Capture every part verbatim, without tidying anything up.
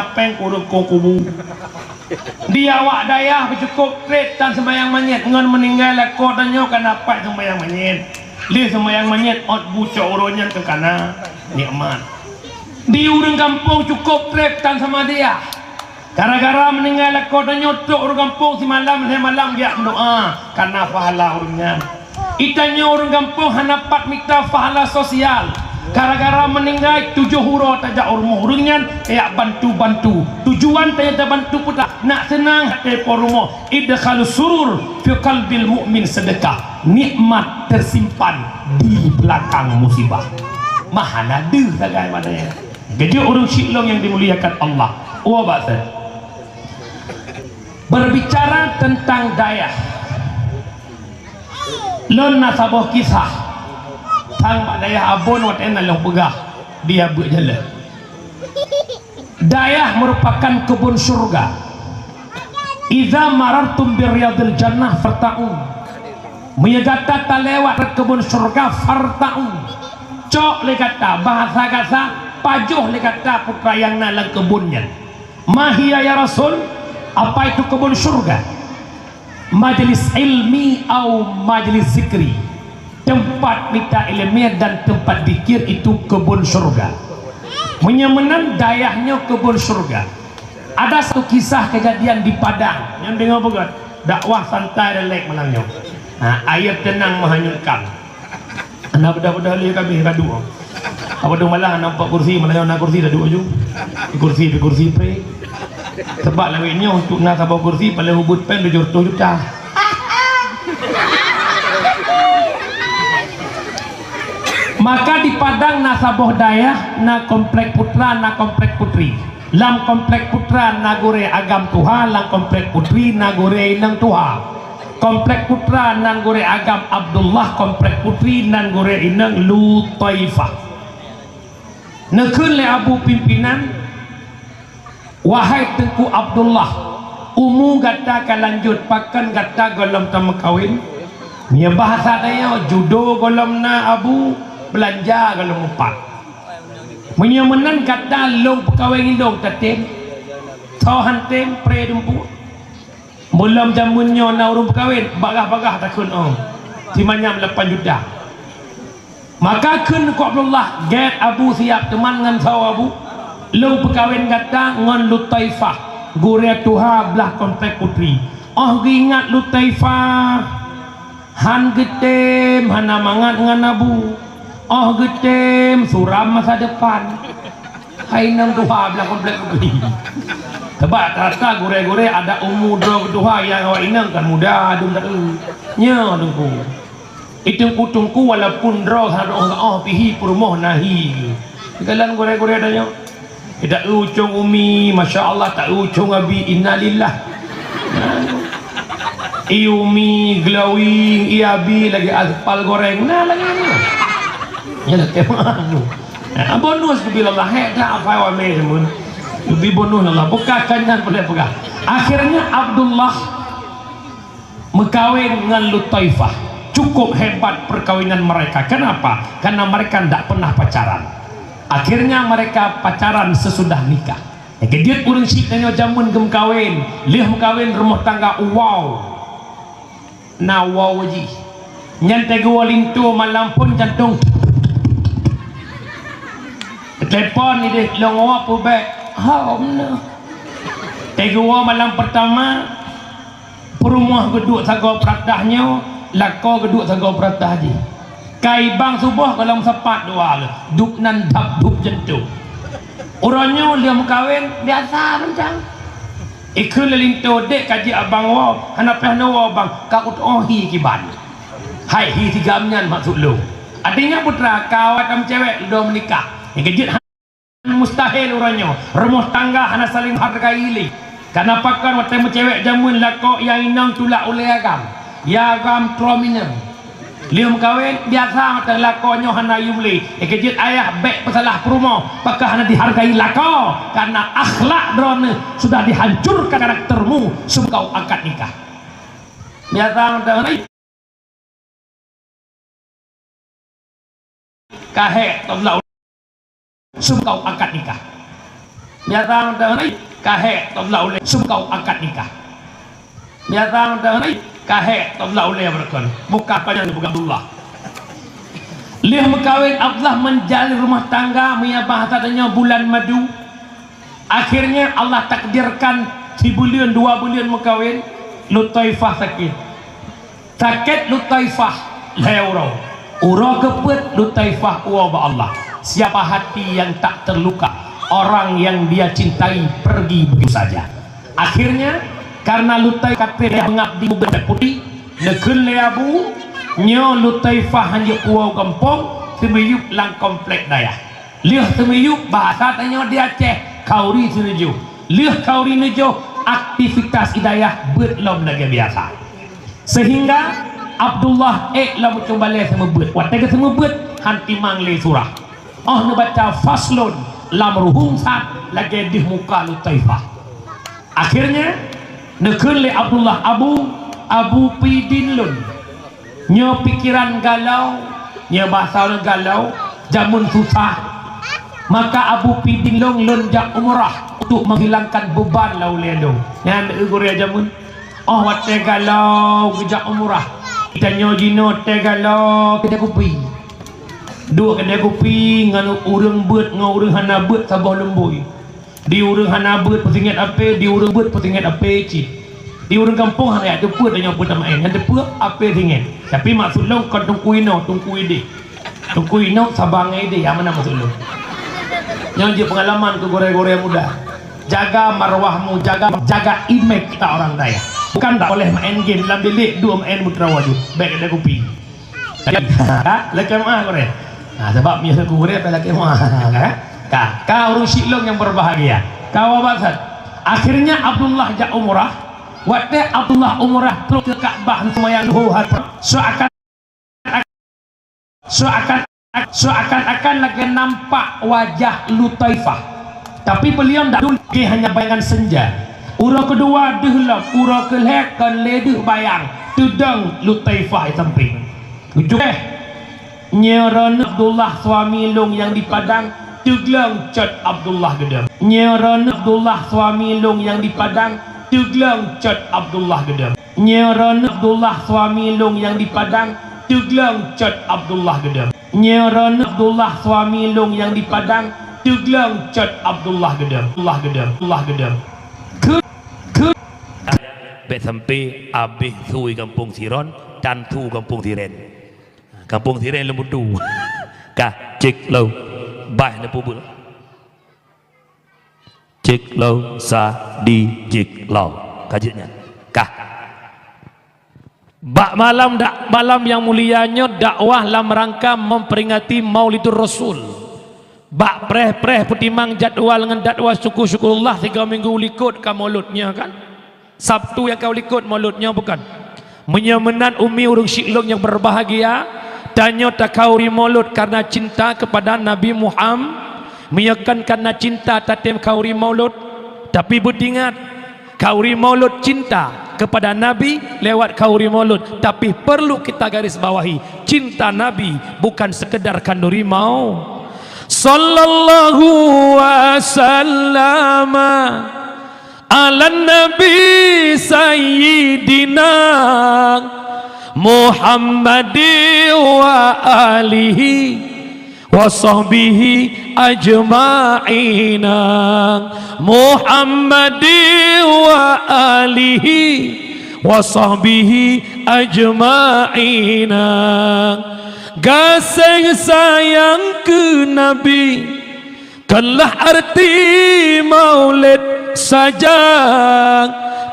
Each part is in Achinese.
péng ureuëng kong kubu. Di awak dayah beucukôp trép tan seumayang manyét ngon meuninggai lakoe tanyoe ka na pat seumayang manyét. Lé seumayang manyét ôt bu cok uroe nyan keu kana nikmat. Di ureuëng gampông cukôp trép tan sama dayah. Gara-gara meuninggai lakoe tanyoe trok ureuëng gampông simalam lhée malam jak meudoá kana pahala ureuëng nyan. Itanyoe ureuëng gampông hana pat mita pahala sosial. Gara-gara meuninggai tujoh uroe tajak u rumoh ureuëng nyan, tajak bantu-bantu. Tujuan tanyoe tabantu peue? Nak seunang até po rumoh. Idkhalus surur fi qalbil mu'min sedekah. Nikmat tersimpan di belakang musibah. Mah hana deuh sagai pada nyan. Keujeuet ureuëng syiek lôn nyang dimuliakan Allah. Uwa bak seh. Berbicara tentang dayah. Lôn na saboh kisah. Tang bak dayah Abon watée na lôn peugah di abeuek jalan. Dayah merupakan kebun syurga. Idza marartum bi riyadil jannah farta'u. Meunyoe gata talewat keubon syeuruga, farta'u. Cok lé gata, bahasa gata, pajoh lé gata putra nyang na lam keubon nyan. Ma hiya ya Rasul? Apa itu kebun syurga? Majlis ilmi au majlis zikri. Tempat mita ileumé dan tempat zikir itu kebun syurga. Meunyoe meunan dayah nyoe kebun syurga. Ada satu kisah kejadian di Padang. Nyang deungoe beugét, dakwah santai relax malam nyoe. Ha, air tenang menghanyutkan. Hana beudôh-beudôh lé kami ka duek. Apa tu malah nampak kursi, malah na kursi dah duek ju. Di kursi, di kursi pre. Sebab lawét nyoe untuk na saboh kursi paling ubit péng tujoh reutôh juta. Maka di Padang na saboh dayah, na komplek putra, na komplek putri. Lam komplek putra na gurée agam tuha, lam komplek putri na gurée inong tuha. Komplek putra nan gurée agam Abdullah, komplek putri nan gurée inong Lutaifah. Neukheun lé abu pimpinan, "Wahai Teungku Abdullah, umu gata ka lanjut, pakon gata gohlom tameukawen?" Meunyoe bahasa tanyoe, judo gohlom na abu, beulanja gohlom mupat. Meunyoe meunan gata lôn peukawen ngon lôn tatem, soe han tem pre dumpeue. Meulom jameun nyoe na ureuëng peukawen, bagah-bagah takheun ôh. Simanyam lapan juta. Maka kheun Teungku Abdullah, "Gét abu siap teuman ngon sawoe abu. Lôn peukawen gata ngon Lutaifah, gurée tuha blah komplek putri." Óh geuingat Lutaifah, han geutem, hana mangat ngon abu. Óh geutem, suram masa depan. Hai inong tuha blah komplek putri. Sebab rata gurée-gurée ada umu droe geutuha nyang awak inong kan muda dum taeu. Nyoe Teungku. Teungku-teungku walaupun droe hana oh, oh pihi peurumoh nahi. Jalan gurée-gurée tanyoe. Taeu ucong umi, masya Allah, taeu ucong abi, innalillah. I umi glowing, i abi lagi aspal goreng. Nah, lagi ni. Ya, lah, tema tu. Nah, bonus tu bila lahir dah apa awak main semua. Lebih bonus Allah. Bukan kan boleh pegang. Akhirnya Abdullah meukawen ngon Lutaifah. Cukup hebat perkawinan mereka. Kenapa? Karena mereka ndak pernah pacaran. Akhirnya mereka pacaran sesudah nikah. Nyang keujeuet ureuëng syiek tanyoe jameun geumeukawen, lheueh meukawen rumoh tangga uwau. Na uwau jih. Nyan teuguwoe linto malam phon jantong. Telepon ideh lôn uwau peubek. Hom na. Teuguwoe malam pertama, peurumoh geuduek sagoe peuratah nyoe, lakoe geuduek sagoe peuratah jih. Kai bang suboh gohlom sapat dua le, dup nan dap dup jantong. Uroe nyoe lheueh meukawen biasa mantong. Ikheun lé linto, "Dek, ka jeuet abang woe." "Hana payah neuwoe bang, ka kutuoh hi kiban." Hai hi sigam nyan maksud lôn. Artinya putra ka awai tameucewek lom meunikah. Nyang keujeuet Mustahil uroe nyoe, rumoh tangga hana saléng hargai lé. Kana pakon watée meucewek jameun lakoe nyang inong tulak ulée agam, ya agam trom inong. Lheueh meukawen, biasa mantong lakoe nyoe hana yum lé. Nyang keujeuet ayah bék peusalah peurumoh, pakon hana dihargai lakoe, karena akhlak droeneuh sudah dihancurkan karaktermu sebelum kau akad nikah. Biasa mantong. Ka hék teulah sebelum kau akad nikah. Biasa mantong hai, ka hék teulah ulèe, sungkau akad nikah. Biasa mantong hai, ka hék teulah ulèe beureukan. Muka panjang dipeugah Abdullah. Lheueh meukawen Abdullah menjalin rumah tangga, meunyo bahasa tanyoe bulan madu. Akhirnya Allah takdirkan sibuleuen dua buleuen meukawen, Lutaifah sakét. Sakét Lutaifah lhèe uroe. Uroe keupeuet Lutaifah woe bak Allah. Siapa hati yang tak terluka? Orang yang dia cintai pergi begitu saja. Akhirnya, karena Lutaifah ka trép mengabdi mubuet putéh, neukheun lé Abu, nyoe Lutaifah hanjeuet puwoe gampông, teumiyueb lam komplek dayah. Lheueh teumiyueb, bahasa tanyoe di Aceh, khauri seuneujôh. Lheueh khauri neujôh, aktivitas di dayah beuet lom lagèe biasa. Sehingga Abdullah ék lam meucung balèe seumeubeuet. Watèe geuseumeubeuet, han timang lé surah. Óh neubaca faslun lam ruhueng sat lagèe deuh muka Lutaifah. Akhirnya, neukheun lé Abdullah, "Abu, Abu pidin lôn. Nyoe pikeran galau, nyoe basa lôn galau, jameun susah. Maka Abu pidin lôn, lôn jak umrah untuk menghilangkan beban lam ulèe lôn." Nyan gurèe jameun. Óh watèe galau geujak umrah. Tanyoe jinoe watèe galau keudè kupi. Duek keudè kupi ngon ureueng beuet ngon ureueng hana beuet saboh lumbôi. Di ureueng hana beuet peusinget apé, di ureueng beuet peusinget apé cit. Di ureueng gampông hana jak teupeu tanyoe peue tameu'en, nyan teupeu apé singet. Tapi maksud lôn kon teungku inoe, teungku idéh. Teungku inoe saban ngon idéh, nyang meunan maksud lôn. Nyoe jeuet peungalaman keu gurèe-gurèe muda. Jaga marwahmu, jaga, jaga imej kita orang dayah. Bukan tak boleh main game lam bilik, duek main meutrawa ju. Bèk keudè kupi. Ka? Lakèe meu'ah gurèe. Nah, sabab meunyoe ku gurèe, bèk lakèe meu'ah. Ka? Ka, ka ureueng syik lôn nyang berbahagia. Ka wabah that. Akhirnya Abdullah jak umrah. Watèe Abdullah umrah trok keu Ka'bah seumayang Zuhur, seakan Seakan, seakan-akan lagèe nampak wajah Lutaifah. Tapi beliau ndak dulu, lagèe hanya bayangan senja. Uroe keudua deuh lom, uroe keulhèe kon lé deuh bayang, teudong Lutaifah di sampéng. Tujoh, "Eh, nyoe droeneuh Abdullah suami lôn nyang di Padang," teugleng cot Abdullah geudong. "Nyoe droeneuh Abdullah suami lôn nyang di Padang," teugleng cot Abdullah geudong. "Nyoe droeneuh Abdullah suami lôn nyang di Padang," teugleng cot Abdullah geudong. "Nyoe droeneuh Abdullah suami lôn nyang di Padang," teugleng cot Abdullah geudong. Abdullah geudong. Abdullah geudong. Kheun, kheun. Bèk sampé abéh su gampông Siron dan su gampông Siren. Gampông Siren lôn butu. Ka, cék lom. Bah neupeubuet. Cék lom, sa, di, cék lom. Ka jeuet nyan. Kah. Bak malam dak, malam nyang mulia nyoe dakwah lam rangka memperingati Maulidur Rasul. Bak preh-preh peutimang jadwal ngon dakwah syukur-syukurullah tiga minggu likot ka Maulud nyoe kan. Sabtu nyang ka likot Maulud nyoe bukan? Meunyoe meunan umi ureueng syik lôn nyang berbahagia, tanyoe takhauri Maulud karena cinta kepada Nabi Muham-, meunyoe kon karena cinta tatem khauri Maulud, tapi beutingat, khauri Maulud cinta kepada Nabi lewat khauri Maulud, tapi perlu kita garis bawahi, cinta Nabi bukan sekedar khanduri mau. Sallallahu wasallama ala Nabi Sayyidina Muhammadi wa alihi wa sahbihi ajma'ina. Muhammadi wa alihi wa sahbihi ajma'ina. Gaséng sayang keu Nabi, keulah arti Maulid saja,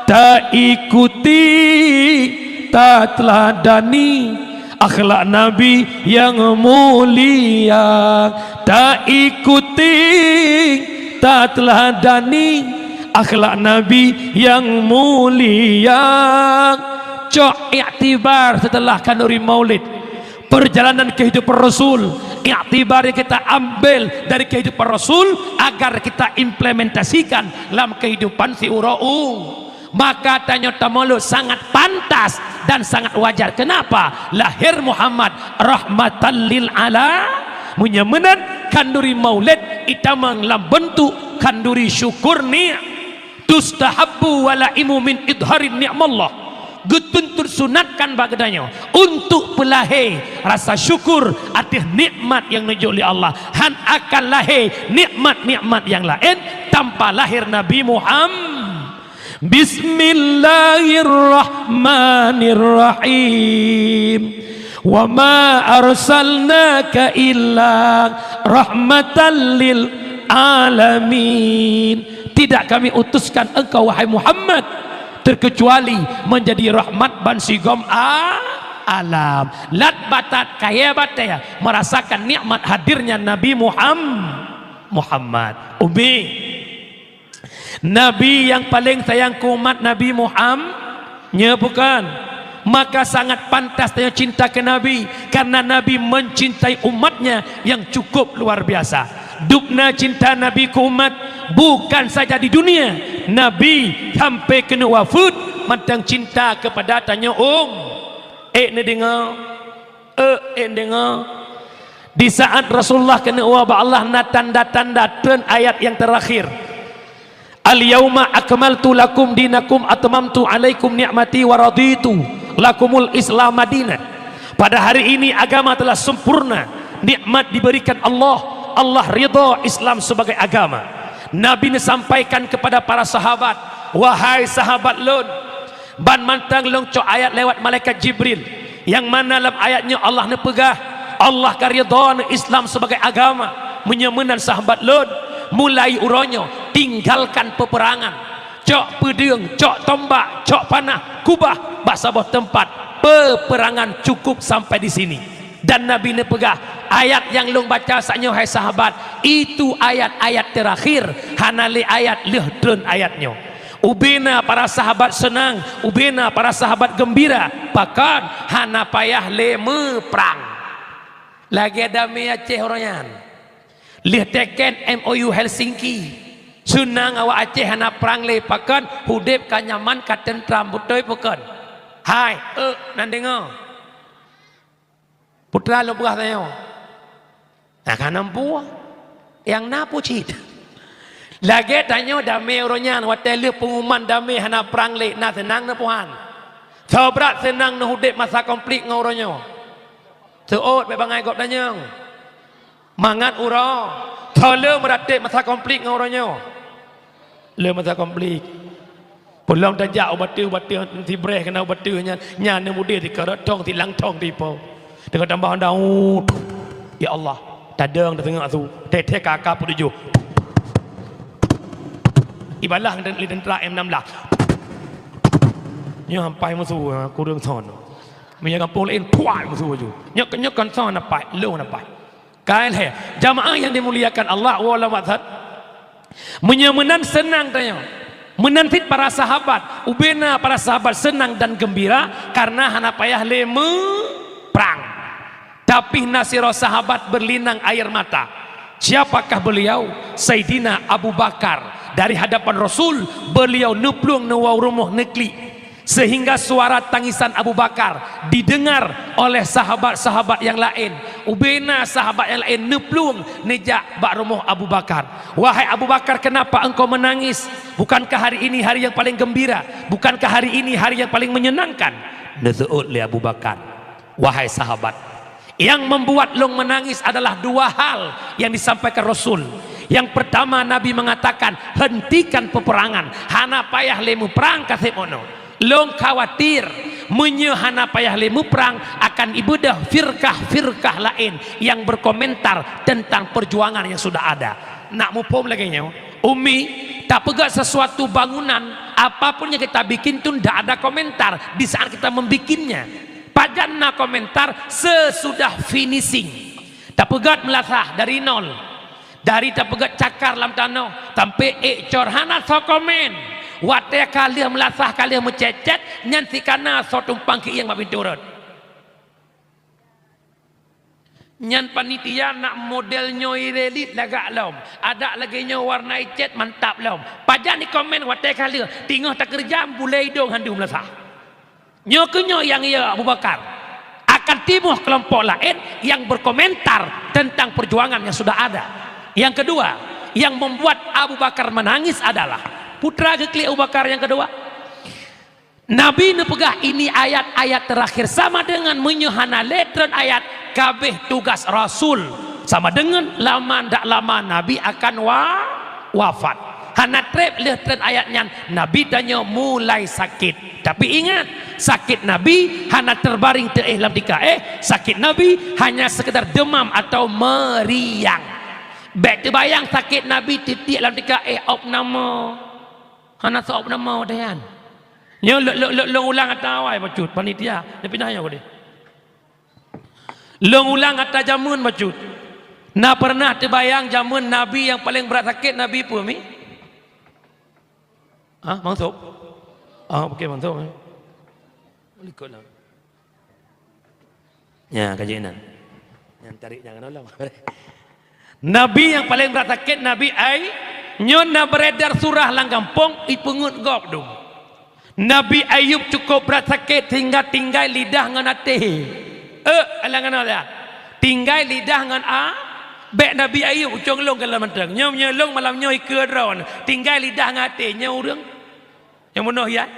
taikuti, tateuladani akhlak Nabi nyang mulia. Taikuti, tateuladani akhlak Nabi nyang mulia. Cok iktibar setelah khanduri Maulid. Perjalanan kehidupan Rasul, iktibar yang kita ambil dari kehidupan Rasul agar kita implementasikan lam kehidupan siuroe u. Maka tanyoe tamaulud sangat pantas dan sangat wajar. Kenapa? Lahir Muhammad rahmatan lil ala-, meunyoe meunan Khanduri maulid itamong lam beuntuk khanduri syukur ni'. Tustahabbu walaimu min idharin ni'mallah. Geutuntut sunatkan bak geutanyoe untuk peulahé rasa syukur ateueh nikmat nyang neujok lé Allah. Han akan lahé nikmat-nikmat nyang laén tanpa lahé Nabi Muhammad. Bismillahirrahmanirrahim. Wa ma arsalnaka illa rahmatan lil alamin. Tidak Kami utuskan engkau, wahai Muhammad, terkecuali menjadi rahmat bansigom a-, alam. Lat batat kayée batée merasakan nikmat hadirnya Nabi Muham-, Muhammad. Umi, Nabi nyang paleng sayang keu umat Nabi Muham-, nyo bukan? Maka sangat pantas tanyoe cinta keu Nabi, karena Nabi mencintai umatnya yang cukup luar biasa. Dubna cinta Nabi keu umat, bukan saja di dunia, Nabi sampai keuneuk wafeuet mantong cinta kepada tanyoe um-, ék neudeungoe? Ék, ék deungoe. Di saat Rasulullah keuneuk woe bak Allah na tanda-tanda treun ayat nyang terakhir. Al-yauma akmaltu lakum dinakum atmamtu alaikum ni'mati wa raditu lakumul Islam madina. Pada hari ini agama telah sempurna, nikmat diberikan Allah, Allah ridha Islam sebagai agama. Nabi neusampaikan kepada para sahabat, "Wahai sahabat lôn, ban mantong lôn cok ayat lewat malaikat Jibril, nyang mana lam ayat nyoe Allah neupeugah, Allah ka ridha neu Islam sebagai agama. Meunyoe meunan sahabat lôn, mulai uroe nyoe tinggalkan peperangan. Cok peudeueng, cok tombak, cok panah, keubah bak saboh teumpat. Peperangan cukup sampai di sini." Dan Nabi neupeugah, "Ayat nyang lôn baca saatnyoe, hai sahabat, itu ayat-ayat terakhir, hana lé ayat lheueh treun ayat nyoe." Ubena para sahabat seunang, ubena para sahabat geumbira, pakon hana payah lé meuprang. Lagée damé Aceh uroe nyan. Lheueh teken M O U Helsinki, seunang awak Aceh hana prang lé, pakon udeb ka nyaman, ka teuntram, beutôi pakon? Hai, ék, nan deungoe. Putra lôn peugah tanyoe. Nah, ka nampu. Nyang na peue cit. Lagée tanyoe damé uroe nyan, watée lheueh peunguman damé hana prang lé, na seunang na puhan. Soe brat seunang neuh udeb masa konflik ngon uroe nyoe? Seuôt bék bangai gob danyong. Mangat uroe, soe le meuratéb masa konflik ngon uroe nyoe? Le masa konflik. Peulom tajak u bateue-bateue sibreh keunan u bateue nyan, nyan neumudeh sikarot thong silang thong tipo. Teungoh tambah honda, uh, ya Allah, tadong tateungoh su, teh-teh ka ka peutujoh. Ibalah lé teuntra M enam belas. Nyoe ampai musoh, ha, kureueng son. Meunyoe gampông laén, puai musoh laju. Nyoe, nyoe kon son apai, lôn apai. Ka lhée, jamaah yang dimuliakan Allah, walau maksud. Meunyoe meunan seunang tanyoe. Meunan cit para sahabat, ubena para sahabat seunang dan geumbira karena hana payah lé meuprang. Tapi na sidroe sahabat berlinang air mata. Siapakah beliau? Saidina Abu Bakar. Dari hadapan Rasul, beliau neuplueng neuwoe rumoh neuklik. Sehingga suara tangisan Abu Bakar didengar oleh sahabat-sahabat yang laén. Ubena sahabat yang laén neuplueng neujak bak rumoh Abu Bakar. "Wahai Abu Bakar, kenapa engkau menangis? Bukankah hari ini hari yang paling gembira? Bukankah hari ini hari yang paling menyenangkan?" Neuseuôt lé Abu Bakar, "Wahai sahabat, yang membuat lôn menangis adalah dua hal yang disampaikan Rasul. Yang pertama, Nabi mengatakan, 'Hentikan peperangan, hana payah lé meuprang ka seb mono.' Lôn khawatir, meunyoe hana payah lé meuprang, akan ibeudôh firkah-firkah laén yang berkomentar tentang perjuangan yang sudah ada." Nak muphom lagée nyoe, Umi, tapeugét sesuatu bangunan, apapun yang kita bikin tu ndak ada komentar di saat kita membikinnya. Pajan na komentar sesudah finishing. Tapeugét meulasah dari nol. Dari tapeugét cakar lam tanoh sampai ék cor hana soe komen. Watée ka lheueh meulasah, ka lheueh meucét-cét, nyan sikana soe tumpang keuieng bak pintoe rot. Nyan panitia nak model nyoe irelit lagak lom. Adak lagée nyoe warna icét mantap lom. Pajan ikomen watée ka lheueh, teungoh takeureuja bulée idong handum lasah. Nyoe keuh nyoe nyang iya Abu Bakar. A Akan timbul kelompok laén yang berkomentar tentang perjuangan yang sudah ada. Yang kedua, yang membuat Abu Bakar menangis adalah, putra geuklik Abu Bakar yang kedua. Nabi neupeugah, "Ini ayat-ayat terakhir." Sama dengan meunyoe hana lé treun ayat, ka abéh tugas rasul. Sama dengan lama ndak lama Nabi akan wa-, wafat. Hana trép lheueh treun ayat nyan, Nabi tanyoe mulai sakét. Tapi ingat, sakét Nabi hana terbaring teuéh lam tika éh, sakét Nabi hanya sekedar demam atau meriang. Bék teubayang sakét Nabi tiek-tiek lam tika éh, opname. Hana soe opname deh nyan. Nyoe lôn, lôn, lôn, lôn ulang ata awai bacut panitia. Neupinah nyoe deh. Lôn ulang ata jameun bacut. Na pernah teubayang jameun Nabi nyang paleng brat sakét Nabi peue mi? Hah, Bang Sop? Ah, oke, Bang Sop, eh. Likot lah. Nya, ka jeuet inan. Nyang tarék jangan nolong. Nabi nyang paleng brat sakét, Nabi Ay-, nyoe na beredar surah lam gampông, ipeungeut gob dum. Nabi Ayub cukup brat sakét sehingga tinggai lidah ngon até. Eh, alang ngon até. Tinggai lidah ngon a-, bék Nabi Ayub, ucong lôn galak mantong. Nyoe, nyoe lôn malam nyoe ikeue droe. Tinggai lidah ngon até, nyoe ureuëng. Nyang bunoe hiat?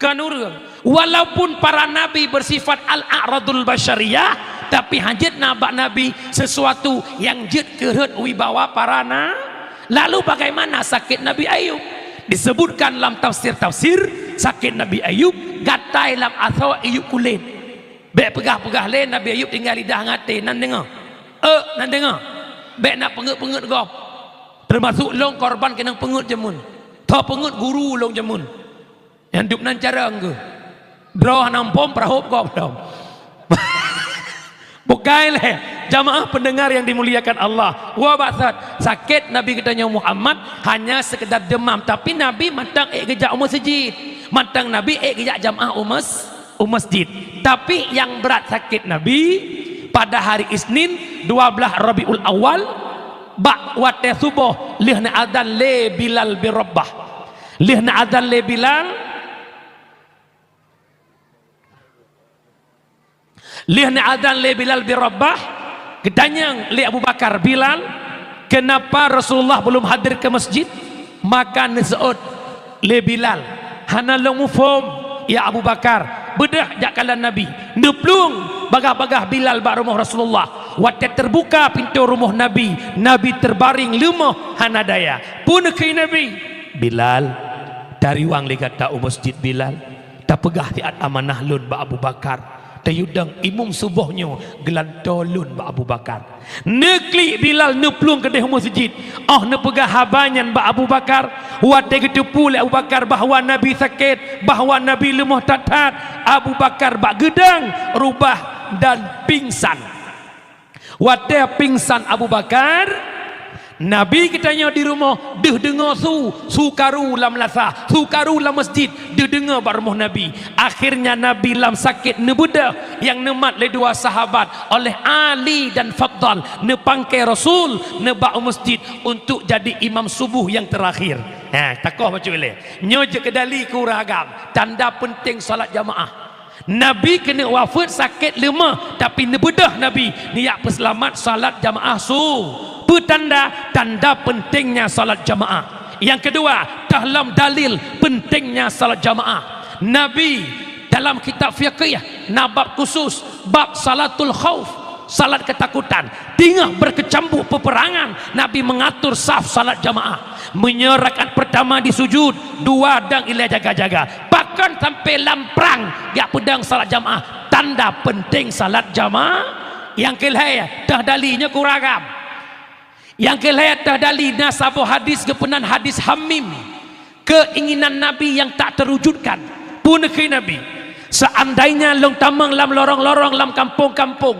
Kon ureuëng. Walaupun para nabi bersifat al-a'radul basyariyah, tapi hanjeuet na bak nabi sesuatu nyang jeuet keureuet wibawa para na-, lalu bagaimana sakét Nabi Ayub? Disebutkan lam tafsir-tafsir, sakét Nabi Ayub gatai lam asoe iyup kulét. Bék peugah-peugah lé Nabi Ayub tinggai lidah ngon até, nan deungoe. Eh, nan deungoe. Bék na peungeut-peungeut gob. Teumasuk lôn korban keunong peungeut jameun. Tho peungeut guru lôn jameun. Nyang dub nan carông geuh. Droe hana muphom peurahop gob lom. Bukai lé, jamaah pendengar yang dimuliakan Allah. Wa baksat, sakét Nabi geutanyoe Muhammad hanya sekedar demam, tapi Nabi mantong ék geujak u meuseujid. Mantong Nabi ék geujak jamaah u meus-, u meuseujid. Tapi nyang brat sakét Nabi pada hari Isnin dua belas Rabiul Awal, bak watée suboh lheueh neuazan lé Bilal bin Rabah. Lheueh neuazan lé Bilal, lheueh neuazan lé Bilal bin Rabah, geutanyong lé Abu Bakar, "Bilal, kenapa Rasulullah belum hadir ke masjid?" Maka neuseuôt lé Bilal, "Hana lôn muphom, ya Abu Bakar, beudôh jak kalon Nabi." Neuplueng bagaih-bagaih Bilal bak rumoh Rasulullah. Watée teubuka pintoe rumoh Nabi, Nabi teubaréng leumoh hana daya. Peue neukheun Nabi, "Bilal, tariwang lé gata u masjid, Bilal. Tapeugah siat amanah lôn bak Abu Bakar. Tayue dong imum suboh nyoe geulantoe lôn bak Abu Bakar." Neuklik Bilal neuplueng keudeh u meuseujid. Óh neupeugah haba nyan bak Abu Bakar, watée geuteupeue lé Abu Bakar bahwa Nabi sakét, bahwa Nabi leumoh that-that, Abu Bakar bak geudong rubah dan pingsan. Watée pingsan Abu Bakar, Nabi geutanyoe di rumoh deuh deungoe su, su karu lam lasah, su karu lam masjid, deuh deungoe bak rumoh Nabi. Akhirnya Nabi lam sakét neubeudôh nyang neumat lé dua sahabat, oleh Ali dan Fadal, neupangke Rasul, neuba u masjid untuk jadi imam subuh nyang teurakhir. Ha, takoh bacut ilée. Nyoe jeuet keu dali keu ureuëng agam, tanda peunteng salat jamaah. Nabi keuneuk wafeuet sakét leumoh, tapi neubeudôh Nabi neujak peuseulamat salat jamaah su. Peue tanda? Tanda peuntengnya salat jamaah. Nyang keudua, dalam dalil peuntengnya salat jamaah. Nabi dalam kitab fiqih na bab khusus, bab salatul khauf, salat ketakutan. Teungoh beukeucambu peupeurangan, Nabi meungatur saf salat jamaah. Meunyoe rakaat peurtama di sujud, dua dong ilée jaga-jaga. Pakon sampoe lam prang jak peudong salat jamaah, tanda peunteng salat jamaah. Nyang keulhée, teuh dali nyoe keu ureuëng agam. Nyang keulhée teuh dali na saboh hadis geupeunan hadis Hamim. Keuinginan Nabi nyang tak teuwujudkan. Peue neukheun Nabi, "Seandainya lôn tamong lam lorong-lorong, lam kampông-kampông,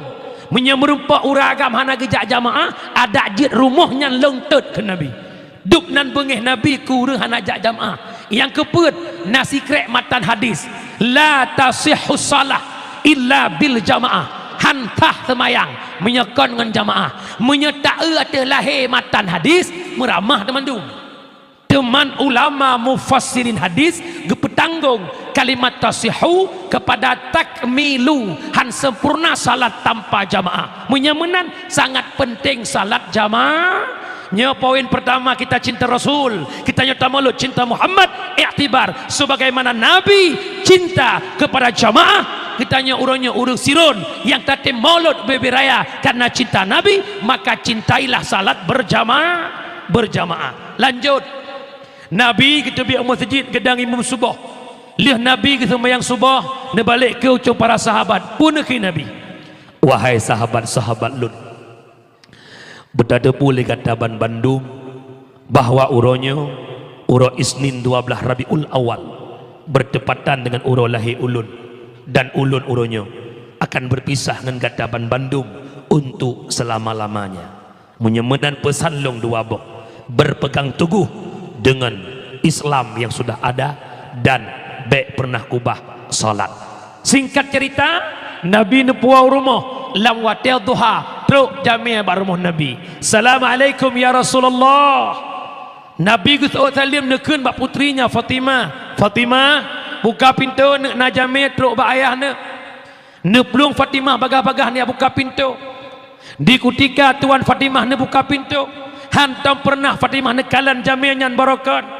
meunyoe meurumpok ureuëng agam hana geujak jamaah, adak jeuet rumoh nyan lôn tôt," kheun Nabi. Dub nan beungéh Nabi keu ureuëng hana jak jamaah. Nyang keupeuet, na sikrék matan hadis, "La tasihhu shalah illa bil jamaah." Han sah seumayang meunyoe kon ngon jamaah. Meunyoe taeu ateueh lahé matan hadis, meuramah teumandum. Teuma ulama mufassirin hadis geupeu- Tanggong kalimat tasihhu kepada takmilu, han sempurna salat tanpa jamaah. Meunyoe meunan, sangat penting salat jamaah. Nyoe poin pertama, kita cinta Rasul, kita nyoe tamaulud cinta Muhammad, iktibar sebagaimana Nabi cinta kepada jamaah. Kita nyoe ureuëng nyoe ureuëng sidroe nyang tatem maulud bubé raya karena cinta Nabi, maka cintailah salat berjamaah, berjamaah. Lanjut, Nabi geuteubiet u meuseujid geudang imum suboh. Lheueh Nabi geuseumayang suboh, neubalek keu ucong para sahabat. Peue neukheun Nabi? "Wahai sahabat-sahabat lôn, beutateupeue lé gata banbandum bahwa uroe nyoe, uroe Isnin dua blaih Rabiul Awal, bertepatan dengan uroe lahé ulôn, dan ulôn uroe nyoe akan berpisah ngon gata banbandum untuk selama-lamanya. Meunyoe meunan peusan lôn dua boh, berpegang teguh dengan Islam yang sudah ada dan bék pernah ubah salat." Singkat cerita, Nabi neupuwoe u rumoh lam watée duha, trok jamé bak rumoh Nabi. "Assalamualaikum ya Rasulullah." Nabi geuseuôt saleuem neukheun bak putrinya Fatimah, "Fatimah, buka pintoe neuk, na jamé trok bak ayah neuk." Neuplueng Fatimah bagaih-bagaih neuk buka pintoe. Di kutika tuan Fatimah neubuka pintoe, hantom peureunah Fatimah neukalon jamé nyan barokon.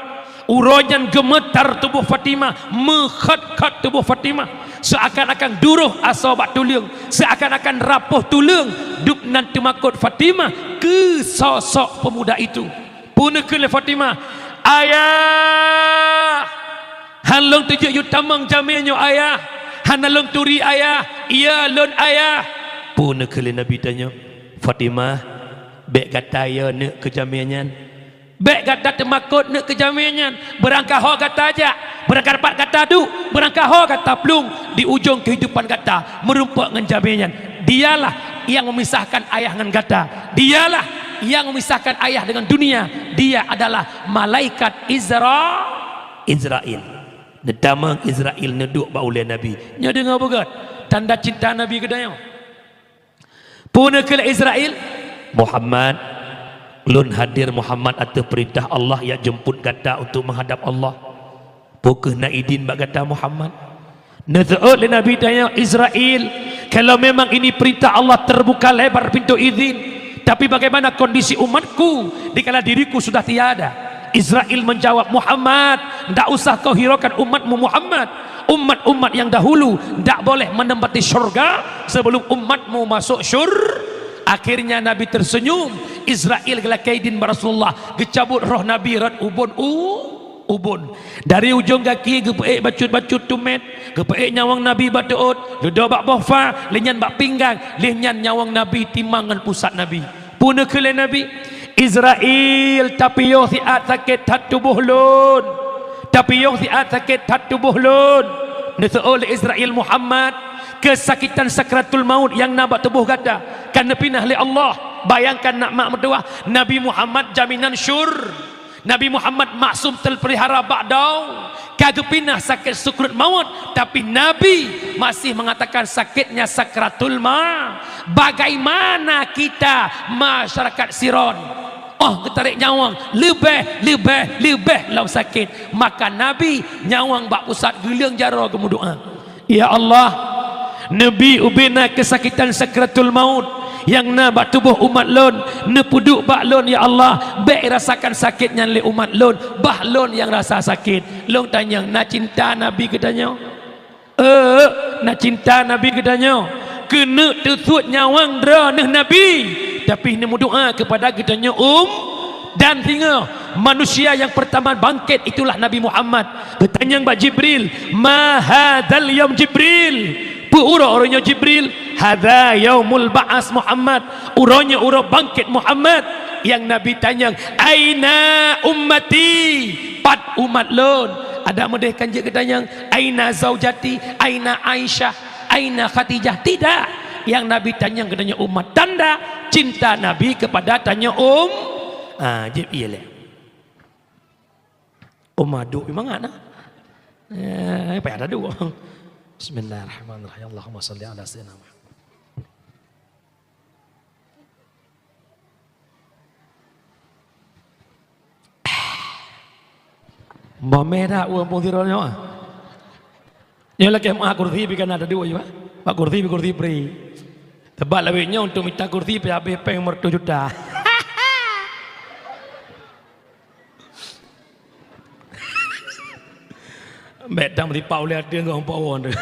Uroe nyan geumeutar tuboh Fatimah, meukhot-khot tuboh Fatimah, seuakan-akan duroh asoe bak tuleueng, seuakan-akan rapoh tuleueng. Dub nan teumakot Fatimah keu sosok peumuda itu. Peue neukheun lé Fatimah, "Ayah! Han lôn teujeuet yue tamong jamé nyoe, Ayah! Hana lôn turi, Ayah! Iya lôn, Ayah!" Peue neukheun lé Nabi tanyoe, "Fatimah, bék gata yo neuk keu jamé nyan. Bék gata teumakot neuk keu jamé nyan. Beurangkaho gata jak, beurangkapat gata duek, beurangkaho gata plueng di ujong keuhidupan gata meurumpok ngon jamé nyan. Dialah nyang memisahkan ayah ngon gata. Dialah nyang memisahkan ayah dengan dunia. Dia adalah malaikat Izra-, Izrail." Neutamong Izrail neuduek bak ulée Nabi. Nyoe deungoe beugét tanda cinta Nabi keu tanyoe. Peue neukheun lé Izrail, "Muhammad, lôn hadir Muhammad ateueh peurintah Allah jak jeumput gata untuk meuhadab Allah. Peu kheueh na idin bak gata Muhammad?" Neuseuôt lé Nabi tanyoe, "Izrail, kalau memang ini perintah Allah, terbuka lebar pintu izin. Tapi bagaimana kondisi umatku dikala diriku sudah tiada?" Izrail menjawab, "Muhammad, ndak usah kau hiraukan umatmu Muhammad. Umat-umat yang dahulu ndak boleh menempati syurga sebelum umatmu masuk syur-." Akhirnya Nabi tersenyum. Izrail geulakée idin bak Rasulullah, geucabut roh Nabi rot ubon u-, ubon. Dari ujong gaki geupeuék bacut-bacut tumét, geupeuék nyawöng Nabi bak teuôt, geuduek bak boh fa, lheueh nyan bak pinggang, lheueh nyan nyawöng Nabi timang ngon pusat Nabi. Peue neukheun lé Nabi, "Izrail, tapiôh siat sakét that tuboh lôn. Tapiôh siat sakét that tuboh lôn." Neuseuôt lé Izrail, "Muhammad, keusakitan sakratul maut nyang na bak tuboh gata ka neupinah lé Allah. Bayangkan nak mak meutuwah, Nabi Muhammad jaminan syur. Nabi Muhammad maksum, terpelihara bak dau, ka geupinah sakét sukruet mawöt, tapi Nabi masih mengatakan sakitnya sakratul ma-, bagaimana kita masyarakat Siron? Oh, geutarek nyawöng, leubeh, leubeh, leubeh lom sakét. Maka Nabi nyawöng bak pusat geuleueng jaroe geumeudoá. Ya Allah, neubi ubena keusakitan sakratul maut nyang na bak tuboh umat lôn, neupeuduek bak lôn, ya Allah, bék rasakan sakét nyan lé umat lôn, bah lôn nyang rasa sakét. Lôn tanyong, na cinta Nabi geutanyoe? Euk, na cinta Nabi geutanyoe. Keuneuk teusuet nyawöng droeneuh Nabi, tapi neumeudoá keupada geutanyoe um-, dan singoh manusia nyang peurtama bangkét itulah Nabi Muhammad. Geutanyong bak Jibril, "Ma hadzal yaum Jibril?" Peu uroe uroe nyoe Jibril? "Hadza yaumul ba'as Muhammad." Uroe nyoe uroe bangkét Muhammad. Nyang Nabi tanyong, "Aina ummati?" Pat umat lôn? Adak meudeh kan jeuet geutanyong, "Aina zaujati? Aina Aisyah? Aina Khadijah?" Tidak. Nyang Nabi tanyong geutanyoe umat. Tanda cinta Nabi keupada tanyoe um-, ah, jeuet ié lé. Uma duek mangat na. Eh, payah taduek. Bismillahirrahmanirrahim. Allahumma shalli ala sayyidina Muhammad. Mameda uang pun siro nyoe. Nyoe lakée meu'ah kursi pih ka na teuduek, ya, Pak. Bak kursi pih kursi pri. Teubat lawét nyoe untuk mita kursi pih habéh péng meureutoh juta. Bék tam sipak ulée ateueh ngon pawon tu.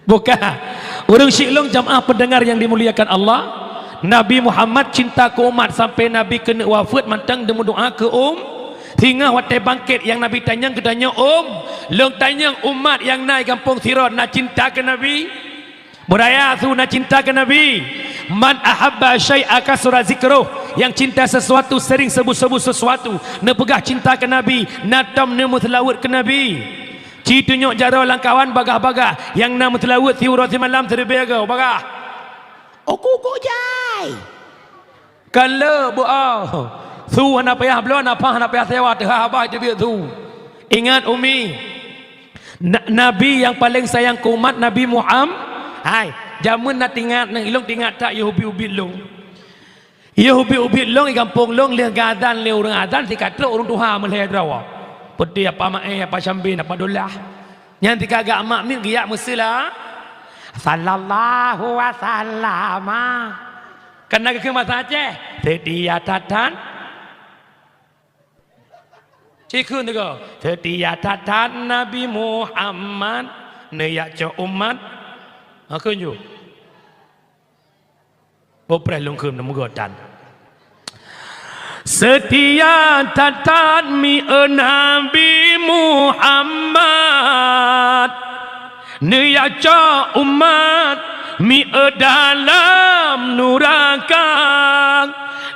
Bukan. Ureuëng syiek lôn jamaah pendengar yang dimuliakan Allah, Nabi Muhammad cinta keu umat sampai Nabi keuneuk wafeuet mantong geumeudoá keu um-, singoh watée bangkét nyang Nabi tanyong geutanyoe um, lôn tanyong umat nyang na di gampông sidroe na cinta keu Nabi? Beuraya su na cinta keu Nabi. Man ahabba syai'a kasura zikruh, nyang cinta sesuatu sering sebut-sebut sesuatu, neupeugah cinta keu Nabi, na tom neumeuseulaweuet keu Nabi. Ci tunyok jaroe lam kawan bagah-bagah, nyang na meuseulaweuet siuroe simalam siribée goe bagah. Uku-uku jai. Kan le beu'oh. Su hana payah bloe, nafah hana payah sewa, teuhah haba teubiet su. Ingat Umi, na-, Nabi nyang paleng sayang keu umat Nabi Muham-, hai, jameun na tingat, nang ilong tingat that yôh ubit-ubit lôn. Yôh ubit-ubit lôn di gampông lôn lheueh geuazan lé ureuëng azan sikatrok ureuëng tuha meulhée droe. Peuti apa Maé, apa Syambin, apa Dolah. Nyan tika gak mak miet geujak meuseula. Sallallahu wasallama. Kan na geukheun basa Aceh, seutia that-that. Cikheun teuga, seutia that-that Nabi Muhammad, neujak cok umat. Ha kheun ju. Boh preh lôn kheun meugotan. Seutia that-that mieu Nabi Muhammad, neujak cok umat mieu dalam nuraka,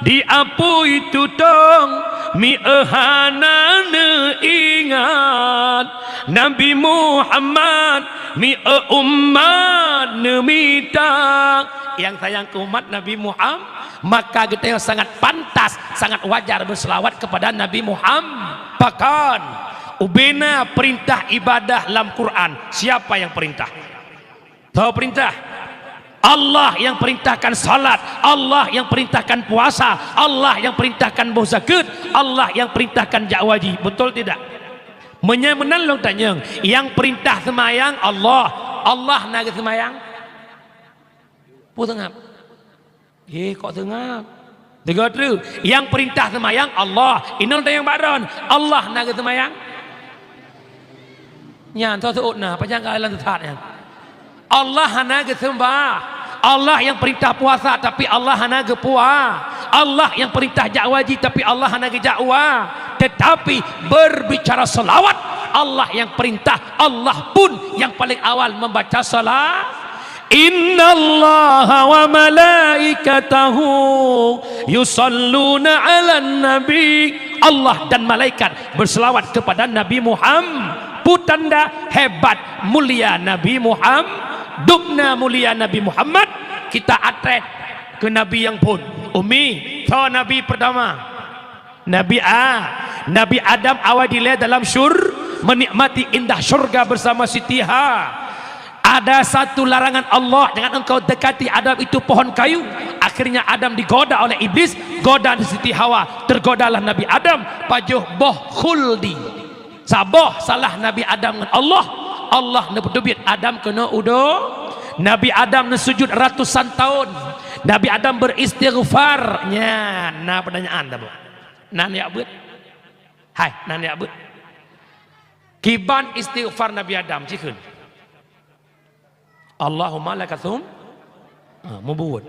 di apui tutong mieu hana neuingat. Nabi Muhammad mieu umat neumita. Nyang sayang keu umat Nabi Muhammad, maka geutanyoe sangat pantas, sangat wajar beuseulawat keupada Nabi Muhammad. Pakon? Ubena peurintah ibadah lam Quran. Siapa nyang peurintah? Soe peurintah? Allah nyang peurintahkan salat, Allah nyang peurintahkan puasa, Allah nyang peurintahkan boh zakeuet, Allah nyang peurintahkan jak haji. Beutôi tidak? Meunyoe meunan lôn tanyong, nyang peurintah seumayang Allah, Allah na geuseumayang? Peue seungab? Eh, kok seungab? Teuga treuk, nyang peurintah seumayang Allah. Inong tanyong bak droen, Allah na geuseumayang? Nyan, soe seuôt na, pajan ka lôn teusat nyan. Allah hana geuseumayang. Allah nyang peurintah puasa, tapi Allah hana geupua. Allah nyang peurintah jak haji, tapi Allah hana geujak haji. Tetapi berbicara selawat, Allah nyang peurintah, Allah pun nyang paling awal membaca sala-, Innallaha wa malaikatahu yusalluna 'alan nabi. Allah dan malaikat berselawat kepada Nabi Muhammad. Peue tanda hebat mulia Nabi Muhammad, dubna mulia Nabi Muhammad. Kita atrét keu Nabi nyang phon. Umi, soe Nabi pertama? Nabi A-, Nabi Adam awai dilée dalam syur-, menikmati indah syurga bersama Siti Ha. Ada satu larangan Allah, "Jangan engkau dekati Adam itu pohon kayu." Akhirnya Adam digoda oleh iblis, goda Siti Hawa, tergodalah Nabi Adam, pajoh boh khuldi. Saboh salah Nabi Adam ngon Allah, Allah neupeuteubiet Adam keunoe u do-, Nabi Adam neusujud ratusan tahun. Nabi Adam beristighfar. Nyan na pertanyaan tabo. Nan jak beuet. Hai, nan jak beuet. Kiban istighfar Nabi Adam, cikheun. Allahumma laka tsum-, ha, mubuet.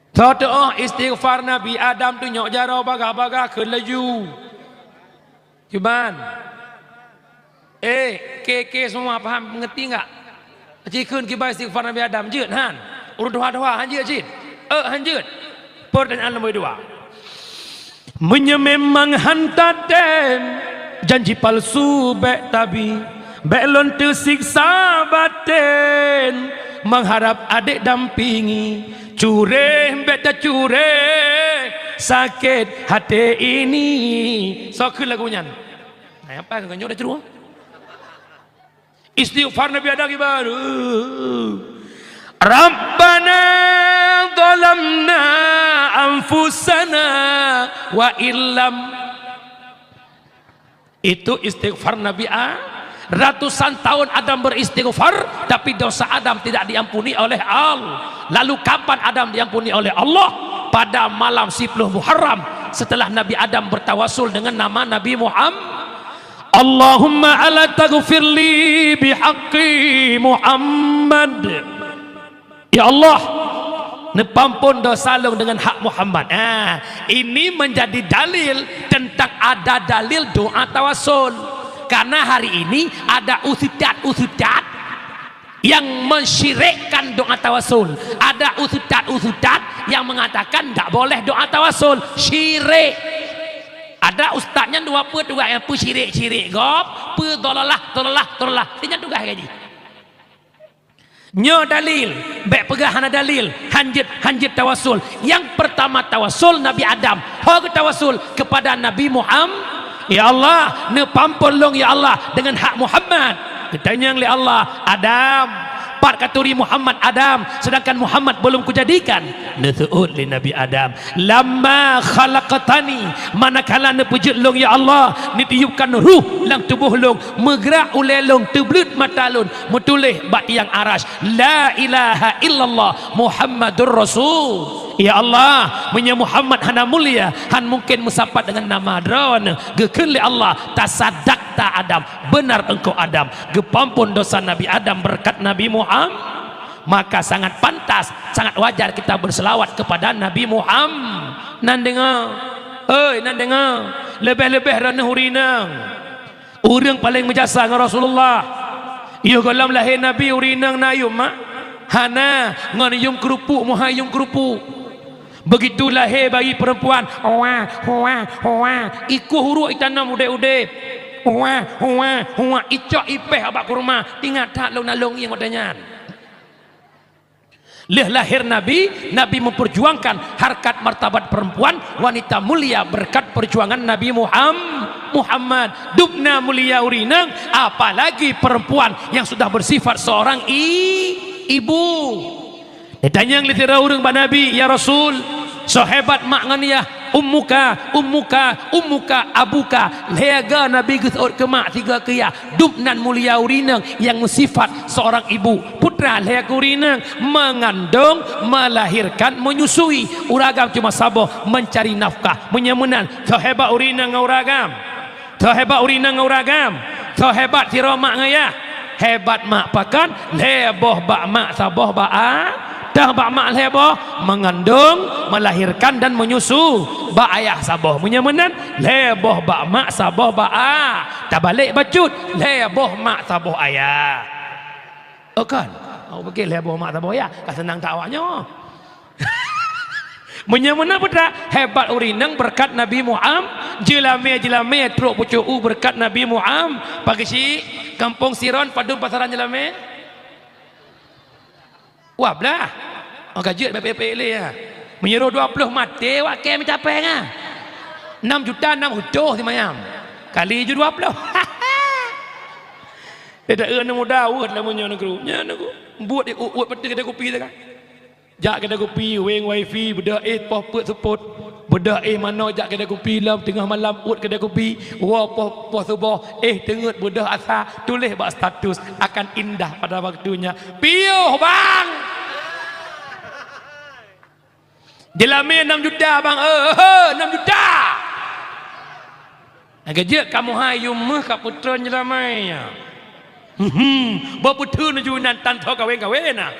Teutoh istighfar Nabi Adam tunyok jaroe bagah-bagah kheun laju. Kiban. Eh, ke, ke semua paham, mengerti enggak? Cikheun kiban istighfar Nabi Adam, jeuet han? Ureuëng tuha-tuha han jeuet cit? Eh, han jeuet. Pertanyaan nombor dua. Meunyoe memang han tatem, janji palsu bék tabi, bék lôn teusiksa baten, mengharap adek dampingi, cureh bék tacuréh, sakét haté ini. Soe kheun lagu nyan? Nah, apa keu nyoe dah ceureuh? Istighfar Nabi Adam kiban. Rabbana zalamna anfusana wa illam. Itu istighfar Nabi A-, Ratusan tahun Adam beristighfar, tapi dosa Adam tidak diampuni oleh Allah. Lalu kapan Adam diampuni oleh Allah? Pada malam siploh Muharram, setelah Nabi Adam bertawasul dengan nama Nabi Muhammad. Allahumma ala taghfirli bihaqqi Muhammad. Ya Allah, neupampon dosa lôn dengan hak Muhammad. Ah, ini menjadi dalil tentang ada dalil doa tawasul. Karena hari ini ada ustaz-ustaz yang mensyirikkan doa tawasul. Ada ustaz-ustaz yang mengatakan ndak boleh doa tawasul. Syirik. Ada ustaz nyan dua peuet tugas nyang peusyirik-syirik gob, peudolalah, dolalah, dolalah. Nyan tugas gaji. Nyoe dalil, bék peugah hana dalil, hanjeuet, hanjeuet tawasul. Nyang pertama tawasul Nabi Adam, ho geutawasul kepada Nabi Muhammad, "Ya Allah, neupampon lôn ya Allah dengan hak Muhammad." Geutanyong lé Allah, "Adam, pat katuri Muhammad Adam, sedangkan Muhammad belum kujadikan?" Neuseuôt lé Nabi Adam, "Lamma khalaqtani, manakala neupeujeuet lôn ya Allah, neutiupkan ruh lam tuboh lôn, meugrak ulée lôn, teubleuet mata lôn, meutuléh bak tiang Arasy, 'La ilaha illallah Muhammadur Rasul.'" Ya Allah, meunyoe Muhammad hana mulia, han mungken meusapat dengan nama Droeneuh. Geukheun lé Allah, "Tasadakta Adam, benar engkau Adam." Geupampon dosa Nabi Adam berkat Nabi Muhammad. Maka sangat pantas, sangat wajar kita berselawat kepada Nabi Muhammad. Nan deungoe, oi, nan deungoe, leubeh-leubeh droeneuh ureueng inong. Ureueng paleng meujasa ngon Rasulullah. Yoh gohlom lahé Nabi ureueng inong na yum mak? Hana, ngon yum keurupuk, muhai yum keurupuk. Begitu lahé bayi perempuan, wah, wah, wah, ikueh uruek itanom udeb-udeb. Wah, wah, wah, icok ipéh bak kurma. Ingat that lôn na lôn ngieng watée nyan. Lheueh lahé Nabi, Nabi memperjuangkan harkat martabat perempuan, wanita mulia berkat perjuangan Nabi Muham-, Muhammad. Dubna mulia ureueng inong, apalagi perempuan yang sudah bersifat seorang i-, ibu. Ditanyong lé sidroe ureueng bak Nabi, "Ya Rasul, soe hebat mak ngon yah?" "Ummuka, ummuka, ummuka, abuka." Lhée go Nabi geuseuôt keu mak, sigo keu yah. Dubnan mulia ureueng inong nyang meusifat seorang ibu. Putra lhée keu ureueng inong, mengandung, melahirkan, menyusui. Ureueng agam cuma saboh, mencari nafkah. Meunyoe meunan, soe hebat ureueng inong ngon ureueng agam? Soe hebat ureueng inong ngon ureueng agam? Soe hebat sidroe mak ngon yah? Hebat mak pakon? Lhée boh bak mak, saboh bak a-, tah bak mak lhée boh, mengandung, melahirkan dan menyusu. Bak ayah saboh. Meunyoe meunan, lhée boh bak mak, saboh bak a-, tabalek bacut, lhée boh mak, saboh ayah. Oh kan? Awak pikir lhée boh mak, saboh ayah, ka seunang that awak nyoe. Meunyoe meunan peue that, hebat ureueng inong beureukat Nabi Muham-, jeulamé-jeulamé trok pucôk u beureukat Nabi Muham-, pageusi kampung Siron padum pasaran jeulamé? Wah blah. Oh ka jeuet bak pek-pek lé ya. Meunyoe dua ploh maté wak kée meucapée nga. Nam juta nam utoh simayam. Kali ju dua ploh. Eh, dak eu aneuk muda weueh lam meunyoe nanggroe. Nyan nanggroe. Buet di uet-uet peuteuh kedai kupi teuka. Jak kedai kupi, weng wifi, beudôh éh poh peuet seupôt. Beudôh éh manoe jak kedai kupi lom teungoh malam uet kedai kupi. Woe poh, poh suboh, éh teungeut beudôh asa, tuléh bak status, "Akan indah pada waktunya." Piôh, bang! Jeulamé nam juta, bang, eh, eh, nam juta. Lagée jeuet kamoe hai yum meuh ka peutreun jeulamé nyan. Hmm, bak peutreun ju inan tan tho kawén-kawén na.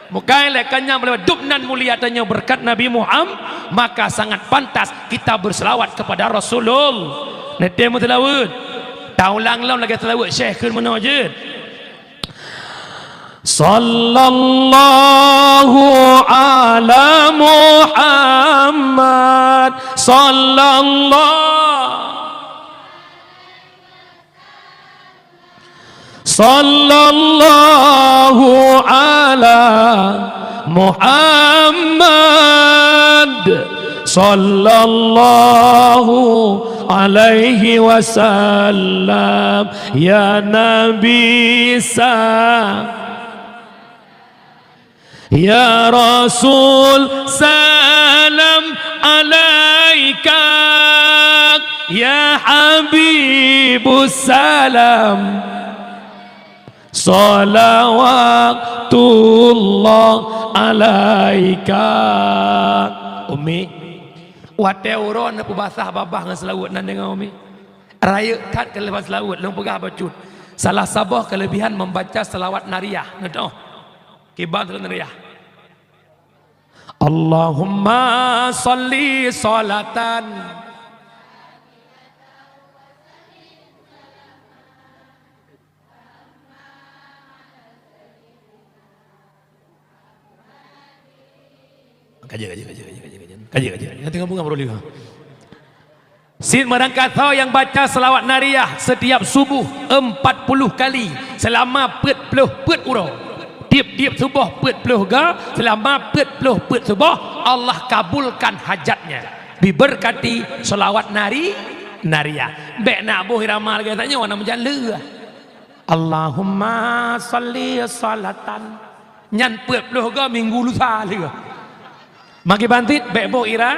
Mukai lé kanyang balée dubnan mulia tanyoe beureukat Nabi Muham-, maka sangat pantas kita berselawat kepada Rasulullah. Neutém meuseulaweuet. Taulang lom lagée seulaweuet Syekh kheun meunoe jeuet. Sallallahu ala Muhammad, sallallahu, sallallahu ala Muhammad, sallallahu alaihi wasallam. Ya Nabi sa-, ya Rasul salam alaika, ya Habibus salam. Shalawatullah alaika. Umi, watée uroe neupeubasah babah ngon seulaweuet, na deungoe, Umi? Rayeuk that keuleubah seulaweuet, lôn peugah bacut. Salah saboh keulebihan membaca shalawat nariyah. Neudoh. Kiban shalawat nariyah. Allahumma shalli shalatan. Kaji, kaji, kaji, kaji, kaji, kaji. Kaji, kaji. Nanti ngomong apa dulu? Cit meurangkasoe nyang baca seulawat nariyah setiap subuh empat puluh kali selama peuet ploh peuet uroe. Tiep-tiep suboh peuet ploh ga selama peuet ploh peuet suboh, Allah kabulkan hajatnya. Diberkati seulawat nari, nariyah. Bék na boh irama lagée tanyoe na meujan leuh. Allahumma shalli shalatan. Nyan peuet ploh ga minggu lusa leuh. Magi bantit bék boh ira.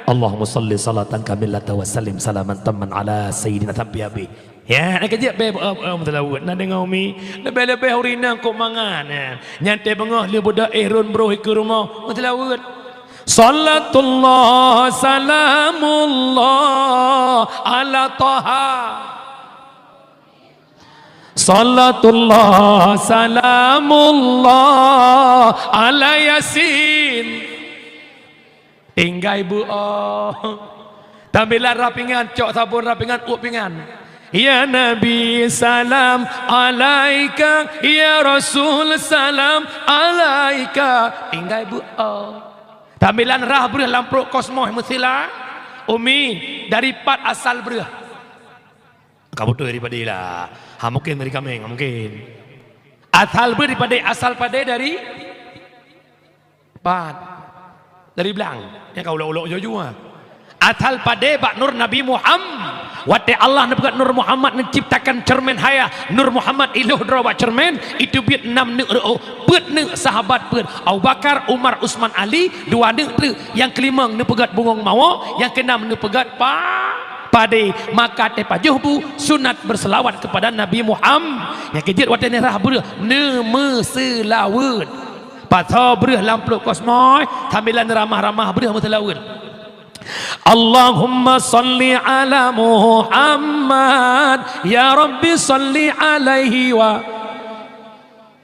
Allahumma shalli shalatan kamilatan wa sallim salaman tamman ala sayyidina sampai habéh. Ya, na keujeuet bék, eh, eh, meuteulaweuet. Na deungoe, Umi, leubeh-leubeh ureueng inong kok mangat, ya. Nyan teuh beungoh lheueh beudoh éh rhon broh ikeue rumoh, meuteulaweuet. Shalatullah salamullah ala Taha. Shalatullah salamullah ala Yasin. Tinggai beuoh. Tambilan rhah pingan, cok sabon rhah pingan, uep pingan. Ya Nabi salam alaika, ya Rasul salam alaika. Tinggai beuoh. Tambilan rhah breuh lam pruet kosmos meusila. Umi, dari pat asal breuh? Ka beutôi dari padé lah. Ha, mungkin dari kaméng, mungkin. Asal breuh dari padé, asal padé dari pat. Dari blang. Nyang ka ulok-ulok jua-jua. Asal padé bak nur Nabi Muhammad. Watée Allah neupeugah nur Muhammad neuciptakan ceureumen hayah, nur Muhammad iloh droe bak ceureumen, itu biet nam neuk reuôh, peuet neuk sahabat peuet, Abu Bakar, Umar, Utsman, Ali, dua neuk treuk, nyang keulimong neupeugét bungong mawoe, nyang keunam neupeugét pa-, padé. Maka teupajoh bu sunat berselawat kepada Nabi Muhammad. Nyang keujeuet watée neurhah breuh neumeuseulaweuet. Pasoe breuh lam pruet kosmos, sambilan ramah-ramah breuh meuseulaweuet. Allahumma shalli ala Muhammad, ya Rabbi shalli alaihi wa.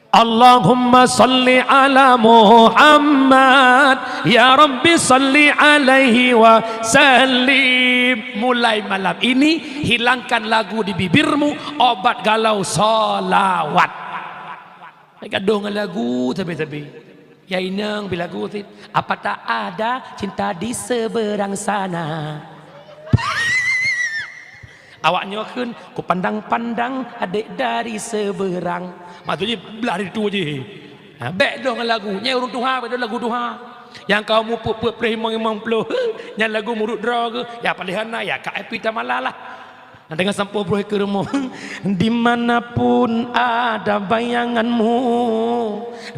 Allahumma shalli ala Muhammad, ya Rabbi shalli alaihi wa sallim. Mulai malam ini, hilangkan lagu di bibirmu, obat galau shalawat. Gadoh ngon lagu sabe-sabe. Ya inong bi lagu sit. Apa tak ada cinta di seberang sana? Awak nyoe kheun, ku pandang-pandang adek dari seberang. Maksudnya belah dari tu je. Ha, bék doh ngon lagu. Nyai ureueng tuha, bék doh lagu tuha. Nyang ka umu peuet-peuet ploh, limong, limong ploh. Nyan lagu murit droe geuh. Ya paléh hana, ya ka Epi Tamala lah. Nah, dengan sampoe broh ikeue rumoh. Dimanapun ada bayanganmu,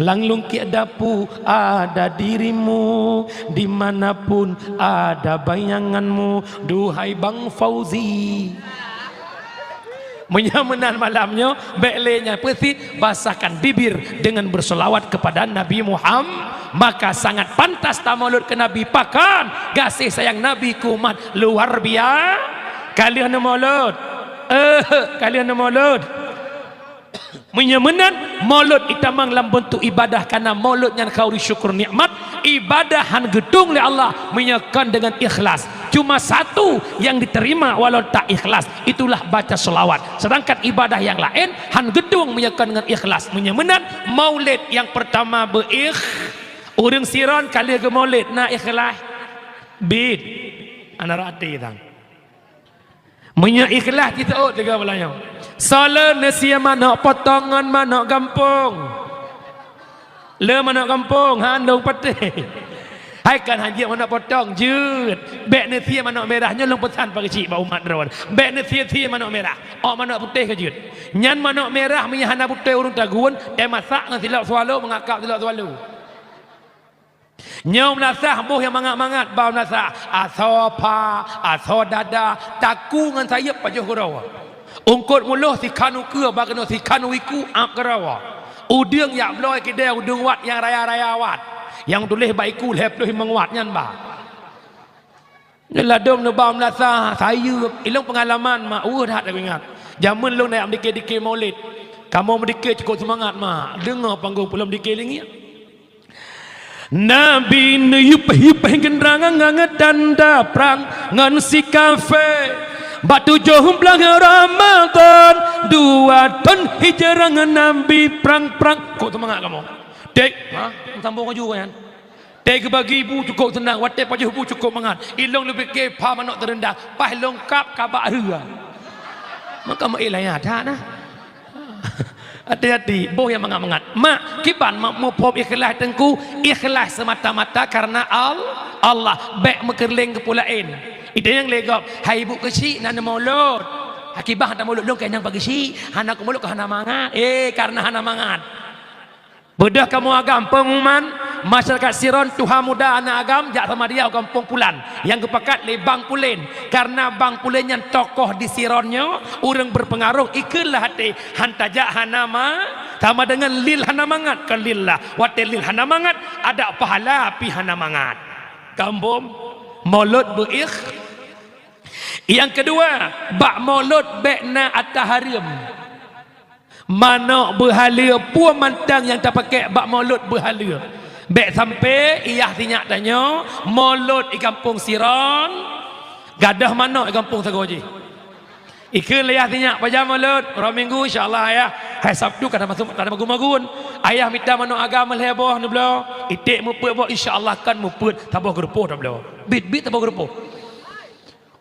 lam lungkiek dapu ada dirimu. Dimanapun ada bayanganmu, duhai Bang Fauzi. Meunyoe meunan malam nyoe, bék lé nyan peusit, basahkan bibir dengan berselawat kepada Nabi Muhammad, maka sangat pantas tamolot keu Nabi. Pakon gaséh sayang Nabi keu umat luar biasa. Ka lheueh neumolot. Eh, ka lheueh neumolot. Meunyoe meunan, molot itamong lam beuntuk ibadah, karena molot nyan khauri syukur nikmat, ibadah han geutueng lé Allah meunyoe kon deungon ikhlas. Cuma satu yang diterima walau tak ikhlas, itulah baca selawat. Sedangkan ibadah yang laén han geutueng meunyoe kon deungon ikhlas. Meunyoe meunan, maulid yang pertama beuikh-, ureueng siron ka lheueh geumaulid na ikhlas. Bit. Ana rati tang. Meunyoe ikhlas jiteuôt tiga bulan nyoe. Soe le neusie manök potong ngon manök gampông? Le manök gampông, han dong patéh. Hai kan hanjeuet manök potong, jeuet. Bék neusie manök mirah, nyoe lôn peusan pageujih bak umat droen. Bék neusie-sie manök mirah. Ôk manök putéh ka jeuet. Nyan manök mirah meunyoe hana beutôi ureueng tagun, teumasak ngon silop swallow, meungakab silop swallow. Nyoe meunasah boh nyang mangat-mangat ba meunasah. Asoe pha, asoe dada, takue ngon sayeuep pajoh keudroe. Eungkôt muloh sikhan ukeue, bak keunoe sikhan u iku, ap keurawa. Udeueng jak bloe keudè, udeueng wat nyang raya-raya wat. Nyang tuléh bak iku lhèe plôh limong wat nyan ba. Neuladôm neuba meulasa, sayeuep. Ilôn peungalaman, mak, weueh that lagèe ingat. Jameun lôn na jak meudike-dike Maulid. Kamoe meudike cukôp seumangat, mak. Deungoe panggong peulom dike lingiek. Nabi neuyup-yup geundrang ngon tanda prang ngon si kafé. Bak tujoh blaih Ramadhan, dua thôn hijrah Nabi prang-prang. Cukôp seumangat kamoe. Dek, ha? Sambông laju nyan. Teuh geubagi bu cukôp seunang, watèe pajoh bu cukôp mangat. Ilôn leubeh ke pha manok teureundah, paih lôn kab kabak rhue. Maka meuiéh laya that nah. Hati-hati, boh nyang mangat-mangat. Mak, kiban mak muphom ikhlas teungku, ikhlas semata-mata karena Al-, Allah. Bèk meukeureuléng keu peue laén. Ita nyang lé gob, hai ibu keuchik na neumulot. Hakibah hana mulot lôn keu nyang pageuchik, hana kumulot keu hana mangat. Eh, karena hana mangat. Beudôh kamoe agam, peungumuman, masyarakat Siron, tuha muda, aneuk agam, jak sama dia u gampông pulan nyang geupakat lé Bang Pulen. Karena Bang Pulen nyan tokoh di Siron nyoe, ureueng berpengaruh, ikheun lah até, han tajak hana ma-, sama dengan lil hana mangat, kon lil lah. Watèe lil hana mangat, ada pahala pih hana mangat. Gampông, mulot beuikh. Nyang keudua, bak mulot bèk na ata hareuem. Manok beuhaleue, peue mantong nyang tapakèk bak mulot beuhaleue. Bèk sampoe i yah sinyak tanyoe, mulot i gampông Siron, gadôh manok i gampông sagoe jih. Ikheun lé yah sinyak, pajan mulot? Uroe Minggu, insya Allah, Ayah. Hai Sabtu ka tamaséh, ka tamagun-magun. Ayah mita manok agam lhèe boh neubloe. Iték meupeuet boh, insya Allah kan meupeuet saboh geurupoh tabloe. Bit-bit saboh geurupoh.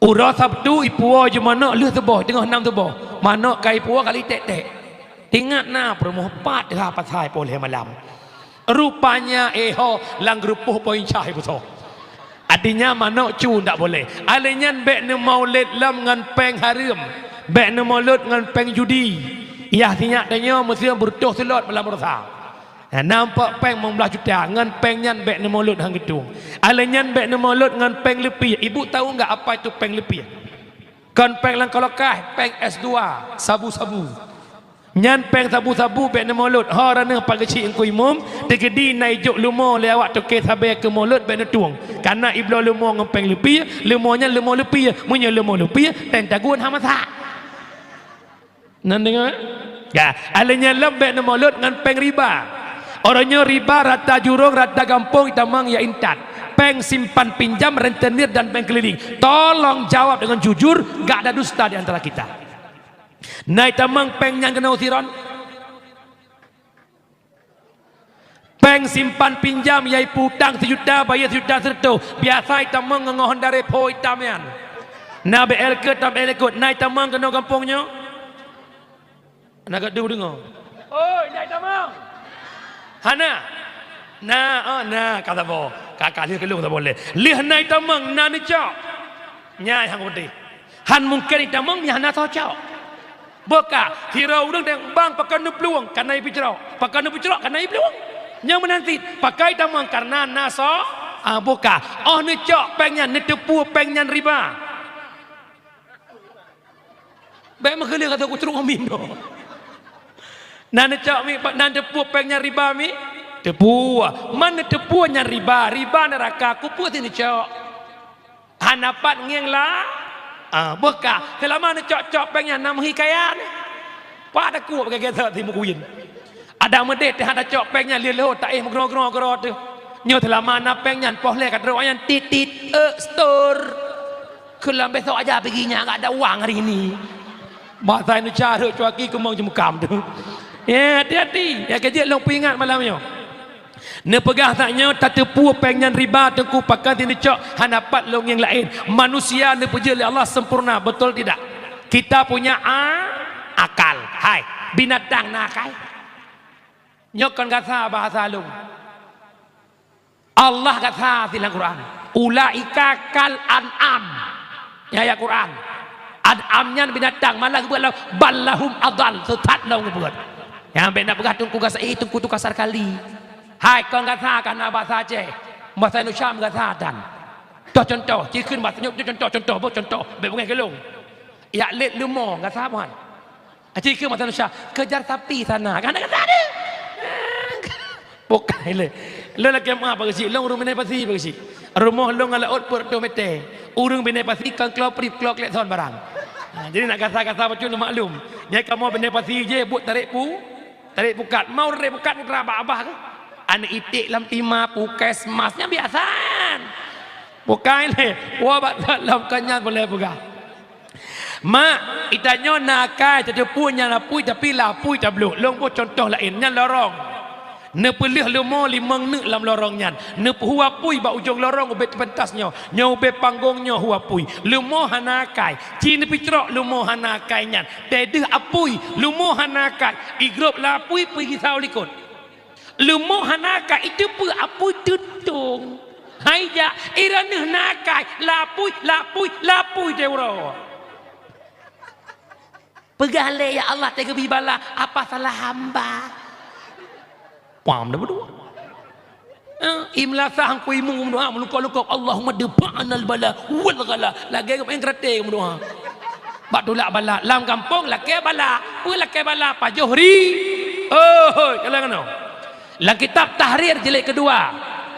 Uroe Sabtu ipuwoe jeuet manok lheueh suboh, teungoh nam suboh. Manok ka ipuwoe ka lheueh tèk-tèk. Ingat na peurumoh pat teuhah pasai poh lhèe malam. Rupanya, eh ho, lam geurupoh poin cah ipusoe. Artinya manok cu ndak boleh. Alèh nyan bèk neumulot lom ngon pèng hareuem. Bèk neumulot ngon pèng judi. Yah sinyak tanyoe meuseuti beureutoh seulot malam rosa. Nah, nampak pèng limong blaih juta, ngon pèng nyan bèk neumulot han geutueng. Alèh nyan bèk neumulot ngon pèng leupie. Ibu tahu enggak apa itu pèng leupie? Kon pèng lam kolokaih, pèng S dua, sabu-sabu. Nyan pèng sabu-sabu bèk neumulot. Ho, raneuh pageuchik Teungku Imum, teukeudi na ijok leumo lé awak toke sabe keu mulot bèk neutueng. Karena ibloe leumo ngon pèng leupie, leumo nyan leumo leupie. Meunyoe leumo leupie, teng tagun hana masak. Nan deungoe? Ya, alèh nyan lom bèk neumulot ngon pèng riba. Uroe nyoe riba rata jurông, rata gampông, itamong ya intat. Pèng simpan pinjam, rentenir dan pèng keliling. Tolong jawab dengan jujur, gak ada dusta di antara kita. Na itamong pèng nyan keunoe Siron? Pèng simpan pinjam, yaitu utang sijuta, bayeue sijuta sireutôh. Biasa itamong ngon Honda Revo itam nyan. Na B L K tam L K, na itamong keunoe gampông nyoe? Na geudu deungoe. Oi, na itamong? Hana. Na, oh, na, ka saboh. Ka, ka lheueh keu lôn saboh lé. Lheueh na itamong, na neucok. Nyan nyang peunteng. Han mungken itamong nyang hana soe cok. Boh ka, sidroe ureueng tanyong, "Bang, pakon neuplueng?" "Kareuna ipeucrok." "Pakon neupeucrok?" "Kareuna iplueng." Nyan meunan cit, pakon itamong? Kareuna na soe, ah, boh ka. Oh neucok pèng nyan, neuteupeue pèng nyan riba. Bèk meukeuleuh kata kucrok amin doh. Na neucok mi, na neuteupeue pèng nyan riba mi? Teupeue. Man neuteupeue nyan riba, riba neuraka, keupeue si neucok? Hana pat ngieng la-, ah, boh ka. Seulama neucok-cok pèng nyan na meuhi kaya nyan. Pat takot bak gata si meukuyen. Adak meudeh teuh hana cok pèng nyan lheueh-lheueh taéh meugroe-groe keudroe teuh. Nyoe seulama na pèng nyan poh lhèe ka trok nyan tit-tit, "Eh, setor. Keulam besok aja pigi nyan, enggak ada uang hari ini." Masa Indonesia rhot cuaki keumong jeumukam teuh. Ya, hati-hati. Ya, keu jeuet lôn peuingat malam nyoe. Neupeugah that nyoe tateupeue pèng nyan riba, Teungku, pakon si neucok, hana pat lôn ngieng laén. Manusia neupeujeuet lé Allah sempurna, betul tidak? Kita punya a-, akal. Hai, binatang na akai? Nyoe kon gata bahasa lôn. Allah gata sinan Quran. "Ulaika kal an'am." Nyan ayat Quran. An'am nyan binatang, malah geupeugah lom, "Bal lahum adal", seusat lom geupeugah. Nyan bèk na peugah Teungku gata, "Eh, Teungku tu kasar kali." Hai, kon gata ka na bahasa Aceh. Bahasa Indonesia meugata dan. Toh contoh, ci kheun bahasa nyoe contoh, contoh, boh contoh. Bèk beungèh keu lôn. Jak lét leumo, gata boh han? Aci keu masa Indonesia, kejar sapi sana. Kan kata ada. Bukan le. Lôn lakée meu'ah Pak Geuchik, lôn ureuëng Bina Pasi Pak Geuchik. Rumoh lôn ngon laôt peuet reutôh mètè. Ureuëng Bina Pasi kon klo prip, klo klekson barang. Ha, jadi nak gasa-gasa bacut neumaklum. Nyai kamoe Bina Pasi je buet tarék pu-, tarék pukat. Mau tarék pukat putra abah-abah keuh. Aneuk iték lam tima, puskesmas, nyan biasa. Bukan le. Wah, bak lom kon nyan boleh peugah. Mak, itanyoe na akai, tateupeue nyan apui, tapi lam apui tablok. Lôn boh cuntoh laén, nyan lorong. Neupeulheueh leumo limong neuk lam lorong nyan. Neupeuhu apui bak ujong lorong ubé pentas nyoe. Nyoe ubé panggong nyoe hu apui. Leumo hana akai. Ci neupicrok leumo hana akai nyan. Teuh deuh apui, leumo hana akai. Igrôp lam apui peugi sawoe likot. Leumo hana akai, iteupeue apui teutong. Hai jak, i droeneuh na akai, lapui, lapui, lapui teuh uroe. Peugah lé, "Ya Allah, teuh geubri bala, apa salah hamba?" Pam dah berdoa. Eh, imlasah hangku imu berdoa, meulukok-lukok, "Allahumma dfa'nal bala wal ghala." Lagée geumaén karate berdoa. Bak tulak bala, lam gampông lakée bala. Peue lakée bala? Pajoh ri. Oh, hoi, kalau ngono. Lam kitab Tahrir jilid kedua,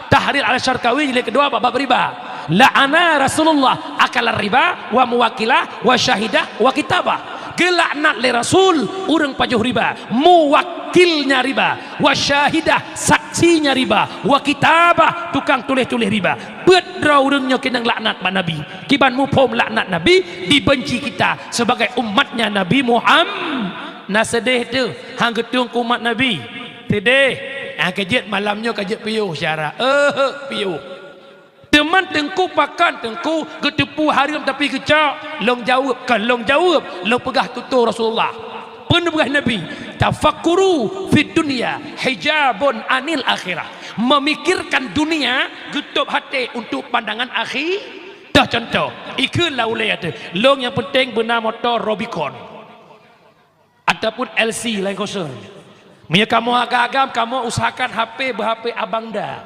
Tahrir Al-Syarqawi jilid kedua bab, bab riba. La'ana Rasulullah akalar riba wa muwakilah wa syahidah wa kitabah. Geulaknat lé Rasul ureuëng pajoh riba, muwakilnya riba, wa syahidah, saksinya riba, wa kitabah, tukang tuléh-tuléh riba. Peuet droe ureuëng nyoe keunong laknat bak Nabi. Kiban muphom laknat Nabi, dibenci kita sebagai umatnya Nabi Muhammad. Na seudeh teuh, han geutueng keu umat Nabi. Seudeh, nyang keu jeuet malam nyoe ka jeuet piôh syara. Eh, piôh. Teuma teungku pakon teungku geuteupeue hareuem tapi geucok? Lôn jaweueb, kon lôn jaweueb, lôn peugah tutoe Rasulullah. Peue neupeugah Nabi, "Tafakkuru fid dunya hijabun anil akhirah." Memikirkan dunia geutôb até untuk pandangan akhi-, toh contoh, ikheun lam ulée teuh, lôn nyang penting beuna moto Rubicon. Ataupun L C lain kosong. Meunyoe kamoe agam-agam, kamoe usahakan H P beu-H P abang da,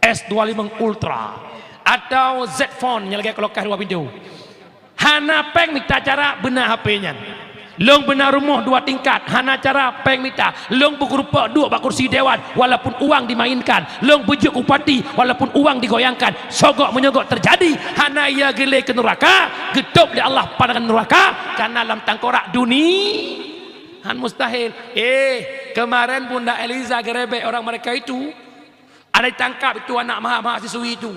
S dua lima Ultra, atau Z Phone nyang lagée kulkas dua pintoe. Hana péng mita cara beuna H P nyan. Lôn beuna rumoh dua tingkat, hana cara péng mita. Lôn beukeureupeuk duek bak kursi dewan, walaupun uang dimainkan. Lôn beujeuet bupati, walaupun uang digoyangkan. Sogok meunyoe gok teujadi, hana ia geulé keu nuraka, geutôb lé Allah pandangan nuraka, karena lam tangkorak duni-, han mustahil. Eh, kemarin Bunda Eliza gerebek orang mereka itu. Ada ditangkap itu anak maha-, mahasiswi itu.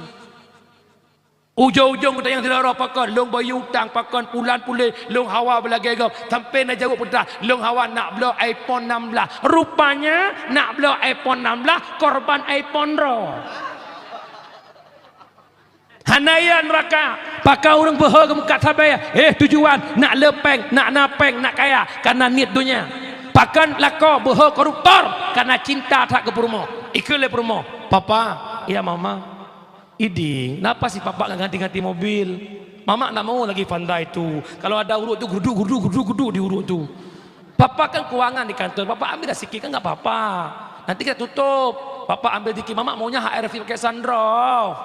Ujong-ujong geutanyong sidroe pakon, lôn bayeue utang pakon, pulan puléh, lôn hawa beulagée gob, sampai na jaweueb peugah, lôn hawa nak bloe iPhone enam belas. Rupanya nak bloe iPhone enam belas, korban iPhone droe. Hana ia nuraka, pakon ureuëng beuhe geumeukat sabe, eh, tujuan nak le péng, nak na péng, nak kaya, karena niet donya. Pakon lakoe beuhe koruptor, karena cinta that keu peurumoh. Ikheun lé peurumoh, "Papa, ya mama, idéh, napa si papa nggak ganti-ganti mobil? Mama nggak mau lagi pandai tu. Kalau ada urut tu, guduk, guduk, guduk, guduk di urut tu." Papa kan keuangan di kantor, papa ambil dah sikit kan nggak apa-apa. Nanti kita tutup. Papa ambil dikit, mama maunya H R V pakai sunroof.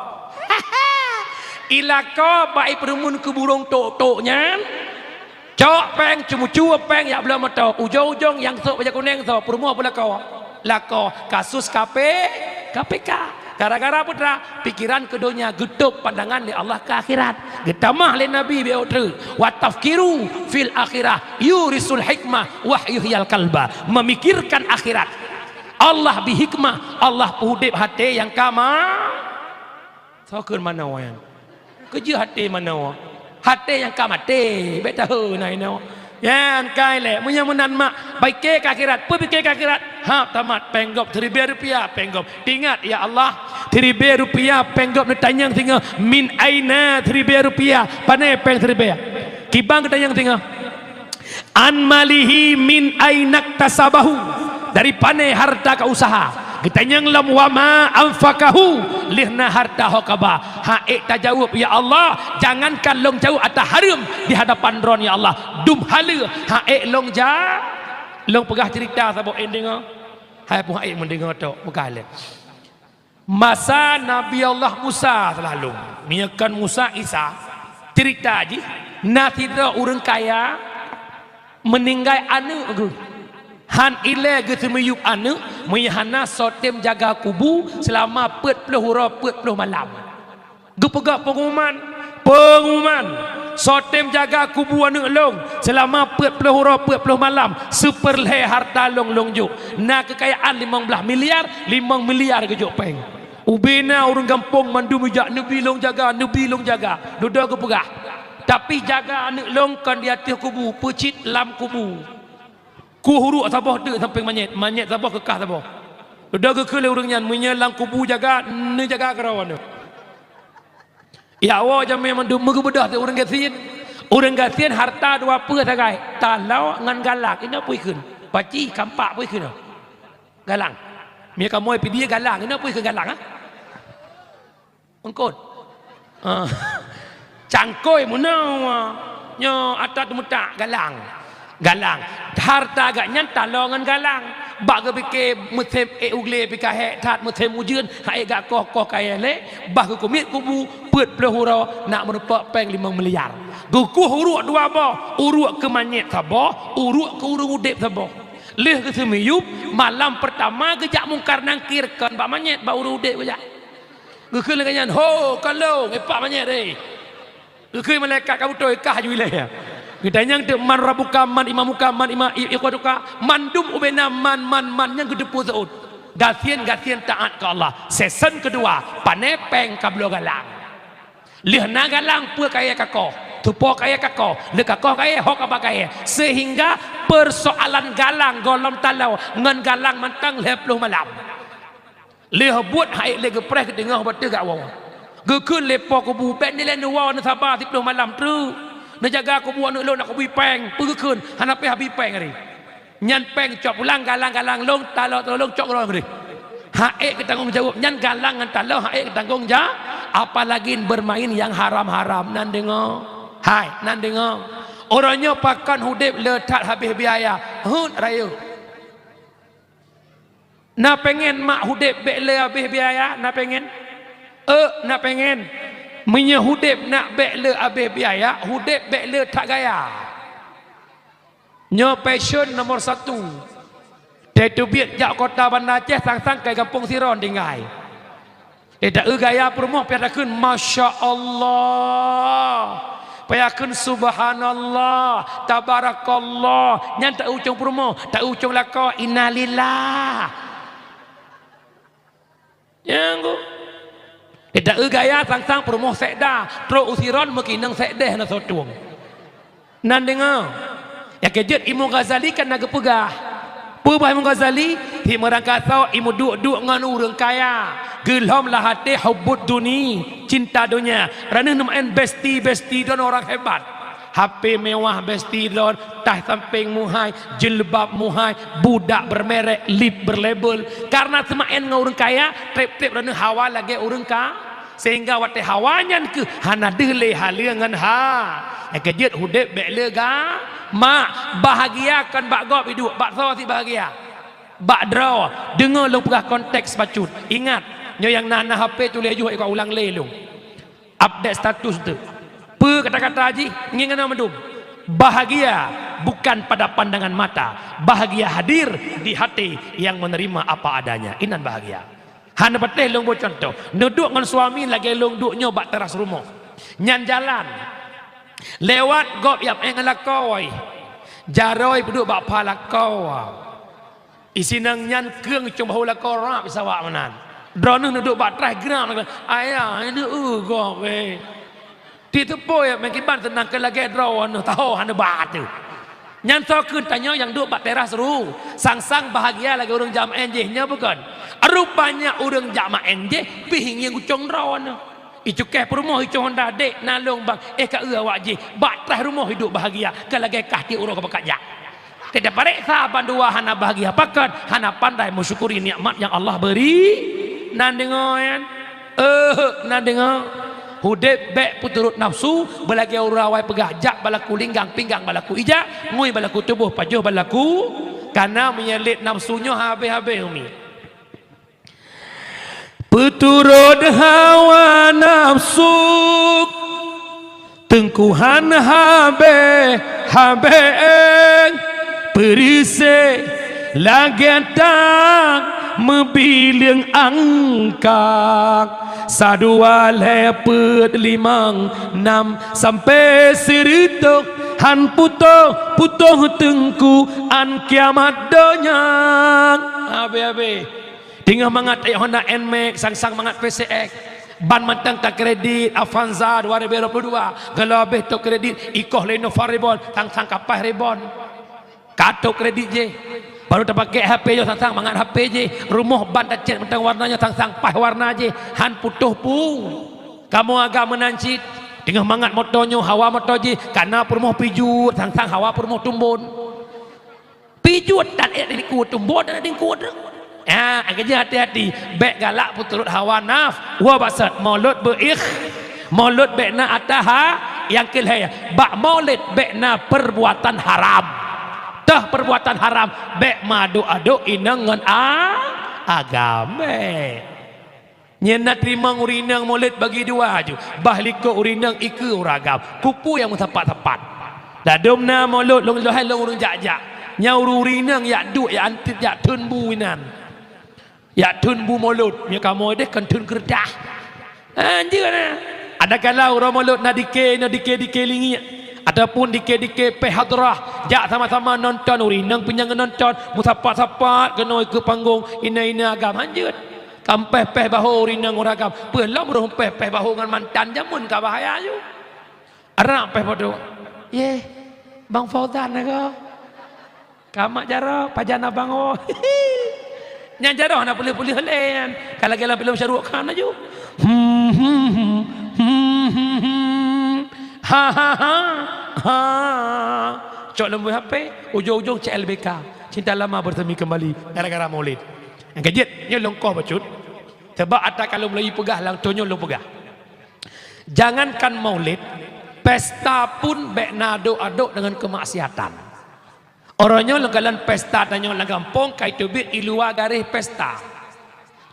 Ilako baik perumun ke burung tok-tok nyan. Cok péng, ceumucue péng, yak bloe moto. Ujong-ujong nyang sok bajée kunéng soe, peurumoh pun lakoe. Lakoe, kasus K P, K P K. Gara-gara peue teuma? Pikiran keu donya, geutôb pandangan lé Allah keu akhirat. Geutamah lé Nabi beu treuk, "Wa tafkiru fil akhirah yurisul hikmah wa yuhyil qalba." Memikirkan akhirat. Allah bri hikmah, Allah peuudeb até nyang ka ma-, Soe kheun manoe nyan? Keujeuet até manoe. Até nyang ka maté, bék tahe na inoe. Nyan kai lé, meunyoe meunan mak, pike keu akhirat, peue pike keu akhirat? Ha, tamat, péng gob siribèe rupiah, péng gob. Ingat, ya Allah, siribèe rupiah, péng gob neutanyong singoh, min aina siribèe rupiah, pané péng siribèe? Kiban geutanyong singoh. An malihi min ainaktasabahu, dari pané harta ka usaha. Geutanyong lom wa ma anfaqahu, lheueh na harta ho ka ba. Ha ék tajaweueb, ya Allah, jangankan lôn jaweueb ata hareuem di hadapan Droen, ya Allah. Dum haleue, ha ék lôn ja-, lôn peugah cerita saboh, en deungoe. Hai pun ha ék meudeungoe tok, peugah lé. Masa Nabi Allah Musa selalu, meunyoe kon Musa, Isa, cerita jih, na sidroe ureuëng kaya, Meuninggai aneuëk geuh, han ilée geuseumiyueb aneuëk, meunyo hana soe tem jaga kubu seulama peuet ploh uroe peuet ploh malam. Geupeugah peunguman, peunguman, soe tem jaga kubu aneuëk lôn seulama peuet ploh uroe peuet ploh malam, seupeurlhée harta lôn lôn jok. Na keukayaan limong blaih miliar, limong miliar geujok péng. Ubé na ureuëng gampông mandum ijak, "Neubi lôn jaga, neubi lôn jaga." Dudoe geupeugah, "Tapi jaga aneuëk lôn kon di ateueh kubu, peucit lam kubu." Kueh uruek saboh teuk sampéng manyét, manyét saboh keukah saboh. Dudoe geukheun lé ureuëng nyan, "Meunyo lam kubu jaga, neujaga keudroe aneuëk." Ya Allah, jamé mandum meugeubeudôh teuh ureuëng gasien. Ureuëng gasien harta dua peue sagai, taloe ngon galang, inoe peue ikheun. Paci, kampak peue ikheun. Galang. Mie kamoe pidie galang, inoe peue ikheun galang, ha? Eungkôt. Ah. Cangkôi meunoe, nyoe ata teumeutak galang. Galang. Harta gak nyan taloe ngon galang. Bak geupike musém ék u glé pih ka hék that, musém ujeuen han ék gak koh-koh kayée lé, bah geukumiet kubu peuet ploh uroe nak meurumpok péng limong miliar. Geukueh uruek dua boh, uruek keu manyét saboh, uruek keu ureuëng udeb saboh. Lheueh geuseumiyueb, malam peurtama geujak Mungkar Nangkir kon bak manyét, bak ureuëng udeb geujak. Geukheun lagée nyan, "Ho, ka lôn, ipak manyét, eh." Geukheun malaikat ka beutôi kah ju ilée. Geutanyong teuk, "Man rabbuka, man imamuka, man ima-, i-, ikhwatuka?" Mandum ubena man, man, man nyang geuteupeue seuôt. Gasien-gasien taát keu Allah. Season keudua, pané péng ka bloe galang. Lheueh na galang peue kayée kakoh, tupo kayée kakoh, lheueh kakoh kayée ho kaba kayée. Seuhingga peusoalan galang gohlom taloe ngon galang mantong lhée ploh malam. Lheueh buet han ék lé geupreh geuteungoh bak teuh gak woe. Geukheun lé po kubu, "Bék nilée neuwoe, neusaba siploh malam treuk. Neujaga kubu aneuëk lôn, nak kubri péng." Peue geukheun, "Hana pih habéh péng ari." Nyan péng cok pulang, galang-galang lôn, taloe-taloe lôn cok keudroe keudeh. Han ék geutanggong jaweueb, nyan galang ngon taloe han ék geutanggong ja-, apalagi bermain yang haram-haram. Nan deungoe. Hai, nan deungoe. Uroe nyoe pakon udeb le that habéh biaya. Heuet rayeuk. Na péngen mak udeb bék le habéh biaya? Na péngen? Euk, na péngen. Meunyoe udeb nak bék le habéh biaya, udeb bék le that gaya. Nyoe passion nomor satu. Teubiet jak kota Banda Aceh sang-sang kai gampông sidroe tinggai. Teuta eu gaya peurumoh pih takheun, "Masya Allah." Pih takheun, "Subhanallah, tabarakallah." Nyan ta eu ucong peurumoh, ta eu ucong lakoe, "Innalillah." Nyang ku. Teuta eu gaya sang-sang peurumoh sekda, trok u sidroe meukinong sekdeh na sotong. Nan deungoe. Nyang keujeuet Imam Ghazali kan na geupeugah. Peue bah Imam Ghazali? Hi meurangkasoe i meuduek-duek ngon ureuëng kaya. Geulhom lam até hubbud duni, cinta donya. Droeneuh neumeu'en besti-besti droen orang hebat. H P mewah besti droen, tah sampéng muhai, jilbab muhai, budak bermerek, lip berlabel. Karena seuma'en ngon ureuëng kaya, treb-treb droeneuh hawa lagée ureuëng ka-, sehingga watée hawa nyan keuh hana deuh lé haleue ngon ha. Nyang keujeuet udeb bék le ga-, mak, bahagia kon bak gob iduek, bak soe sit bahagia? Bak droe. Deungoe lôn peugah konteks bacut. Ingat, nyoe nyang na, na H P tuléh juh, ulang lé lôn. Update status tu. Peue kata-kata jih ngieng keunoe mandum. Bahagia bukan pada pandangan mata. Bahagia hadir di hati yang menerima apa adanya. Inan bahagia. Hana patéh lôn boh contoh. Neuduek ngon suami lagée lôn duek nyoe bak teras rumoh. Nyan jalan. Lewat gob jak meu'en ngon lakoe. Jaroe peuduek bak pha lakoe. Isi nang nyan keueng cong bahu lakoe rab isawak meunan. Droeneuh neuduek bak traih geram, "Ayah, ini eu gob, eh." Ti teupôi meukiban seunang keu lagée droeneuh taho hana ba teuh. Nyan soe kheun tanyoe nyang duek bak teras ru, sang-sang bahagia lagée ureuëng jak meu'en jih nyoe bukon. Rupanya ureuëng jak meu'en jih pih ngieng ucong droeneuh. Icukéh peurumoh, icong honda, "Dek, na lôn bang." Eh, ka eu awak jih. Bak traih rumoh iduek bahagia. Ka lagée kah tieb uroe ka pakat jak. Teuta pareksa bandua hana bahagia pakat, hana pandai meusyukuri nikmat nyang Allah beri. Nan deungoe nyan? Eh, nan deungoe. Udeb bék peuturot nafsu, beulagée ureuëng awai peugah, "Jak balaku linggang, pinggang balaku ija, ngui balaku tuboh, pajoh balaku kana." Meunyoe lét nafsu nyoe habéh-habéh umi. Peuturot hawa nafsu, teungku han habéh-habéh. Reuseh lagèe tang meubileung angkang, sadua lhèe peuet limong nam sampai sireutôh, han putôh-putôh teungku án kiamat donya. Habéh-habéh. Teungoh mangat tajak Honda Nmax, sang-sang mangat P C X. Ban mantong takredit, Avanza dua ribu dua puluh dua. Geulabeh takredit, ikoh lé Nova Reborn, sang-sang ka paih Reborn. Ka takredit jih. Baru tapakèk H P nyoe, sang-sang mangat H P jih. Rumoh ban tacèt mantong warna nyoe, sang-sang paih warna jih. Han putôh pu. Kamoe agam meunan cit. Teungoh mangat moto nyoe, hawa moto jih. Ka na peurumoh Peugeot, sang-sang hawa peurumoh Tumbon. Peugeot tan ék di likot, Tumbon tan di likot. Ha, akhé jih hati-hati. Bèk galak peuturot hawa naf-, wa basat. Maulud beuikh-, maulud bèk na ataha nyang keu lhèe. Bak maulid bèk na perbuatan haram. Teuh perbuatan haram, bèk meuaduk-aduk inong ngon a-, agam. Bèk. Nyan na teurimong ureueng inong maulid bagi dua aju, bah likot ureueng inong ikeue ureueng agam, kupu nyang meusapat-sapat. Ladôm na maulid lôn lheueh lôn ureueng jak-jak. Nyan ureueng inong jak duek, jak antit, jak theun bu inan. Jak theun bu maulid, nyoe kamoe deh kon theun keureutah. Anjeut na. Adakala uroe maulid na dikée, na dikée-dikée lingiek, ataupun dikée-dikée péh hadrah, jak sama-sama nonton, ureueng inong pih nyang nonton, meusapat-sapat keunoe keu panggong, inan-inan agam, anjeut. Kampéh-péh bahô ureueng inong ureueng agam. Peue lom roh péh-péh bahô ngon mantan jameun ka bahaya aju. Arang péh padum. Yeh, Bang Fauzan na ko. Ka mak jaroe, pajan abang oh. Nyan jaroe hana puléh-puléh lé nyan. Ka lagèe lam filem Shah Rukh Khan aju. Hmm, hmm, hmm, hmm, hmm, hmm. Ha, ha, ha, ha. Cok lom H P, ujong-ujong C L B K. Cinta lama bersemi kembali gara-gara maulid. Nyang keujeuet, nyoe lôn koh bacut. Sabab ata ka lôn Melayu peugah, lam tunyok lôn peugah. Jangankan maulid, pesta pun bèk na adok-adok deungon keumaksiatan. Uroe nyoe lôn kalon pesta tanyoe lam gampông ka iteubiet i luwa garéh pesta.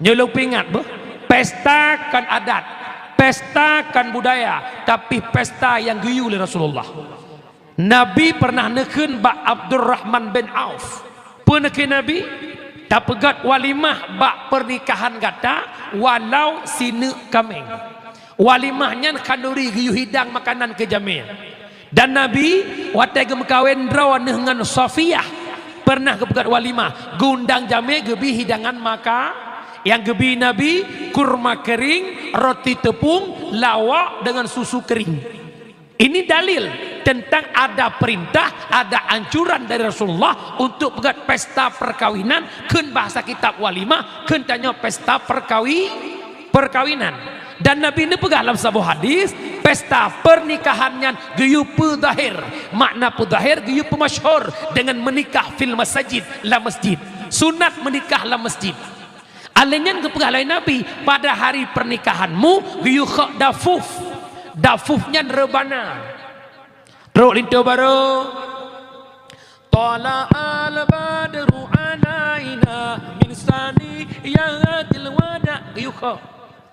Nyoe lôn peuingat beuh, pesta kon adat, pesta kon budaya, tapi pesta nyang geuyue lé Rasulullah. Nabi pernah neukheun bak Abdurrahman bin Auf. Peue neukheun Nabi? Tapeugöt walimah bak peurnikahan gata walau sineuk kaméng. Walimah nyan khanduri geuyue hidang makanan keu jamé. Dan Nabi watèe geumeukawen droeneuh ngon Safiyah pernah geupeugöt walimah, geuundang jamé geubi hidangan maka, nyang geubi Nabi kurma kering, roti teupông, lawak deungon susu kering. Ini dalil tentang ada perintah, ada anjuran dari Rasulullah untuk peugöt pesta perkawinan, kheun bahasa kitab walimah, kheun tanyoe pesta perkawi-, perkawinan. Dan Nabi neupeugah lam saboh hadis, pesta pernikahan nyan geuyue peuzahir. Makna peuzahir, geuyue peumasyhur dengan menikah fil masajid, lam masjid. Sunat menikah lam masjid. Alèh nyan geupeugah lé Nabi, "Pada hari pernikahanmu geuyue khok dafuf." Dafuf nyan reubana. Trok linto barô. Tala al-badru alaina min saniyatil wada. Geuyue khok.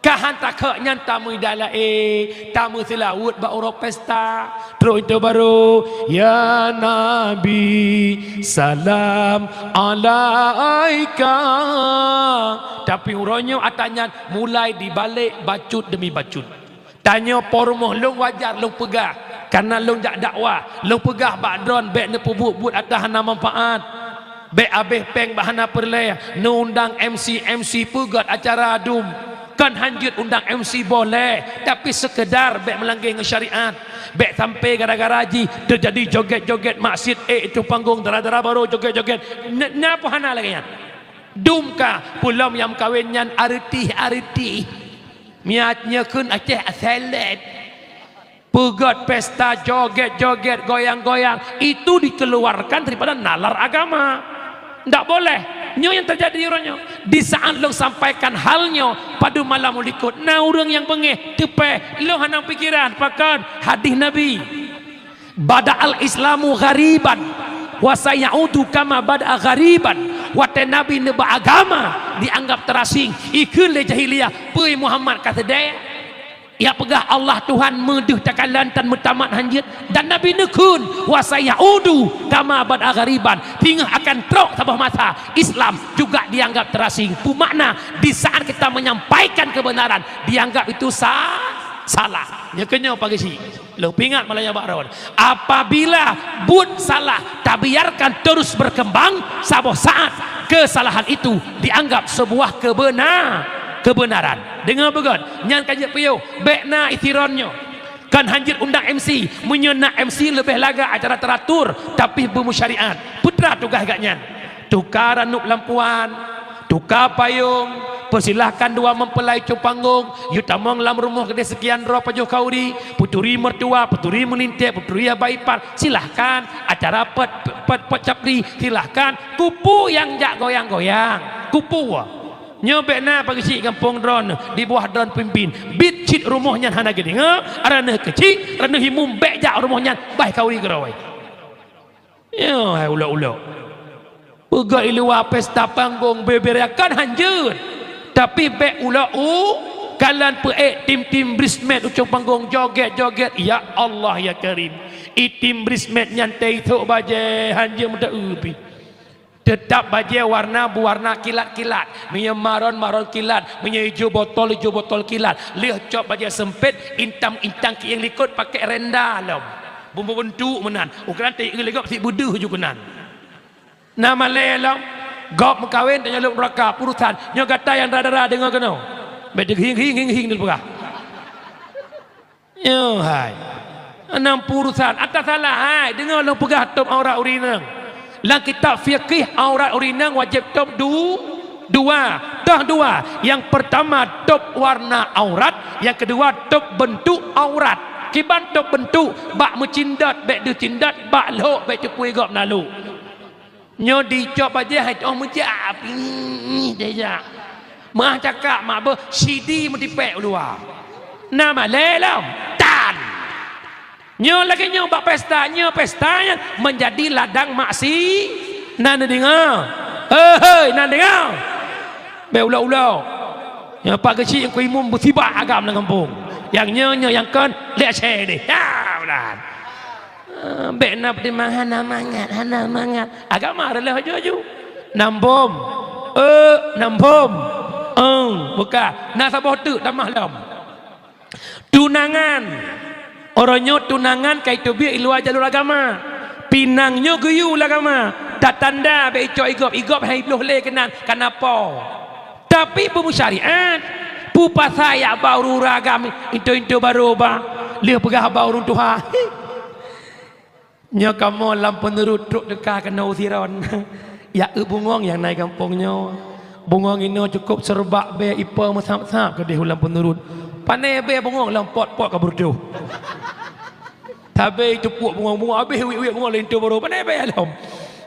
Ka han takhok nyan tameuidalai, tameuseulaweuet bak uroe pesta. Trok linto barô, "Ya Nabi, salam alaika." Tapi uroe nyoe ata nyan mulai dibalek bacut demi bacut. Tanyoe po rumoh lôn wajar lôn peugah, kareuna lôn jak dakwah, lôn peugah bak droen bèk neupeubuet-buet ata hana manfaat. Bèk abéh péng bak hana peureulèe, neuundang M C, M C peugöt acara dum. Kon hanjeuet undang M C boleh, tapi seukeudar bèk meulangge ngon syariat. Bèk sampai gara-gara jih teujadi jogét-jogét maksiet, eh, itu panggong dara-dara barô jogét-jogét. N-, na peue hana lagèe nyan? Dum ka, peue lom nyang meukawen nyan areutih-areutih. Miat nyoe kheun Aceh aselet. Peugöt pesta jogét-jogét, goyang-goyang, itu dikeluarkan daripada nalar agama. Ndak boleh. Nyoe nyang teujadi uroe nyoe. Di saat lôn sampaikan hal nyoe, padum malam u likot, na ureueng nyang beungéh, teupèh, lôn hana pikiran, pakon hadih Nabi. "Bada'al Islamu ghariban, wa sayaudu kama bada'a ghariban." Watèe Nabi neuba agama, dianggap teurasing, ikheun lé jahiliyah, "Peue Muhammad ka seudeh?" Ya peugah Allah Tuhan meudeuh takalon tan meutamat hanjeuet, dan Nabi neukheun, "Wa sayaudu kama bada ghariban." Teungoh akan trok saboh masa, Islam juga dianggap terasing. Peue makna, di saat kita menyampaikan kebenaran, dianggap itu sa-, salah. Nyoe keunyoe pageusi. Lôn peuingat malam nyoe bak droen. Apabila buet salah tabiarkan terus berkembang, saboh saat kesalahan itu dianggap sebuah kebena-, kebenaran. Deungoe beugét, nyan ka jeuet piôh, bék na isiron nyoe. Kan hanjeuet undang M C, meunyoe na M C leubeh lagak acara teratur, tapi beumusyariat. Peue teuma tugaih gobnyan? Tuka ranup lampuan, tuka payong, peusilahkan dua mempelai cong panggong, yue tamong lam rumoh keudeh seukian droe pajoh khauri, peuturi meutuah, peuturi meulintèe, peuturi haba ipar, silahkan. Acara pot, pot, pot capri, silahkan. Keupeue nyang jak goyang-goyang? Keupeue? Nyoe bék na pageusi gampông droen, di bawah droen pimpin. Biet cit rumoh nyan hana geudeungoe, ranuh keuchik, ranuh imum bék jak rumoh nyan, bah khauri keudroe. Nyoe hai ulok-ulok. Peugah i luwa pesta panggong beubeurakan hanjeuet. Tapi bék ulok u, kalon peuék tim-tim bridesmaid u cong panggong joget-joget. Ya Allah, ya Karim. I tim bridesmaid nyan teuisok bajée hanjeuet meuta-eu pih. Teutap bajée warna beuwarna kilat-kilat. Meunyoe maron, maron kilat. Meunyoe ijo botol, ijo botol kilat. Lheueh cok bajée seumpét, intang-intang kieng likot pakék renda lom. Beubentuk meunan. Ukeran teuieu lé gob sibeudeuh ju keunan. Na malée lom, gob meukawen tanyoe lôn beuraka, peurusan. Nyoe gata nyang dara-dara deungoe keunoe. Bék teuhing-hing-hing-hing lôn peugah. Nyoe hai. Nam peurusan, ata salah hai, deungoe lôn peugah tôb aurat ureueng inong. Lam kitab fikih aurat ureueng inong wajéb tôb du-, dua. Toh dua. Nyang peurtama tôb warna aurat, nyang keudua tôb beuntuk aurat. Kiban tôb beuntuk, bak meucindot bék deuh cindot, bak lhok bék teupui gob na lhok. Nyoe dicok bajée hai toh meujak, pih deh jak. Meuah cakak mak beuh sidi meutipék u luwa. Na malée lom, tan. Nyoe lagée nyoe bak pesta, nyoe pesta nyan meunjadi ladang maksi-, na neudeungoe. Hei, hei, na neudeungoe. Bék ulok-ulok. Nyoe pak geuchik nyang ku imum beusibak agam lam gampông. Nyang nyoe, nyoe nyang kon, lé asée deh. Ya, ulan. Ah, bék na peutimang hana mangat, hana mangat. Agama reuloh aju-aju. Nam bom. Eh, nam bom. Eng, buka. Na saboh teuk tamah lom. Tunangan. Uroe nyoe tunangan ka iteubiet i luwa jalur agama. Pinang nyoe geuyue lé agama. Tatanda bék icok igop, igop hai bloh lé keunan, kana po. Tapi peue meusyariat, peue pasai yak ba ureueng agam into-into barô ba, lheueh peugah ba ureueng tuha. Nyoe kamoe lam peunurut trok teuka keunoe u Siron. Yak eu bungong nyang na i gampông nyoe. Bungong inoe cukôp seureubak bée ipo meusab-sab keudeh u lam peunurut. Pané bée bungong lam pot-pot ka beureudoh. Tabé teupuk bungong-bungong, abéh wiek-wiek bungong linto baroe, pané bée lom.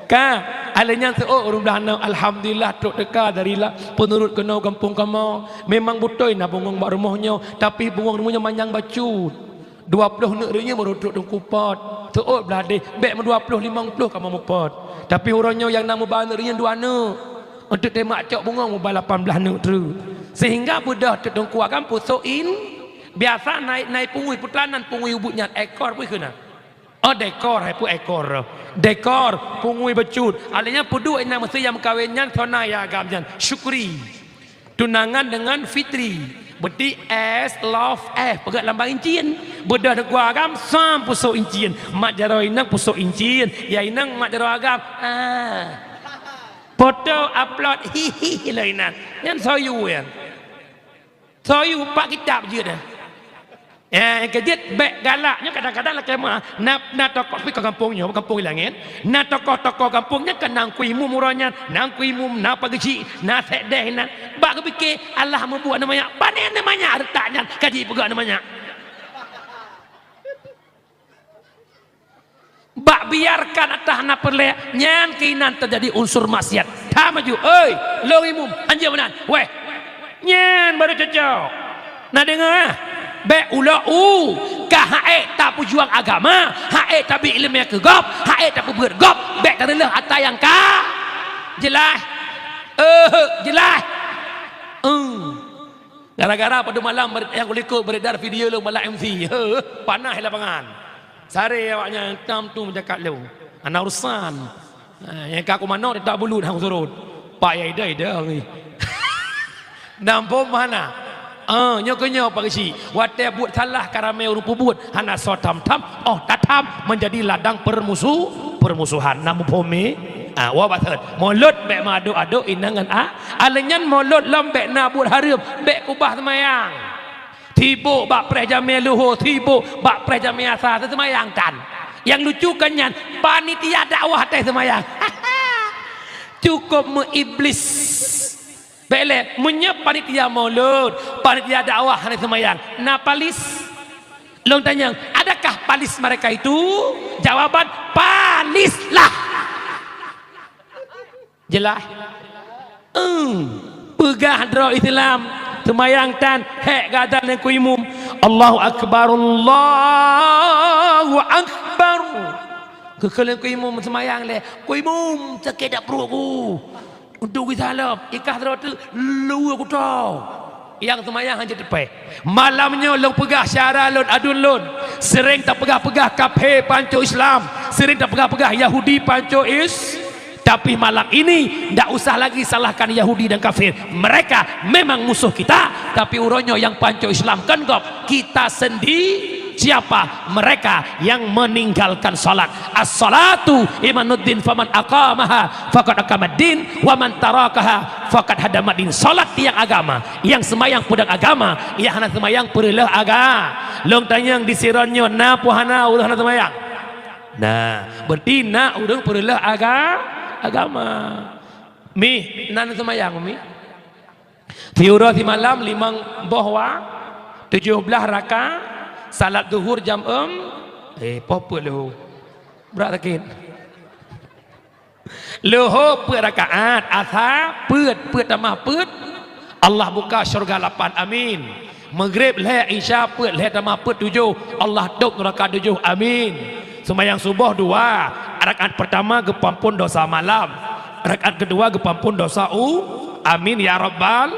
Ka, alèh nyan seuôt ureueng blah nyoe, alhamdulillah, trok teuka dari la-, peunurut keunoe gampông kamoe. Memang beutôi na bungong bak rumoh nyoe, tapi bungong rumoh nyoe manyang bacut. Dua ploh neuk reunyeuen baru trok teungku pot. Seuôt blah deh, bèk meudua ploh limong ploh kamoe meupot. Tapi uroe nyoe nyang na meuba neuk reunyeuen dua neuk. Eunteuk teumat cok bungong meuba lapan blah neuk treuk. Sehingga beudôh teuk teungku agam pusok in, biasa na i, na i pungui, peue teuma nan pungui ubit nyan, ekor peue keunan. Oh, dekor, hai peue ekor. Dekor, pungui bacut. Alèh nyan peuduek inong meusé nyang meukawen nyan, soe na ya agam nyan. Syukri. Tunangan dengan Fitri. Beuti S, love, eh, peugah lam bang incin. Beudôh teungku agam, sam pusok incin. Mat jaroe inong pusok incin. Ya inong mat jaroe agam. Ah. Foto upload, hihi, lé inong. Nyan soe yue nyan. Soe yue, pak kitab jeuet dah. Eh, nyang keujeuet bèk galak. Nyoe kadang-kadang lakèe meuah. Na, na tokoh, tapi ka gampông nyoe, gampông Ilangèt. Na tokoh-tokoh gampông nyan kan na Teungku Imum uroe nyan, na Teungku Imum, na Pak Geuchik, na Sekdes nyan. Bak geupiké, alah meubuet aneuk manyak. Pané aneuk manyak reutak nyan, ka jipeugah aneuk manyak. Bak biarkan ata hana peureulèe, nyan keunan teujadi unsur maksiat. That maju, oi, lôn imum, hanjeuet meunan. Weh, nyan baru cocok. Na deungö, ah? Bèk ulok u, ka han ék tapeujuang agama, han ék tabri ileumèe keu gob, han ék tapeubeuet gob, bèk tareuleuh ata nyang ka jeulaih. Eh, jeulaih. Eh. Gara-gara padum malam ber-, nyang kulikot beredar video lôn balak M C. Heuh, panas lapangan. Sare awaknyan tam tu menjakat lôn. Ana urusan. Ha, nyang ka kumanok teutap bulut hang surot. Pak ya ida-ida ni. Nampom hana. Ah, nyoe keu nyoe Pak Geuchik. Watèe buet salah ka ramé ureueng peubuet, hana soe tham-tham, oh tatham menjadi ladang permusu-, permusuhan. Na muphom mi? Ah, wa basen. Mulod bèk meuadok-adok inong ngon a-, alèh nyan mulod lom bèk na buet hareuem, bèk keubah seumayang. Sibok bak preh jamèe luho, sibok bak preh jamèe asa, seumayang tan. Nyang lucu kan nyan, panitia dakwah teuh seumayang. Cukup meuiblis. Bèk lé, meunyoe panitia mulod, panitia dakwah hana seumayang, na palis? Lôn tanyong, adakah palis mereka itu? Jawaban, palislah. Jeulaih? Eum, peugah droe Islam, seumayang tan, hék geuazan lé ku imum, "Allahu Akbar, Allahu Akbar." Keu-keu lé ku imum seumayang lé, "Ku imum, sakét dak pruet ku." Untuk geusalom, ikah droe teuk luweue kuto. Nyang seumayang hana teupèh. Malam nyoe lôn peugah syedara lôn, aduen lôn, sering tapeugah-peugah kafé pancok Islam, sering tapeugah-peugah Yahudi pancok Is-, tapi malam ini ndak usah lagi salahkan Yahudi dan kafir. Mereka memang musuh kita, tapi uroe nyoe nyang pancok Islam kon gob, kita sendi-, siapa? Mereka yang meninggalkan salat. As-salatu imaduddin faman aqamaha faqad aqamaddin wa man tarakaha faqad hadamaddin. Salat nyang agama, nyang seumayang peudong agama, nyang hana seumayang peureuloh aga-. Lôn tanyong di Siron nyoe na peu hana ureueng hana seumayang? Nah, berarti na ureueng peureuloh aga-, agama. Mi, na seumayang, Mi? Siuroe simalam limong boh wa, tujoh blaih raka, salat zuhur jam eum, eh, poh peuet leuho. Brat sakét. Leuho peuet rakaat, asa peuet, peuet tamah peuet, Allah buka syurga lapan, amin. Maghrib lhèe, Isya peuet, lhèe tamah peuet tujoh, Allah tôp nuraka tujoh, amin. Seumayang suboh dua, rakaat peurtama geupeuampon dosa malam, rakaat keudua geupeuampon dosa u-, amin ya rabbal,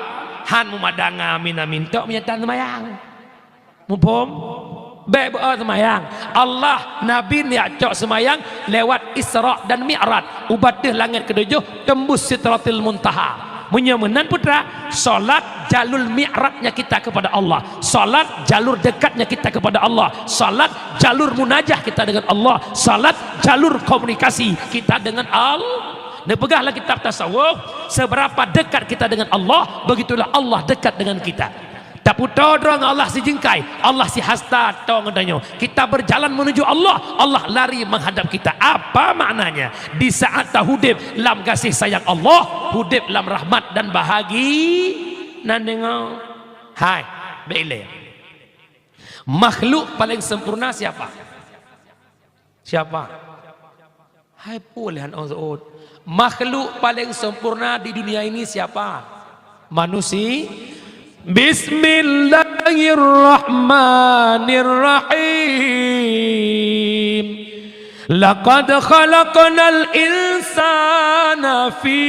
han meumadang amin, amin tok meunyo tan seumayang. Muphom? Bèk beu seumayang. Allah, Nabi neujak cok seumayang lewat Isra dan Mi'raj, u ateueh langèt keudujôh, tembus Sidratil Muntaha. Meunyoe meunan putra, salat jalur mi'rajnya kita kepada Allah, salat jalur dekatnya kita kepada Allah, salat jalur munajah kita dengan Allah, salat jalur komunikasi kita dengan Allah. Neupeugah lam kitab tasawuf, seberapa dekat kita dengan Allah, begitulah Allah dekat dengan kita. Tapeutoe droe ngon Allah sijeungkai, Allah sihasta toe ngon tanyoe. Kita berjalan menuju Allah, Allah lari menghadap kita. Apa maknanya? Di saat tahudép lam gaséh sayang Allah, hudép lam rahmat dan bahagi-, nan deungoe. Hai, bèk ilèe. Makhluk paling sempurna siapa? Siapa? Hai pue lé han ôh seuôt. Makhluk paling sempurna di dunia ini siapa? Manusi-, Bismillahirrahmanirrahim. Laqad khalaqnal insana fi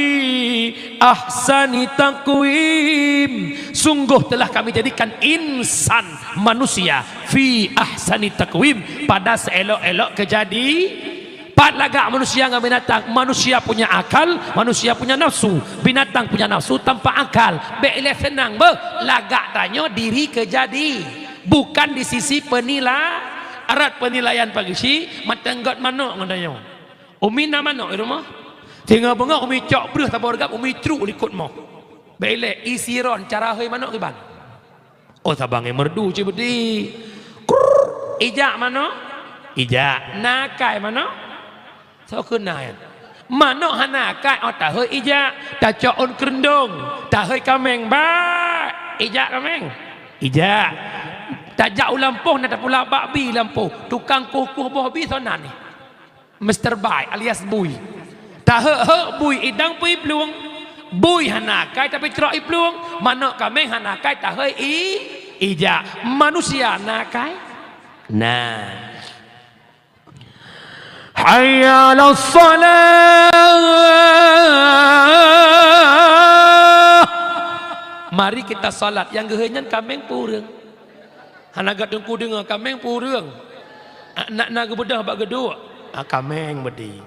ahsani taqwim. Sungguh telah Kami jadikan insan, manusia, fi ahsani taqwim, pada seelok-elok keujadi-, Pat lagak manusia ngon binatang? Manusia punya akal, manusia punya nafsu. Binatang punya nafsu tanpa akal. Bèk ilèe seunang beuh, lagak tanyoe diri keujadi, bukan di sisi penila-, arat penilaian Pak Geuchik, mantong göt manok ngon tanyoe. Umi na manok di rumoh? Singoh beungoh Umi cok breuh saboh reugab, Umi cruk likot moh. Bèk ilèe, i Siron cara hôi manok kiban. Oh, saban ngon merdu cit beuti. Krrrr. Ijak manok? Ijak. Na akai manok? Soe kheun na nyan? Manok hana akai, oh, tahôi ijak. Tacok ôn keureuendong, tahôi kaméng, bak! Ijak kaméng. Ijak. Tajak u lampôh, na tapula bak bi lampôh. Tukang kueh-kueh boh bi soe nan nyan? Mister Bai alias Bui. Taheu-heu Bui idong pui plueng. Bui hana akai tapi crok i plueng. Manok kaméng hana akai taheu i ijak. Manusia na akai? Na. Hayya 'alas shalah. Mari kita salat, nyang geuhôi nyan kaméng peue ureuëng. Hana gét teungku deungoe, kaméng peue ureuëng. Ah, nak na geubeudôh bak geuduek, ah, kaméng beudi.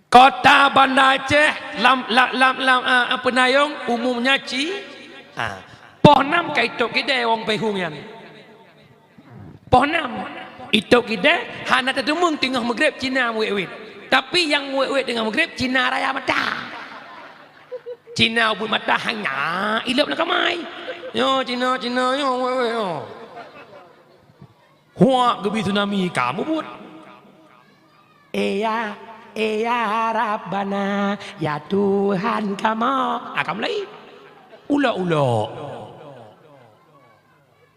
Kota Banda Aceh lam, lam, lam, lam, ah, ah, peunayong umumnya ci, ah, poh nam ka itôb keudè wong Peuhong nyan. Poh nam, itôb keudè hana tateumeung teungoh meugreb Cina meuwét-wét. Tapi nyang meuwét-wét teungoh meugreb Cina raya mata. Cina ubit mata hanya ilop na kamai. Nyoe Cina, Cina nyoe meuwét-wét nyoe. Huak geubi tsunami ka mubuet. "Eh ya, eh ya Rabbana, ya Tuhan kamoe." Ah, ka mulai. Ulok-ulok.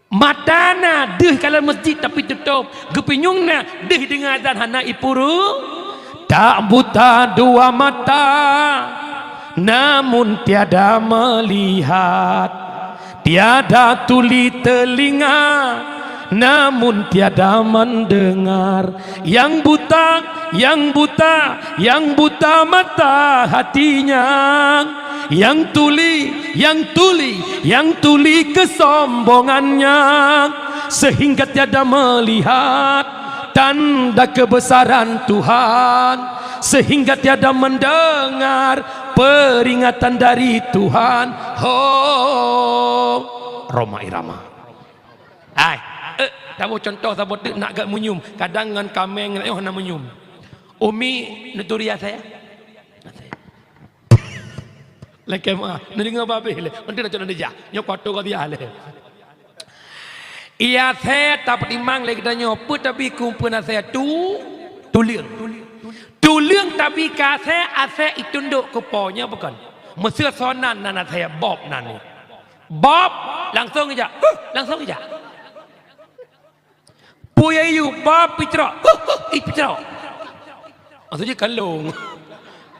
Mata na deuh ka lam masjid tapi tutôb, geupinyueng na deuh deungoe azan hana ipuru. Tak buta dua mata, namun tiada melihat. Tiada tuli telinga, namun tiada mendengar. Yang buta, yang buta, yang buta mata hatinya. Yang tuli, yang tuli, yang tuli kesombongannya, sehingga tiada melihat tanda kebesaran Tuhan, sehingga tiada mendengar peringatan dari Tuhan. Ho, Rhoma Irama. Hai, eh, taboh contoh saboh teuk nak gét meunyum, kadang ngon kaméng nyoe hana meunyum. Umi neuturi asèe? Lakèe meu'ah, neudeungoe babeh lé. Meuntri na cok neujah. Nyoe kuatoe ka biah lé. Asèe tapeutimang lé geutanyoe, peue tabi keu peue asèe tu, tuleueng. Tuleueng tabi keu asèe, asèe itundok keu po nyoe bukon. Meuseu sonan nan asèe bob nan nyoe. Bob langsong ijak. Huh, langsong ijak. Peue yue bob picrok. Huh, huh, ih picrok. Maksudnya kalong.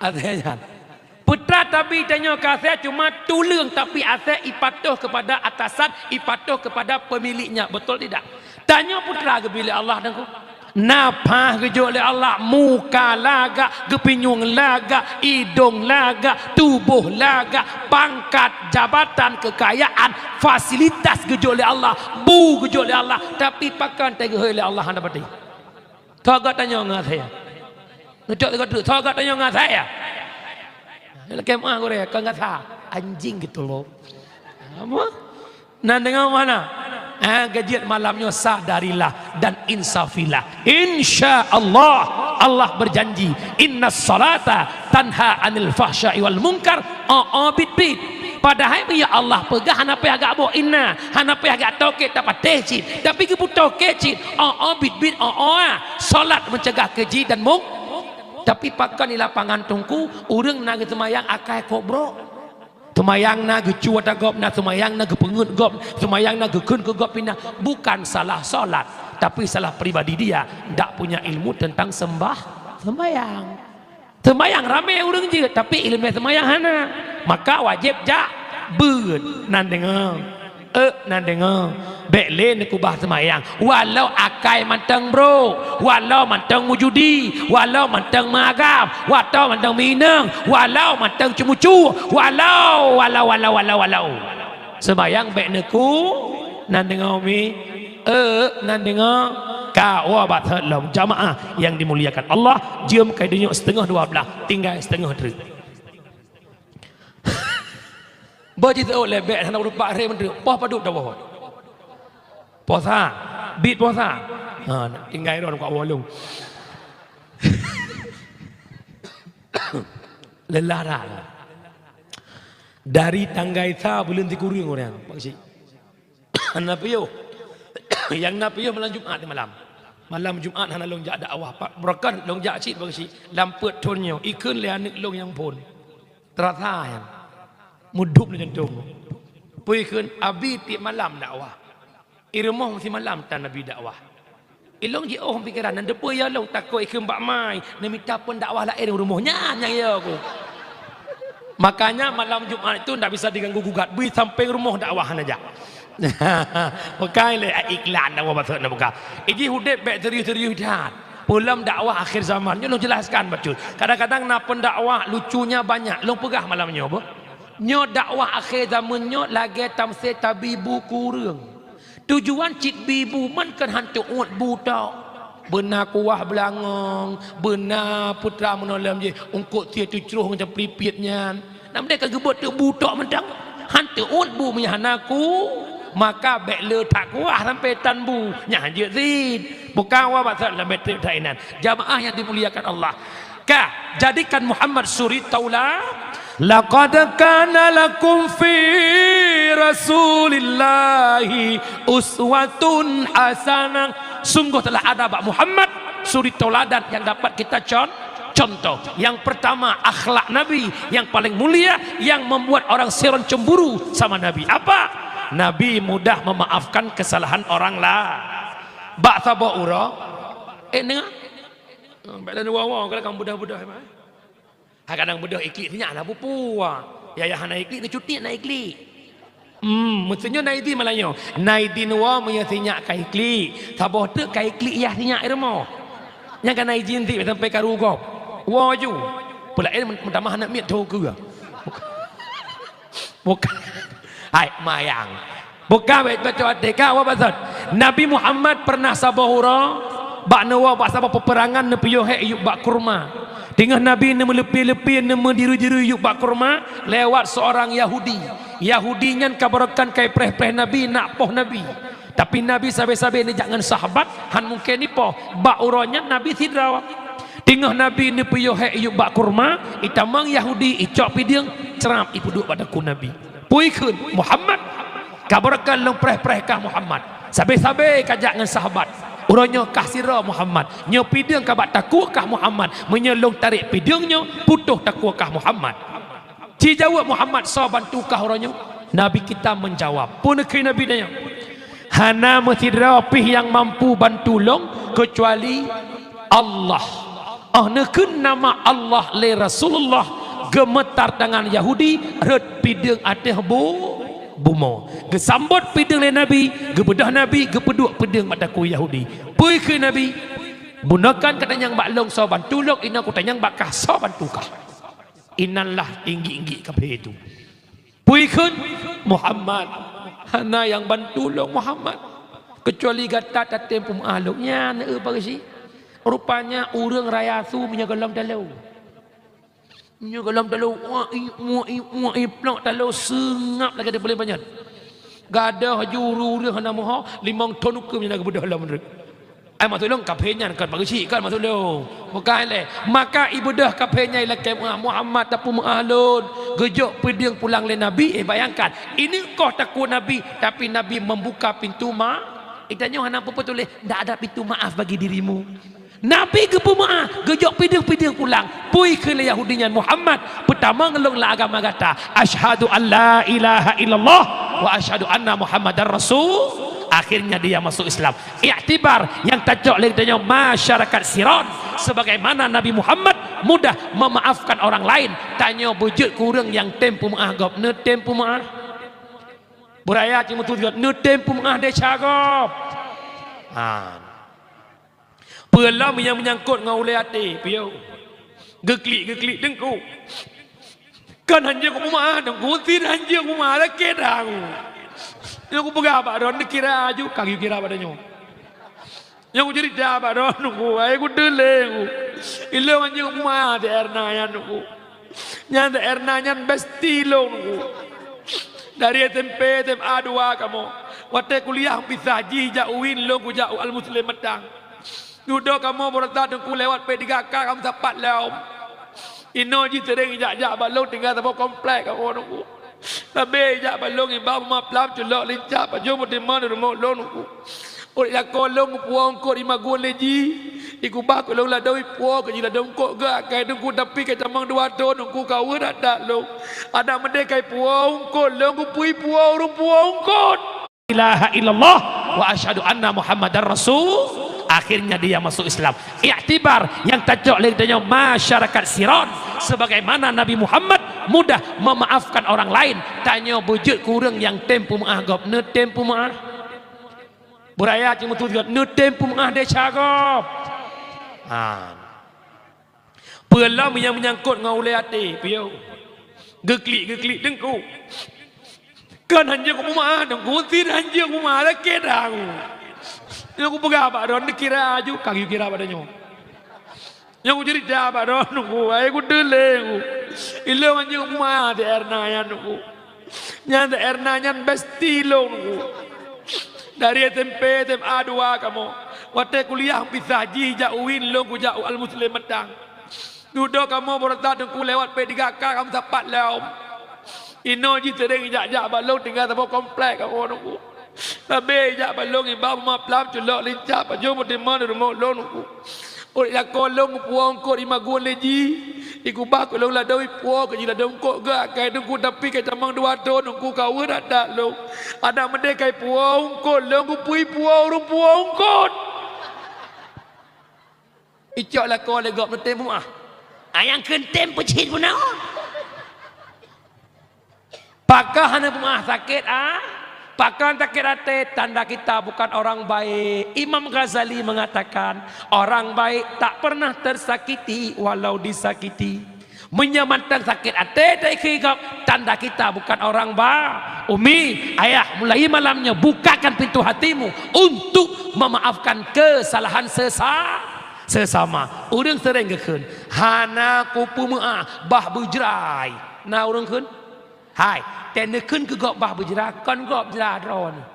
Asèe nyan. Peue teuma tabi tanyoe keu asèe cuma tuleueng, tapi asèe ipatoh kepada atasan, ipatoh kepada pemiliknya. Betul tidak? Tanyoe peue teuma geubi lé Allah Teungku. Nafah geujok lé Allah, muka lagak, geupinyueng lagak, idong lagak, tuboh lagak, pangkat, jabatan, keukayaan, fasilitas geujok lé Allah, bu geujok lé Allah, tapi pakon teugeuhôi lé Allah hana pati. Tho gét tanyoe ngon asèe. Neucok teuka treuk, tho gét tanyoe ngon asèe. Lakèe meu'ah gurèe, kon gata. Anjing gitu loh. Apa? Nan deungoe mana? Ah, geujiet malam nyoe sadarilah dan insafilah. Insya Allah, Allah berjanji, "Innas salata tanha anil fahsya'i wal munkar." Oh, oh, bit-bit. Padahai meunyo Allah peugah hana payah agak boh inna, hana payah agak toke tapatéh cit. Tapi geupeutoke cit, oh, oh, bit-bit, oh, oh, ah. Salat mencegah keji dan mung-, tapi pakon di lapangan Teungku, ureuëng na geuseumayang akai kobro. Seumayang na geucue ata gob na, seumayang na geupeungeut gob, seumayang na geukheun keu gob pinah. Bukan salah salat, tapi salah pribadi dia, ndak punya ilmu tentang sembah-, sembayang. Seumayang ramé ureuëng jeuet, tapi ileumèe seumayang hana. Maka wajéb jak beuet. Nan deungoe. Eh, nan deungoe. Bèk lé neukeubah seumayang. Walau akai mantong brok, walau mantong meujudi, walau mantong meuagam, walau mantong meuinong, walau mantong ceumucu, walau, walau, walau, walau, walau. Seumayang bèk neuku, nan deungoe mi. Eh, nan deungoe. Ka, wa batat lom. Jamaah yang dimuliakan Allah, jeuem keu donya seutengah dua blah, tinggai seutengah treuk. Bah jiteuôt lé bèk hana ureuëng pat rhé meuntreuk. Poh padub tawoe. Poh sa. Bit poh sa. Ha, tinggai droe lam ka woe lom. Lelah dah. Dari tanggai sa buleuen sikureueng ureuëng, Pak Cik. Hana piôh. Nyang na piôh malam Jumat malam. Malam Jumat hana lôn jak dakwah. Pak, beureukan lôn jak cit Pak Cik. Lam peuet thon nyoe, ikheun lé aneuk lôn nyang phon. Teurasa nyan. Meudup lé jantong. Peue kheun abi tiep malam dakwah. I rumoh meusimalam tan abi dakwah. Ilôn jiôh pikeran, nan teupeue ya lôn takot ikheun bak mai, neumita phon dakwah laén u rumoh nyan nyang ya ku. Makanya malam Jumat itu ndak bisa diganggu gugat, bui sampéng rumoh dakwah hana jak. Bukai lé iklan dakwah bacut na buka. Iji udép bèk serius-serius that. Peulom dakwah akhir zaman, nyoe lôn jelaskan bacut. Kadang-kadang na pendakwah lucunya banyak. Lôn peugah malam nyoe, boh. Nyoe dakwah akhé zaman nyoe lagée tamsé tabi bu keu ureuëng. Tujuan cit bi bu man keu hana teuôt bu tok. Beuna kuah beulangong, beuna putra meunoe lom jih, eungkôt sie teucroh ngon caplipit nyan. Nam deh ka geubeuet teuk bu tok mantong. Hana teuôt bu meunyo hana ku, maka bék le that kuah sampoe tan bu. Nyan jeuet cit. Bukan wa bak that lom bék teuk that inan. Jamaah yang dimuliakan Allah. Ka, jadikan Muhammad suri taula. Laqad kana lakum fi Rasulillahi uswatun hasanah. Sungguh telah ada bak Muhammad suri tauladan yang dapat kita con-, contoh. Yang pertama, akhlak Nabi yang paling mulia, yang membuat orang seron cemburu sama Nabi. Apa? Nabi mudah memaafkan kesalahan orang lain. Bak saboh uroe, eh, nengah. Bak dan wawa, kalau kamu bedah-bedah, memang. Hai kadang beudôh iklik sinyak na pupu. Yah hana iklik, neucuti na iklik. Hmm, meusunyoe na idin malam nyoe. Na idin woe meunyoe sinyak ka iklik. Saboh teuk ka iklik yah sinyak i rumoh. Nyang ka na idin cit sampai karu gob. Woe ju. Peulaén meutamah aneuk miet tho keue. Bukan. Hai, mayang. Bukan bacut até ka, apa maksud? Nabi Muhammad pernah saboh uroe bak neuwoe bak saboh peperangan neupiôh hék yup bak kurma. Teungoh Nabi neumeuleupi-leupi, neumeudiri-diri yup bak kurma lewat seorang Yahudi. Yahudi nyan ka barokan kai preh-preh Nabi, nak poh Nabi. Tapi Nabi sabe-sabe neujak ngon sahabat, han mungken ipoh. Bak uroe nyan Nabi sidroe. Teungoh Nabi neupiôh hék yup bak kurma, itamong Yahudi icok pideung, crab ipeuduek bak takue Nabi. Peue kheun, Muhammad, ka barokan lôn preh-preh kah Muhammad. Sabe-sabe ka jak ngon sahabat. Uroe nyoe kah sidroe Muhammad. Nyoe pideung ka bak takue kah Muhammad. Meunyoe lôn tarek pideung nyoe, putôh takue kah Muhammad. Jijaweueb Muhammad, "Soe bantu kah uroe nyoe?" Nabi kita menjawab. Peue neukheun Nabi nyan? "Hana meusidroe pih nyang mampu bantu lôn keucuali Allah." Oh neukheun nama Allah lé Rasulullah, geumeutar tangan Yahudi, rhot pideung ateueh bu-, bumoe. Geusambot pideung lé Nabi, geubeudôh Nabi, geupeuduek pideung bak takue Yahudi. Peue kheun Nabi? "Bunoe kan katanyong bak lôn soe bantu lôn, inoe kutanyong bak kah soe bantu kah." Inan lah tinggi-tinggi kaphé tu. Peue kheun? "Muhammad, hana nyang bantu lôn Muhammad, keucuali gata tatem peumeu'ah lôn." Nyan, eh, Pak Geuchik. Rupanya ureuëng raya su meunyoe gohlom talo. Meunyoe gohlom talo, wah, i, wah, i, wah, i, plok talo seungab lagée teupeuleueng panyöt. Gadôh ju ureuëng-ureuëng hana meuho, limong thon ukeue meunyoe na geubeudôh lom meunurot. Ai maksud lôn kaphé nyan kon Pak Geuchik kon maksud lôn. Bukan lé. Maka ibeudôh kaphé nyan ilakée meu'ah, "Muhammad tapeumeu'ah lôn, geujok pideung pulang lé Nabi." Eh, bayangkan, ini koh takue Nabi, tapi Nabi membuka pintu ma-, itanyoe hana peue-peue tuléh, "Ndak ada pintu maaf bagi dirimu." Nabi geupeumeu'ah, geujok pideung-pideung pulang. Peue kheun lé Yahudi nyan, "Muhammad, peutamong lôn lam agama gata. Asyhadu an la ilaha illallah wa asyhadu anna Muhammadar Rasul." Akhirnya dia masuk Islam. Iktibar nyang tacok lé geutanyoe masyarakat Siron, sebagaimana Nabi Muhammad mudah memaafkan orang lain, tanyoe beujeuet keu ureuëng nyang tem peumeu'ah gob, neutem peumeu'ah. Beuraya cit meutujuan, neutem peumeu'ah desya gob. Ha. Peue lom nyang meunyangkot ngon ulée até, piôh. Geuklik-geuklik teungku. Kan hanjeuet kupeumeu'ah teungku, sit hanjeuet kupeumeu'ah, lakée dah ku. Nyang kupeugah bak droeneuh kira aju, ka geukira bak tanyoe. Nyang kuceurita bak droeneuh ku, ai kuteulée ku. Ilôn hanjeuet kupeumeu'ah di Erna nyan ku. Nyan di Erna nyan besti lôn ku. Dari S M P, S M A dua kamoe. Watée kuliah pisah jih jak UIN, lôn kujak u Al Muslim Meutang. Dudoe kamoe beurata teungku lewat P tiga K kamoe sapat lom. Inoe jih sering jak-jak bak lôn tinggai saboh komplek kamoe teungku. Sabe jak bak lôn iba meumaplab culok lincah pajoh meuteumé di rumoh lôn teungku. Ureuëng lakoe lôn geupuwoe eungkôt imagun lé jih. Ikubah keu lôn ladôm ipuwoe keu jih ladôm eungkôt geuh akai teungku tapi kai tamong dua thon teungku ka weueh that-that lôn. Adak meudeh kai puwoe eungkôt lôn geupui puwoe ureuëng puwoe eungkôt. Ilaha illallah wa asyhadu anna Muhammadar Rasul. Akhirnya dia masuk Islam. Iktibar nyang tacok lé geutanyoe masyarakat Siron, sebagaimana Nabi Muhammad mudah memaafkan orang lain, tanyoe beujeuet keu ureuëng nyang tem peumeu'ah gob, neutem peumeu'ah. Beuraya cit meutujuan, neutem peumeu'ah desya gob. Ha. Peue lom nyang meunyangkot ngon ulée até, piôh. Geuklik-geuklik teungku. Kon hanjeuet kumeu'ah teungku, sit hanjeuet kumeu'ah, lakée dang. Nyoe kupeugah bak droe, neukira aju, ka geukira bak tanyoe. Nyang kuceurita bak droeneuh, hai kuteulée ku. Ilôn hanjeuet kumeu'ah si Erna nyan ku. Nyan si Erna nyan bestie lôn ku. Dari S M P, S M A dua kamoe. Watée kuliah pisah, jih jak UIN, lôn kujak u Al Muslim Matang. Dudoe kamoe baroesa teungku lewat P tiga K kamoe sapat lom. Inoe jih seuring jak-jak bak lôn tinggai saboh komplek kamoe teungku. Sabe jak bak lôn iba maplam culok lincah pajoh meutimong di rumoh lôn teungku. Ureuëng lakoe lôn geupuwoe eungkôt imagun lé jih. Ikubah keu lôn ladôm ipuwoe keu jih ladôm eungkôt geuh akai teungku, tapi ka tamong dua thon teungku ka weueh that-that lôn. Adak meudeh ka ipuwoe eungkôt lôn, geupeue ipuwoe ureuëng puwoe eungkôt. Icok lakoe lé gob neutem meu'ah. Ayang keuntem peucit bunoe. Pakon hana peumeu'ah sakét, ah? Pakon sakét até? Tanda kita bukan orang baik. Imam Ghazali mengatakan, orang baik tak pernah tersakiti walau disakiti. Meunyoe mantong sakét até teuikhé gob, tanda kita bukan orang ba-, Umi, ayah, mulai malam nyoe bukakan pintu hatimu untuk memaafkan kesalahan sesa-, sesama. Ureuëng seuring geukheun, "Hana kupeumeu'ah, bah beujrai." Na ureuëng kheun? Hai, teuneukheun keu gob bah beujra, kon gob jra droeneuh.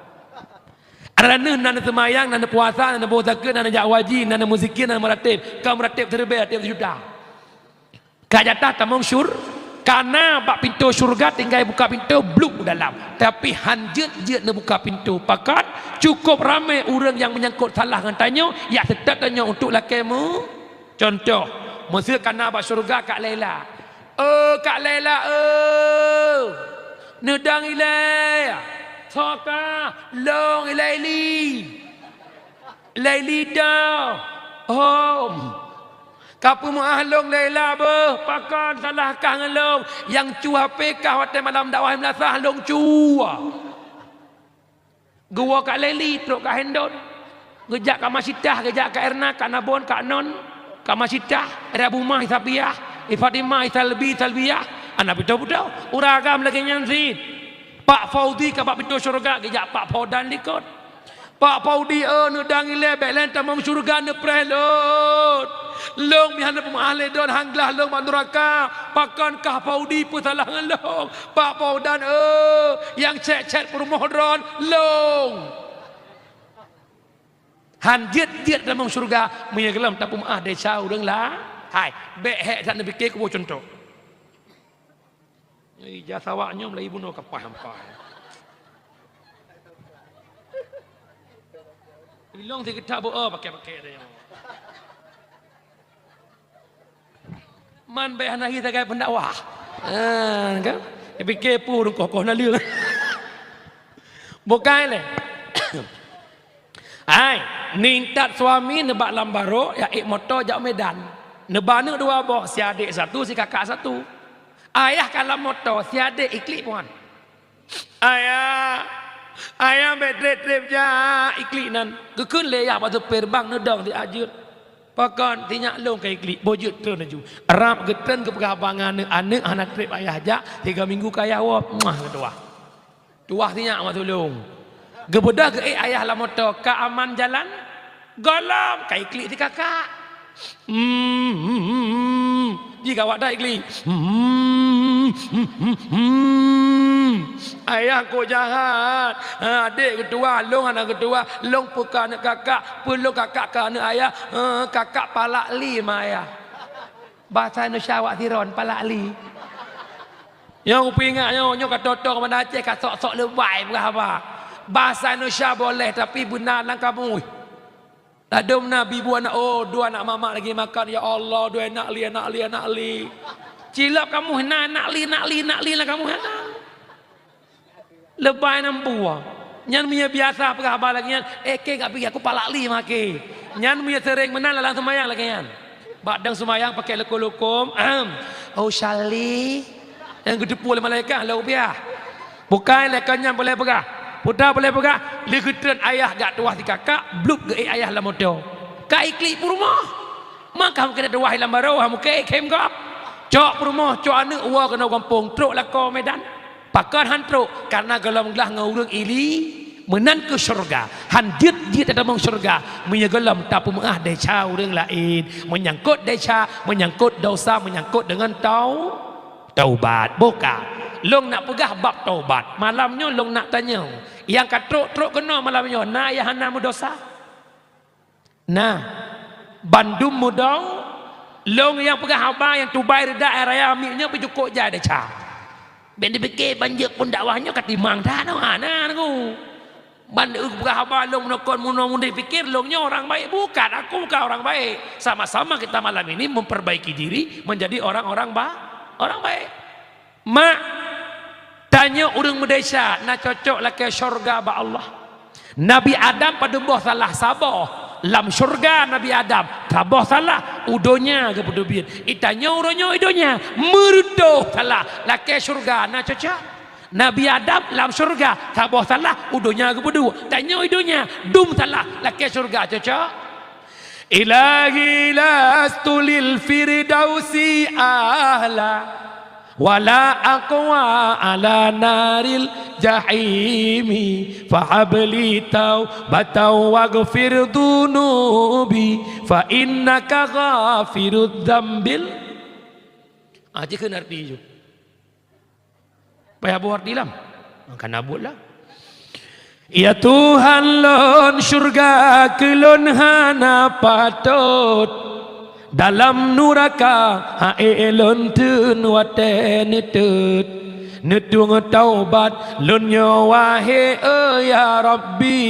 Adak neuh na neuseumayang, na neupuasa, na neuboh zakeuet, na neujak haji, na neumeuzikia, na neumeuratéb, ka meuratéb siribèe, ratéb sijuta. Ka jatah tamong syur-, kana bak pintoe syeuruga tinggai buka pintoe, bluek u dalam. Tapi han jeuet-jeuet neubuka pintoe. Pakon? Cukôp ramé ureuëng nyang meunyangkot salah ngon tanyoe, jak seutôt tanyoe untuk lakée meu-, Cuntoh, meuseu kana bak syeuruga Kak Laila. "Oh, Kak Laila, oh! Neudong ilée! Soe kah? Lôn ilée Ili! Ilée Ili dah! Hom! Ka peumeu'ah lôn Laila beuh, pakon salah kah ngon lôn? Nyang cue H P kah watée malam dakwah meulasah lôn cue!" Geuwoe Kak Leli, trok Kak Hendon. Geujak Kak Masitah, geujak Kak Erna, Kak Nabon, Kak Non, Kak Masitah, Rabu Mah, Isabiah, Ifatimah, Isalbi, Isalbiah, aneuk putôh-putôh. Ureuëng agam lagée nyan cit. Pak Faudi ka bak pintoe syeuruga, geujak Pak Faudan likot. "Pak Faudi, oh, neudong ilée, bék lé tamong syeuruga, neupreh lôn. Lôn meuhan peumeu'ah lé droen, han glah lôn bak nuraka. Pakon kah Faudi peusalah ngon lôn? Pak Faudan, oh, nyang cét-cét peurumoh droen, lôn." Han jeuet-jeuet tamong syeuruga, meunyoe gohlom tapeumeu'ah desya ureuëng la-, hai, bék hék that neupike kuboh cuntoh. Ija sawak nyoe meulayeue bunoe kapah hampa. Ilong sigeutap beu, oh, pakai-pakai dah nyoe. Man bék hana hi sagai pendakwah. Ah, kan? Pike pu ureuëng koh-koh na leueng. Bukai lé. Hai, ningtat suami neubak lam barô, jak ék moto jak Medan. Neuba aneuk dua boh, si adék satu, si kakak satu. Ayah ka lam moto, si adék iklik puan. "Ayah, ayah bék treb-treb jak iklik nan." Geukheun lé yah bak supir, "Bang, neudong di ajeuet." "Pakon, sinyak lôn ka iklik." Boh jeuet treun laju. Rab geutreun geupeugah bak aneuk, "Aneuk hana treb ayah jak, tiga minggu ka ayah woe." Muah geutuwah. Tuwah sinyak mak tulông. Geubeudôh geuék ayah lam moto, "Ka aman jalan?" "Gohlom, ka iklik si kakak." Hmm, hmm, hmm, hmm. Ji gawat dah iklik. Hmm, hmm, hmm, hmm, hmm. Ayah kok jahat. Ha, adék geutuwah, lông hana geutuwah. Lông peue ka aneuk kakak, peue lông kakak ka aneuk ayah. Ha, kakak palak li ma ayah. Basa Indonesia awak siron, palak li. Nyoe kupeuingat nyoe, nyoe ka toto keupada Aceh, ka sok-sok leubai peugah haba. Basa Indonesia boleh, tapi beuna lam kamus. Ladôm na bibu anak, oh, dua anak mamak lagi makan, ya Allah, dua anak li, anak li, anak li. Cilok kamus na anak li, anak li, anak li lam kamus na. Leubai nam buah. Nyan meunyoe biasa peugah haba lagée nyan, "Eh, keh, gak pih aku palak li maké." Nyan meunyoe seuréng meunan lam seumayang lagée nyan. Bak dang seumayang pakai leukom-leukom, ahem. "Oh, Sali." Nyang geuteupeue lé malaikat, "Lau biah." Bukai lé kon nyan boleh peugah. Peue ta boleh peugah, lé geutreun ayah jak tuwah si kakak, blup geuék ayah lam moto. Ka iklik peurumoh. Maka mungken tuwah lam barô, ha mungken khem gob. Cok peurumoh, cok aneuk, woe keunoe gampông, trok lakoe Medan. Pakon han trok? Karena gohlom glah ngon ureuëng ili. Meunan keuh syeuruga. Han jeuet-jeuet tatamong syeuruga meunyoe gohlom tapeumeuáh desya ureuëng laén. Meunyangkot desya, meunyangkot desya, meunyangkot deungon tau-, taubat. Boh ka. Lôn nak peugah bab taubat. Malam nyoe lôn nak tanyoe, nyang ka trok-trok keunoe malam nyoe, na nyang hana meudesya? Nah, bandum mudong, lôn nyang peugah haba nyang tubai reudak raya miet nyoe beujukok jai desya. Bék neupike ban jeuet phon dakwah nyoe ka timang that nyoe, hana nunggu. Ban eu peugah haba lôn meunokon munoe mundeh pikir lôn nyoe orang baik, bukan, aku bukan orang baik. Sama-sama kita malam ini memperbaiki diri menjadi orang-orang ba-, orang baik. Mak, tanyoe ureuëng meudesya na cocok lakée syeuruga bak Allah. Nabi Adam padum boh salah? Saboh. Lam syeuruga Nabi Adam saboh salah, u donya geupeuteubiet. Itanyoe uroe nyoe i donya meureutoh salah, lakée syeuruga na cocok. Nabi Adam lam syeuruga saboh salah, u donya geupeuduek. Tanyoe i donya dum salah, lakée syeuruga cocok. Ilahi lastu lil firdausi ahla, wala aqwa ala naril jahimi, fahabli taubatan waghfir dunubi, fa innaka ghafirudz dzambil. Ah, jih kheun arti ju. Payah buet di lam. Maka na buet lah. Ya Tuhan lôn, syeuruga keu lôn hana patot. Dalam nuraka ha'e lôn teun watée neuteut. Neutueng taubat lôn nyoe wahé, oh ya Rabbi.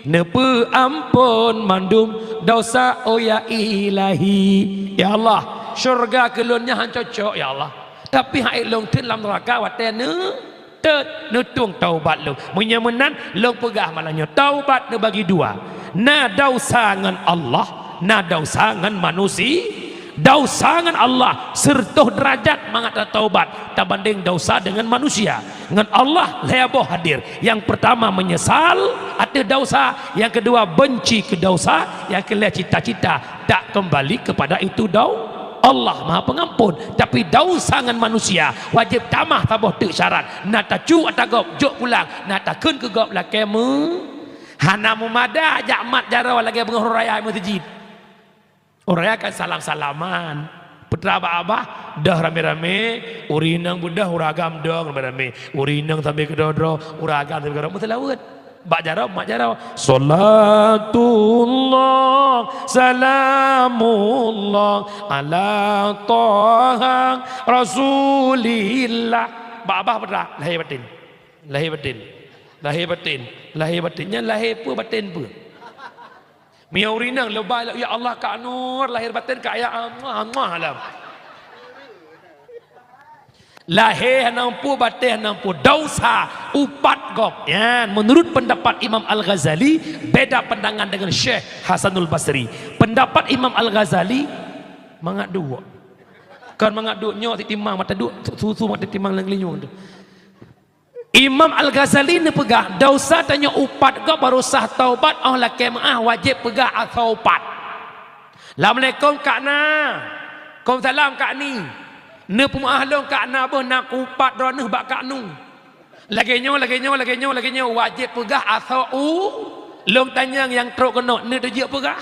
Neupeuamphon mandum desya, oh ya Ilahi. Ya Allah, syeuruga keu lôn nyan han cocok, ya Allah. Tapi ha'e lôn teun lam neuraka watée neuteut, neutueng taubat lôn. Meunyoe meunan, lôn peugah malam nyoe, taubat neubagi dua. Na desya ngon Allah, na desya ngon manusi-, desya ngon Allah seureutoh deurajat mangat tataubat tabandeng desya deungon manusia. Ngon Allah lhée boh hadir. Nyang peurtama meunyeusal ateueh desya, nyang keudua beunci keu desya, nyang keulhée cita-cita tak keumbali keupada itu dau-, Allah Maha Peungampon. Tapi desya ngon manusia wajéb tamah saboh teuk syarat. Na tacu ata gob jok pulang, na takheun keu gob lakée meu-, hana meumada jak mat jaroe lagée beungoh raya meuseujid. Ureuëng kan salam-salaman. Peue teuma bak babah, deuh ramé-ramé, ureuëng inong beudeuh, ureuëng agam dong ramé-ramé. Ureuëng inong sambil keudroe-droe, ureuëng agam sambil keudroe, meuseulaweuet. Bak jaroe, mat jaroe. Salatullah, salamullah, ala Taha Rasulillah. Bak babah peue teuma, lahé baten. Lahé baten. Lahé baten. Lahé baten. Nyan lahé peue, baten peue? Meunyoe ureuëng inong leubeh, ya Allah, Kak Nur, lahé baten Kak ya Allah, Allah alam. Lahé hana peue, baten hana peue, desya, upat gob. Nyan, menurut pendapat Imam Al-Ghazali, beda pandangan dengan Syekh Hasanul Basri. Pendapat Imam Al-Ghazali, mangat duek. Kon mangat duek nyoe, si timang mata duek, susu mata timang lam geulinyueng tu. Imam Al-Ghazali neupeugah, desya tanyoe upat gob baru sah taubat, óh lakée meuáh wajéb peugah asoe upat. Assalamualaikum Kak Na. Waalaikumsalam Kak Ni. Neupeumeuáh lôn Kak Na, boh na kupat droeneuh bak Kak Nu. Lagée nyoe, lagée nyoe, lagée nyoe, lagée nyoe, wajéb peugah asoe u-, lôn tanyong nyang trok keunoe, neuteujeuet peugah?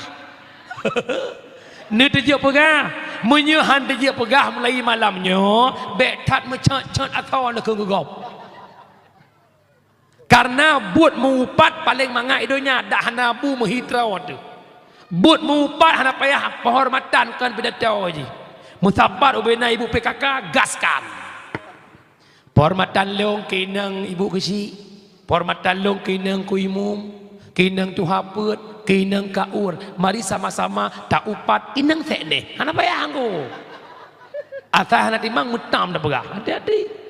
Neuteujeuet peugah? Meunyoe han teujeuet peugah, mulai malam nyoe, bék that meucot-cot asoe neukheun keu gob. Kareuna buet meu-upat paleng mangat i donya, dak hana bu meuhi troe teuh. Buet meu-upat hana payah peuhormatan kon pidato jih. Meusapat ubena ibu P K K, gaskan. Peuhormatan lôn keu inong ibu keuchik, peuhormatan lôn keu inong ku imum, keu inong tuha peuet, keu inong kaur. Mari sama-sama ta-upat inong sekneh. Hana payah anggo. Asai hana timang meutam tapeugah. Hati-hati.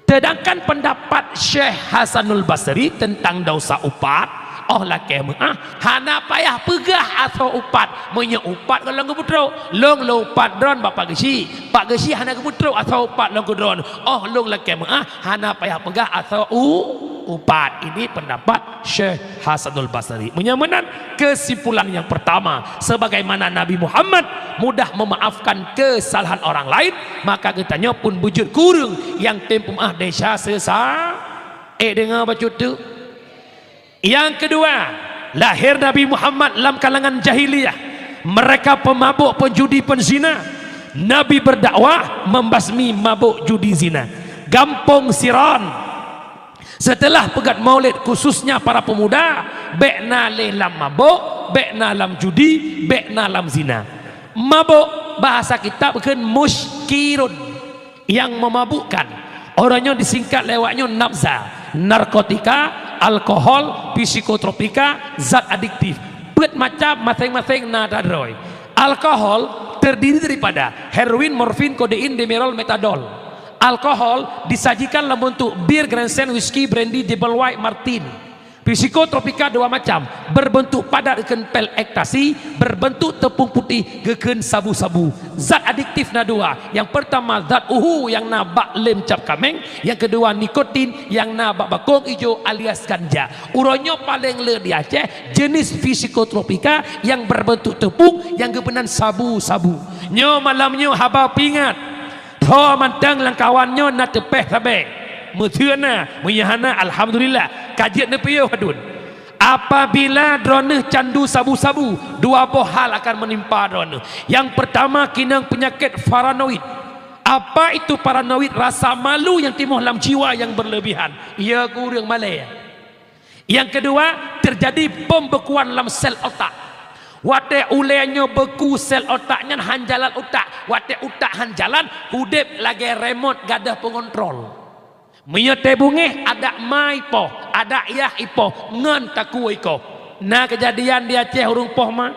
Sedangkan pendapat Syekh Hasanul Basri tentang desya upat, óh lakée meuáh, hana payah peugah asoe upat. Meunyoe upat gohlom geupeutrok, lôn lôn upat droen bak Pak Geuchik. Pak Geuchik hana geupeutrok asoe upat lôn keu droen. Óh lôn lakée meuáh, hana payah peugah asoe u-, Upat. Ini pendapat Syekh Hasanul Basri. Meunyoe meunan, kesimpulan yang pertama, sebagaimana Nabi Muhammad mudah memaafkan kesalahan orang lain, maka geutanyoe pun beujeuet keu ureuëng nyang tem peumaaf desya sesa. Eh, deungoe bacut tu. Nyang keudua, lahé Nabi Muhammad lam kalangan jahiliyah. Mereka pemabuk, penjudi, penzina. Nabi berdakwah membasmi mabuk, judi, zina. Gampông Siron. Seuteulah peugét maulid, khususnya para peumuda, bék na lé lam mabuk, bék na lam judi, bék na lam zina. Mabuk, bahasa kitab kheun muskirun, nyang memabukkan. Uroe nyoe disingkat lé awak nyoe nabza, narkotika, alkohol, psikotropika, zat adiktif. Peuet macam, maséng-maséng na atra droe. Alkohol terdiri daripada heroin, morfin, kodein, demerol, metadol. Alkohol disajikan lam bentuk bir, Grandstand, whisky, brandy, double white, Martini. Psikotropika dua macam, berbentuk padat geukheun pil ekstasi, berbentuk tepung putih geukheun sabu-sabu. Zat adiktif na dua, nyang pertama zat uhu nyang na bak lem cap kaméng, nyang keudua nikotin nyang na bak bakong ijo alias ganja. Uroe nyoe paleng le di Aceh jenis psikotropika nyang berbentuk tepung nyang geupeunan sabu-sabu. Nyoe malam nyoe haba peuingat. Tho mantong lam kawan nyoe na teupeh sabe. Meuseu na, meunyoe hana, alhamdulillah, ka jeuet neupiôh padum. Apabila droeneueh candu sabu-sabu, dua boh hal akan meunimpa droeneueh. Nyang peurtama, keunong peunyakét paranoid. Apa itu paranoid? Rasa malu nyang timoh lam jiwa nyang berlebihan. Iya keu ureuëng malée. Nyang keudua, teujadi pembekuan lam sel otak. Watée ulée nyoe beku sel otak nyan, han jalan utak. Watée utak han jalan, udeb lagée remot gadôh peungontrol. Meunyoe tée beungéh, adak ma ipoh, adak yah ipoh, ngon takue ikoh. Na keujadian di Aceh ureuëng poh ma?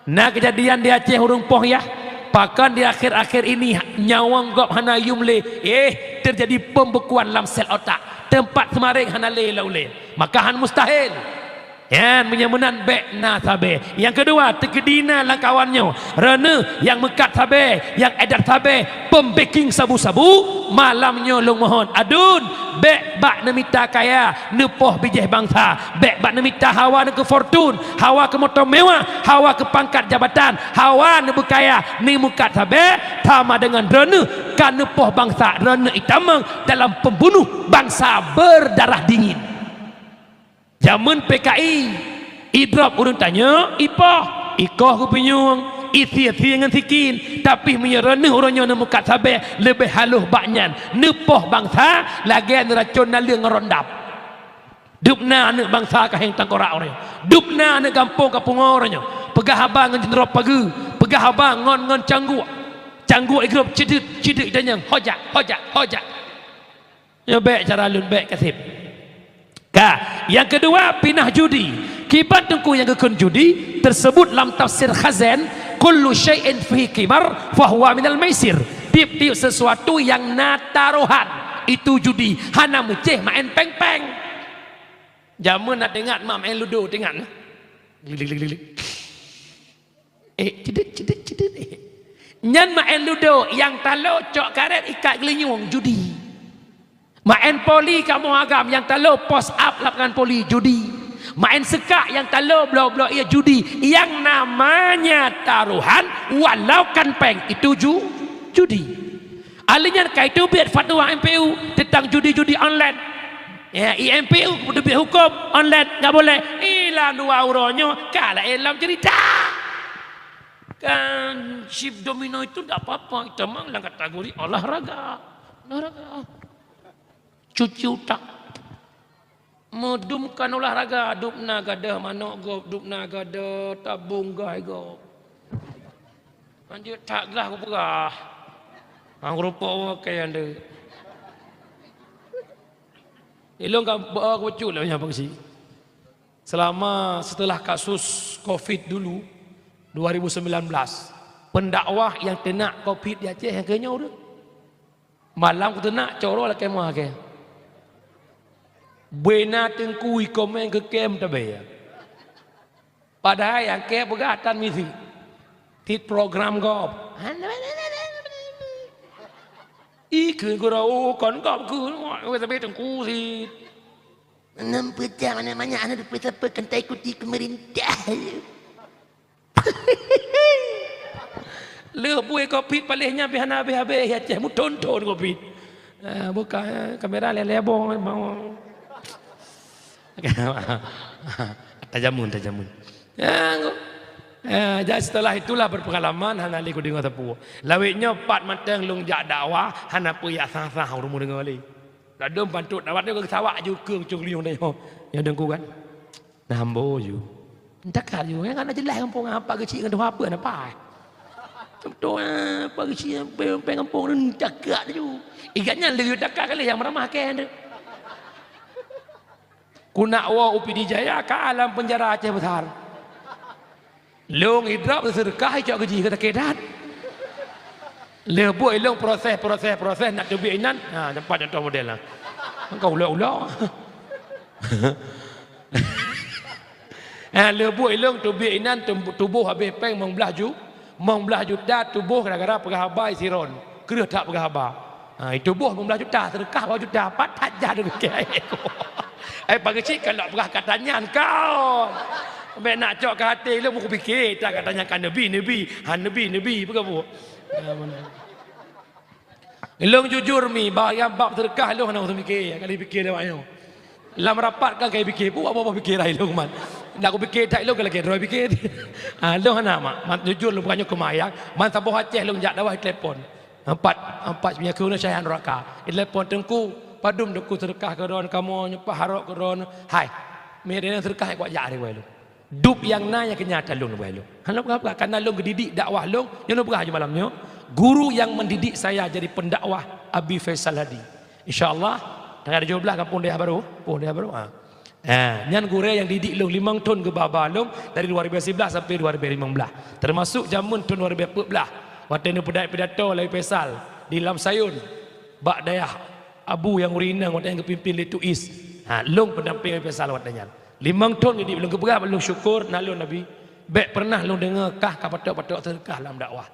Na keujadian di Aceh ureuëng poh yah? Pakon di akhir-akhir ini nyawöng gob hana yum lé? Eh, teujadi pembekuan lam sel otak. Teumpat seumaréng hana lé lam ulée. Maka han mustahil. Nyan, meunyoe meunan bék na sabe. Nyang keudua, teukeudi na lam kawan nyoe, droeneueh nyang meukat sabe, nyang edat sabe, pembeking sabu-sabu, malam nyoe lôn mohon, adun, bék bak neumita kaya, neupoh bijéh bansa, bék bak neumita hawa neu keu fortun, hawa keu moto mewah, hawa keu pangkat jabatan, hawa neubeukaya, neumeukat sabe, sama deungon droeneueh ka neupoh bansa, droeneueh itamong dalam pembunuh bansa berdarah dingin. Jameun P K I, idrop ureuëng tanyoe, ipoh, ikoh geupinyueng, isie-sie ngon sikin, tapi meunyoe droeneueh uroe nyoe neumeukat sabe leubeh haloh bak nyan, neupoh bansa lagée neuracon naleueng ngon rondap. Dubna aneuëk bansa ka héng tangkorak uroe nyoe. Dubna aneuëk gampông ka pungoe uroe nyoe. Peugah haba ngon jeuneurop pageue, peugah haba ngon, ngon cangguek. Cangguek igrop ceudeut, ceudeut itanyong, "Hojak, hojak, hojak." Nyoe bék cara lôn bék kaseb. Ka, nyang keudua pinah judi. Kiban teungku nyang geukheun judi teuseubut lam tafsir Khazen, "Kullu syai'in fihi qimar fahuwa minal maisir." Tiep-tiep sesuatu nyang na tarohan itu judi, hana meucéh maén péng-péng. Jameun na teuingat mak maén ludo, teuingat? Glilik, glilik, glilik. Eh, ceudeut, ceudeut, ceudeut, eh. Nyan maén ludo, nyang talo cok karet ikat geulinyueng, judi. Maén poli kamoe agam, nyang talo post up lapangan poli, judi. Maén seukak, nyang talo bloe-bloe ie, judi. Nyang namanya tarohan, walau kan péng, itu ju-, judi. Ali nyan ka iteubiet fatwa M P U teuntang judi-judi online. Ya, I M P U teubiet huköm online, nggak boleh. Ih, lam dua uroe nyoe, ka laén lam cerita. Kan chip domino itu ndak apa-apa, itamong lam kategori olahraga. Olahraga. Cuci utak. Meudum kan olahraga, dubna gadôh manok gob, dubna gadôh tabong gai gob. Anjeuet that glah kupeugah. Hang rupok woe keu nyan deuh. Ilong ka beu kucut lé nyang fungsi. Selama setelah kasus covid dulu, dua ribu sembilan belas, pendakwah nyang teunak covid di Aceh nyang keu nyoe ureuëng. Malam kuteunak coro lakée meuakée. Beuna teungku ikomeng keu kem tabe. Padahai nyang kée peugah tan misi. Tit program gob. Ikeu gurau kon gob keu, tapi teungku sit. Nam peudang aneuk manyak hana teupeue sapeue, kan taikuti peumeurintah. Lheueh buet covid paléh nyan pih hana habéh-habéh, Aceh meuthon-thon covid. Ah, buka, eh, kamera lé-lé boh. Tajamun, tajamun. Ya, eh, jadi setelah itulah berpengalaman, hana lé kudeungoe sapeue. Lawét nyoe pat mantong lôn jak dakwah, hana peue jak sah-sah ureueng meudeungoe lé. Ladôm pantot dakwah nyoe geusawak ju keue cong liong nyoe. Nyoe deungku kan. Nah, ambo ju. Cakap ju, nyang hana jeulaih gampông apa geuchik ngon tuha apa na pai. Contoh apa geuchik peng gampông ni cakap ju. Igat nyan lé cakap kali nyang meramah kén tu. Ku nak woe u Pidie Jaya ka lam penjara Aceh Besar. Lôn idrop seudeukah icok geuji keu sakét that. Lheueh buet ilôn proses, proses, proses nak teubiet inan. Ha, nampak contoh model lah. Engkau ulok-ulok. Ha, lheueh buet ilôn teubiet inan tum-, tuboh habéh péng limong blaih ju-, limong blaih juta tuboh gara-gara peugah haba siron. Kreueh that peugah haba. Ha, itu boh limong blaih juta, seudeukah dua juta, pat that jah dipikir. Eh, pageuchik ka lok peugah kata nyan kau. Bèk nak cok keu até lôn, kupikir that kata nyan ka neubi, neubi. Ha, neubi, neubi, peugah buet. Ha, beuna. Lôn jujur mi, bak nyang bab seudeukah lôn hana usah mikir, ka lheueh pikir lewat nyoe. Lam rapat kan ka pikir, buet apa-apa pikir ai lôn man. Nak kupikir that lôn ka lagèe droe pikir. Ha, lôn hana mak, mak jujur lôn bukan nyoe keumayang, man saboh Aceh lôn jak dakwah telepon. Empat, empat meunyoe keu syah nuraka. Itelepon teungku, padum teungku seudeukah keu droen kamoe, nyoe pah harok keu droen. Hai, mi deungon seudeukah kuat jak ari wai lôn. Dub nyang na nyang keu nyan that lôn wai lôn. Hana peugah-peugah, karena lôn geudidik dakwah lôn, nyoe lôn peugah ju malam nyoe. Guru yang mendidik saya jadi pendakwah Abi Faisal Hadi. Insya Allah, tanggal tujoh belas gampông Dayah Barô, gampông Dayah Barô. Ha. Ha, nyan gurèe nyang didik lôn limong thon geuba-ba lôn dari dua ribu sebelas sampai dua ribu lima belas. Termasuk jameun thon dua ribu empat belas, watèe neupeudait pidato lé Faisal di Lam Sayun, bak dayah Abu nyang ureueng inong watèe nyan geupimpin lé Tuis. Ha, lôn pendamping Faisal watèe nyan. Limong thon geudidik lôn, geupeugah lôn syukur na lôn Nabi. Bèk pernah lôn deungö kah ka patok-patok seudeukah lam dakwah.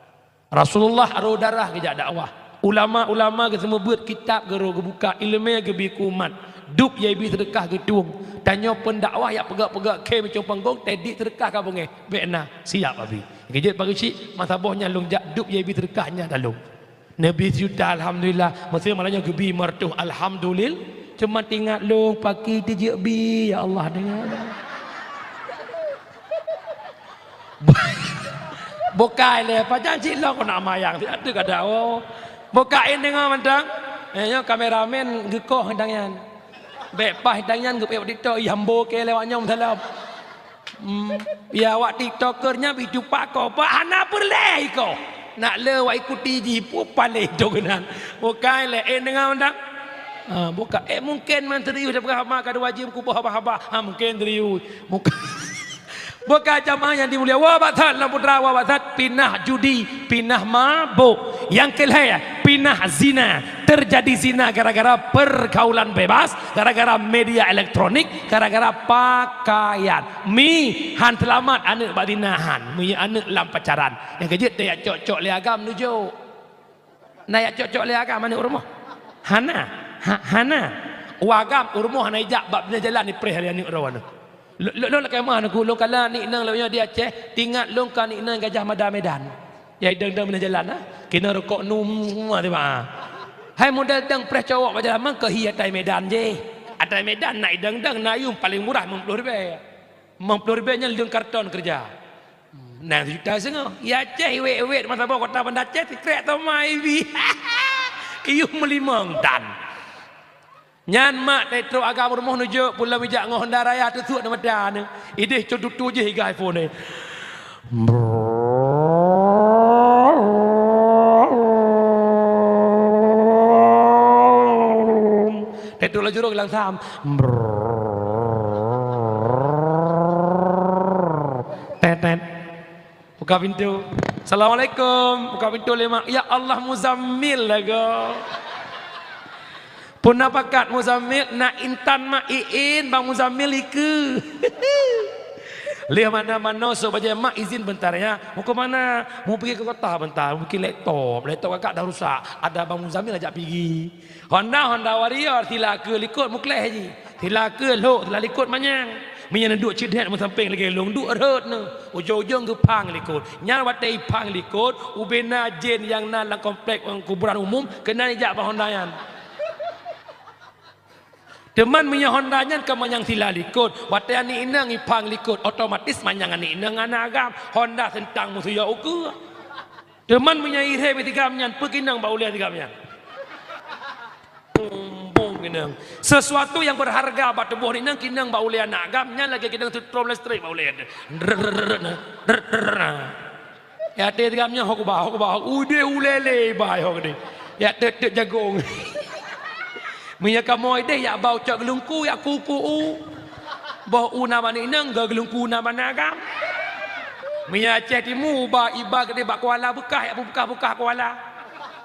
Rasulullah aro darah geujak dakwah. Ulama-ulama geuseumeubeuet kitab geuro geubuka, ileumèe geubi keu umat. Dub nyang ibi seudeukah geutueng. Tanyoe pendakwah jak peugöt-peugöt khém icong panggong, teudiek seudeukah ka beungèh. Bèk na, siap Abi. Geujeuet pageuchik, masa boh nyan lôn jak dub nyang ibi seudeukah nyan lam lôn. Neubi sijuta, alhamdulillah. Meusé malam nyoe geubi meureutoh, alhamdulillah. Cuma teuingat lôn, paki teujeuet bi, ya Allah, deungö. Bukai lé, pajan cit lom keuneuk mayang, siat teuk kada, oh. Bukai deungö mantong. Eh, nyoe kameramen geukoh dang nyan. Bèk paih dang nyan geupeuék TikTok, ih, ambo keu lewat nyoe meusalam. Hmm, ya, awak TikToker nyan bit tupak koh, pak hana peureulèe ikoh. Nak le awak ikuti jih, pu paléh toh keunan. Bukai lé, eh, deungö mantong. Ha, buka. Eh, mungkin man serius dah peugah haba ka dua jeuem kuboh haba-haba. Ha, mungkin serius. Buka. Buka jamaah yang dimulia. Wah, batat lam putra, wah, batat pinah judi, pinah mabuk. Yang kelhèe, pinah zina. Terjadi zina gara-gara pergaulan bebas, gara-gara media elektronik, gara-gara pakaian. Mi, han seulamat aneuk bak zina han. Mi aneuk lam pacaran. Nyang keujeuet teuyak cok-cok lé agam nujok. Na jak cok-cok lé agam aneuk u rumoh? Hana. Ha, hana. U agam u rumoh hana ijak bak binéh jalan ipreh lé aneuk droeneuh. Lôn, lôn, lôn lakèe meu'ah neuk, lôn kala aneuk inong lôn nyoe di Aceh, teuingat lôn keu aneuk inong Gajah Mada Medan. Ya idong-dong binéh jalan, ha? Keuneuk rukok num semua tiba. Hai model dong preh cowok bak jalan, mang keu hi atai Medan jih. Atai Medan nak idong-dong, na yum paléng murah limong ploh ribèe. Limong ploh ribèe nyan lheueh karton keureuja. Nang sijuta seungoh. Ya Aceh, iwet-iwet masa boh kota Banda Aceh, sikrek toma ibi. Iyuh meulimong tan. Nyan mak teutrok agam rumoh nujok pulo ijak ngon Honda Raya teusuek di mata neuh. Ideh cut tutu jih iga iPhone neuh. Teutrok laju rong langsam. Tetet. Buka pintu. "Assalamualaikum." Buka pintu lé mak. "Ya Allah, Muzammil lagoe." Puna pakat Muzammil, na intan mak iin bang Muzammil ikeue. Lheueh manoe-manoe sok bajèe mak izin beuntar ya. "Mau ke mana?" "Mau pigi ke kota beuntar, mau pigi laptop. Laptop kakak dah rusak. Ada bang Muzammil ajak pigi." Honda, Honda Warrior, sila ke likot mukléh ji. Sila keue lhok, sila likot manyang. Meunyoe neuduek ceudet meusampéng lagée lôn, duek rhot neuh. Ujong-ujong geuphang likot. Nyan watée iphang likot, ubena jén nyang na lam komplek kuburan umum, keunan ijak bak honda nyan. Teuma meunyoe honda nyan ka manyang sila likot, watée aneuk inong iphang likot, otomatis manyang aneuk inong hana agam. Honda seuntang meusuyo ukeue. Teuma meunyoe irhée bak si agam nyan, peue keuneung bak ulée si agam nyan? Bong-bong keuneung. Sesuatu yang berharga bak tuboh aneuk inong keuneung bak ulée aneuk agam nyan lagée keuneung seutrom listrik bak ulée. Drrrr, drrrr. Ya, até si agam nyan hok ba, hok ba, udeh ulée lé ba hok deh. Ya, tet-tet jagong. Meunyoe kamoe deh yak bau cok geulungku, yak kuku u. Boh u na bak aneuk inong, geu geulungku na bak aneuk agam. Meunyoe Aceh Timu, ba iba geude bak kuala beukah, yak beukah-beukah kuala.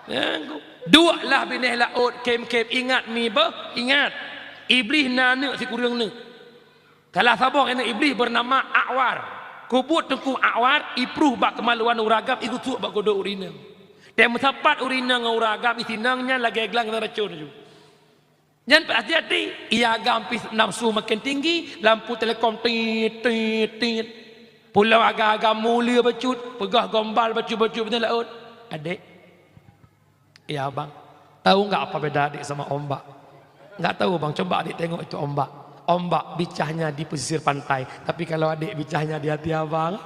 Ya, duek lah binéh laôt, khém-khém, ingat mi beuh, ingat. Iblih na aneuk sikureueng neuk. Salah saboh aneuk Iblih beunama Akwar. Kubuet Teungku Akwar, ipruh bak keumaluan ureueng agam, igusuk bak godoh ureueng inong. Tée meusapat ureueng inong ngon ureueng agam, isi inong nyan lagée glang racun ju. Nyan peuhati-hati, ia agam pih nafsu makin tinggi, lampu telekom tit, tit, tit. Pulang agam-agam mulia bacut, peugah gombal bacut-bacut beutôi laôt. Adek, ya bang, tahu nggak apa beda adik sama ombak? Nggak tahu bang, coba adik tengok itu ombak. Ombak bicahnya di pesisir pantai, tapi kalau adik bicahnya di hati abang.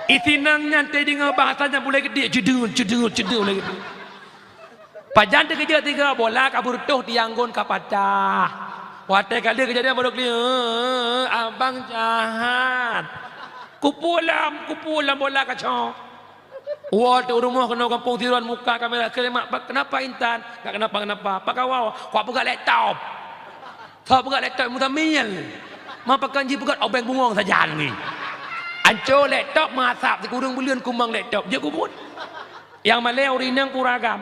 Isi inong nyan teudeungoe bahasa nyan bulée geudiek, ceudeut, ceudeut, ceudeut bulée geudiek. Pajan teukeujot tiga bola ka beureutoh tiang gon ka pacah. Watée ka lheueh keujadian baru kli, "Eh, abang jahat." Kupulam, kupulam bola kaco. Woe teuh rumoh keunoe gampông Tiruan muka kamera keulemak, "Kenapa Intan?" "Enggak kenapa-kenapa." Pakawau, kuat peugah laptop. Tho peugah laptop Muzamil. Ma pakon jipeugah obeng bungong sajan ni. Anco laptop masab sikureueng buleuen kumang laptop. Jeuet kubuet. Nyang malée ureueng inong kuragam.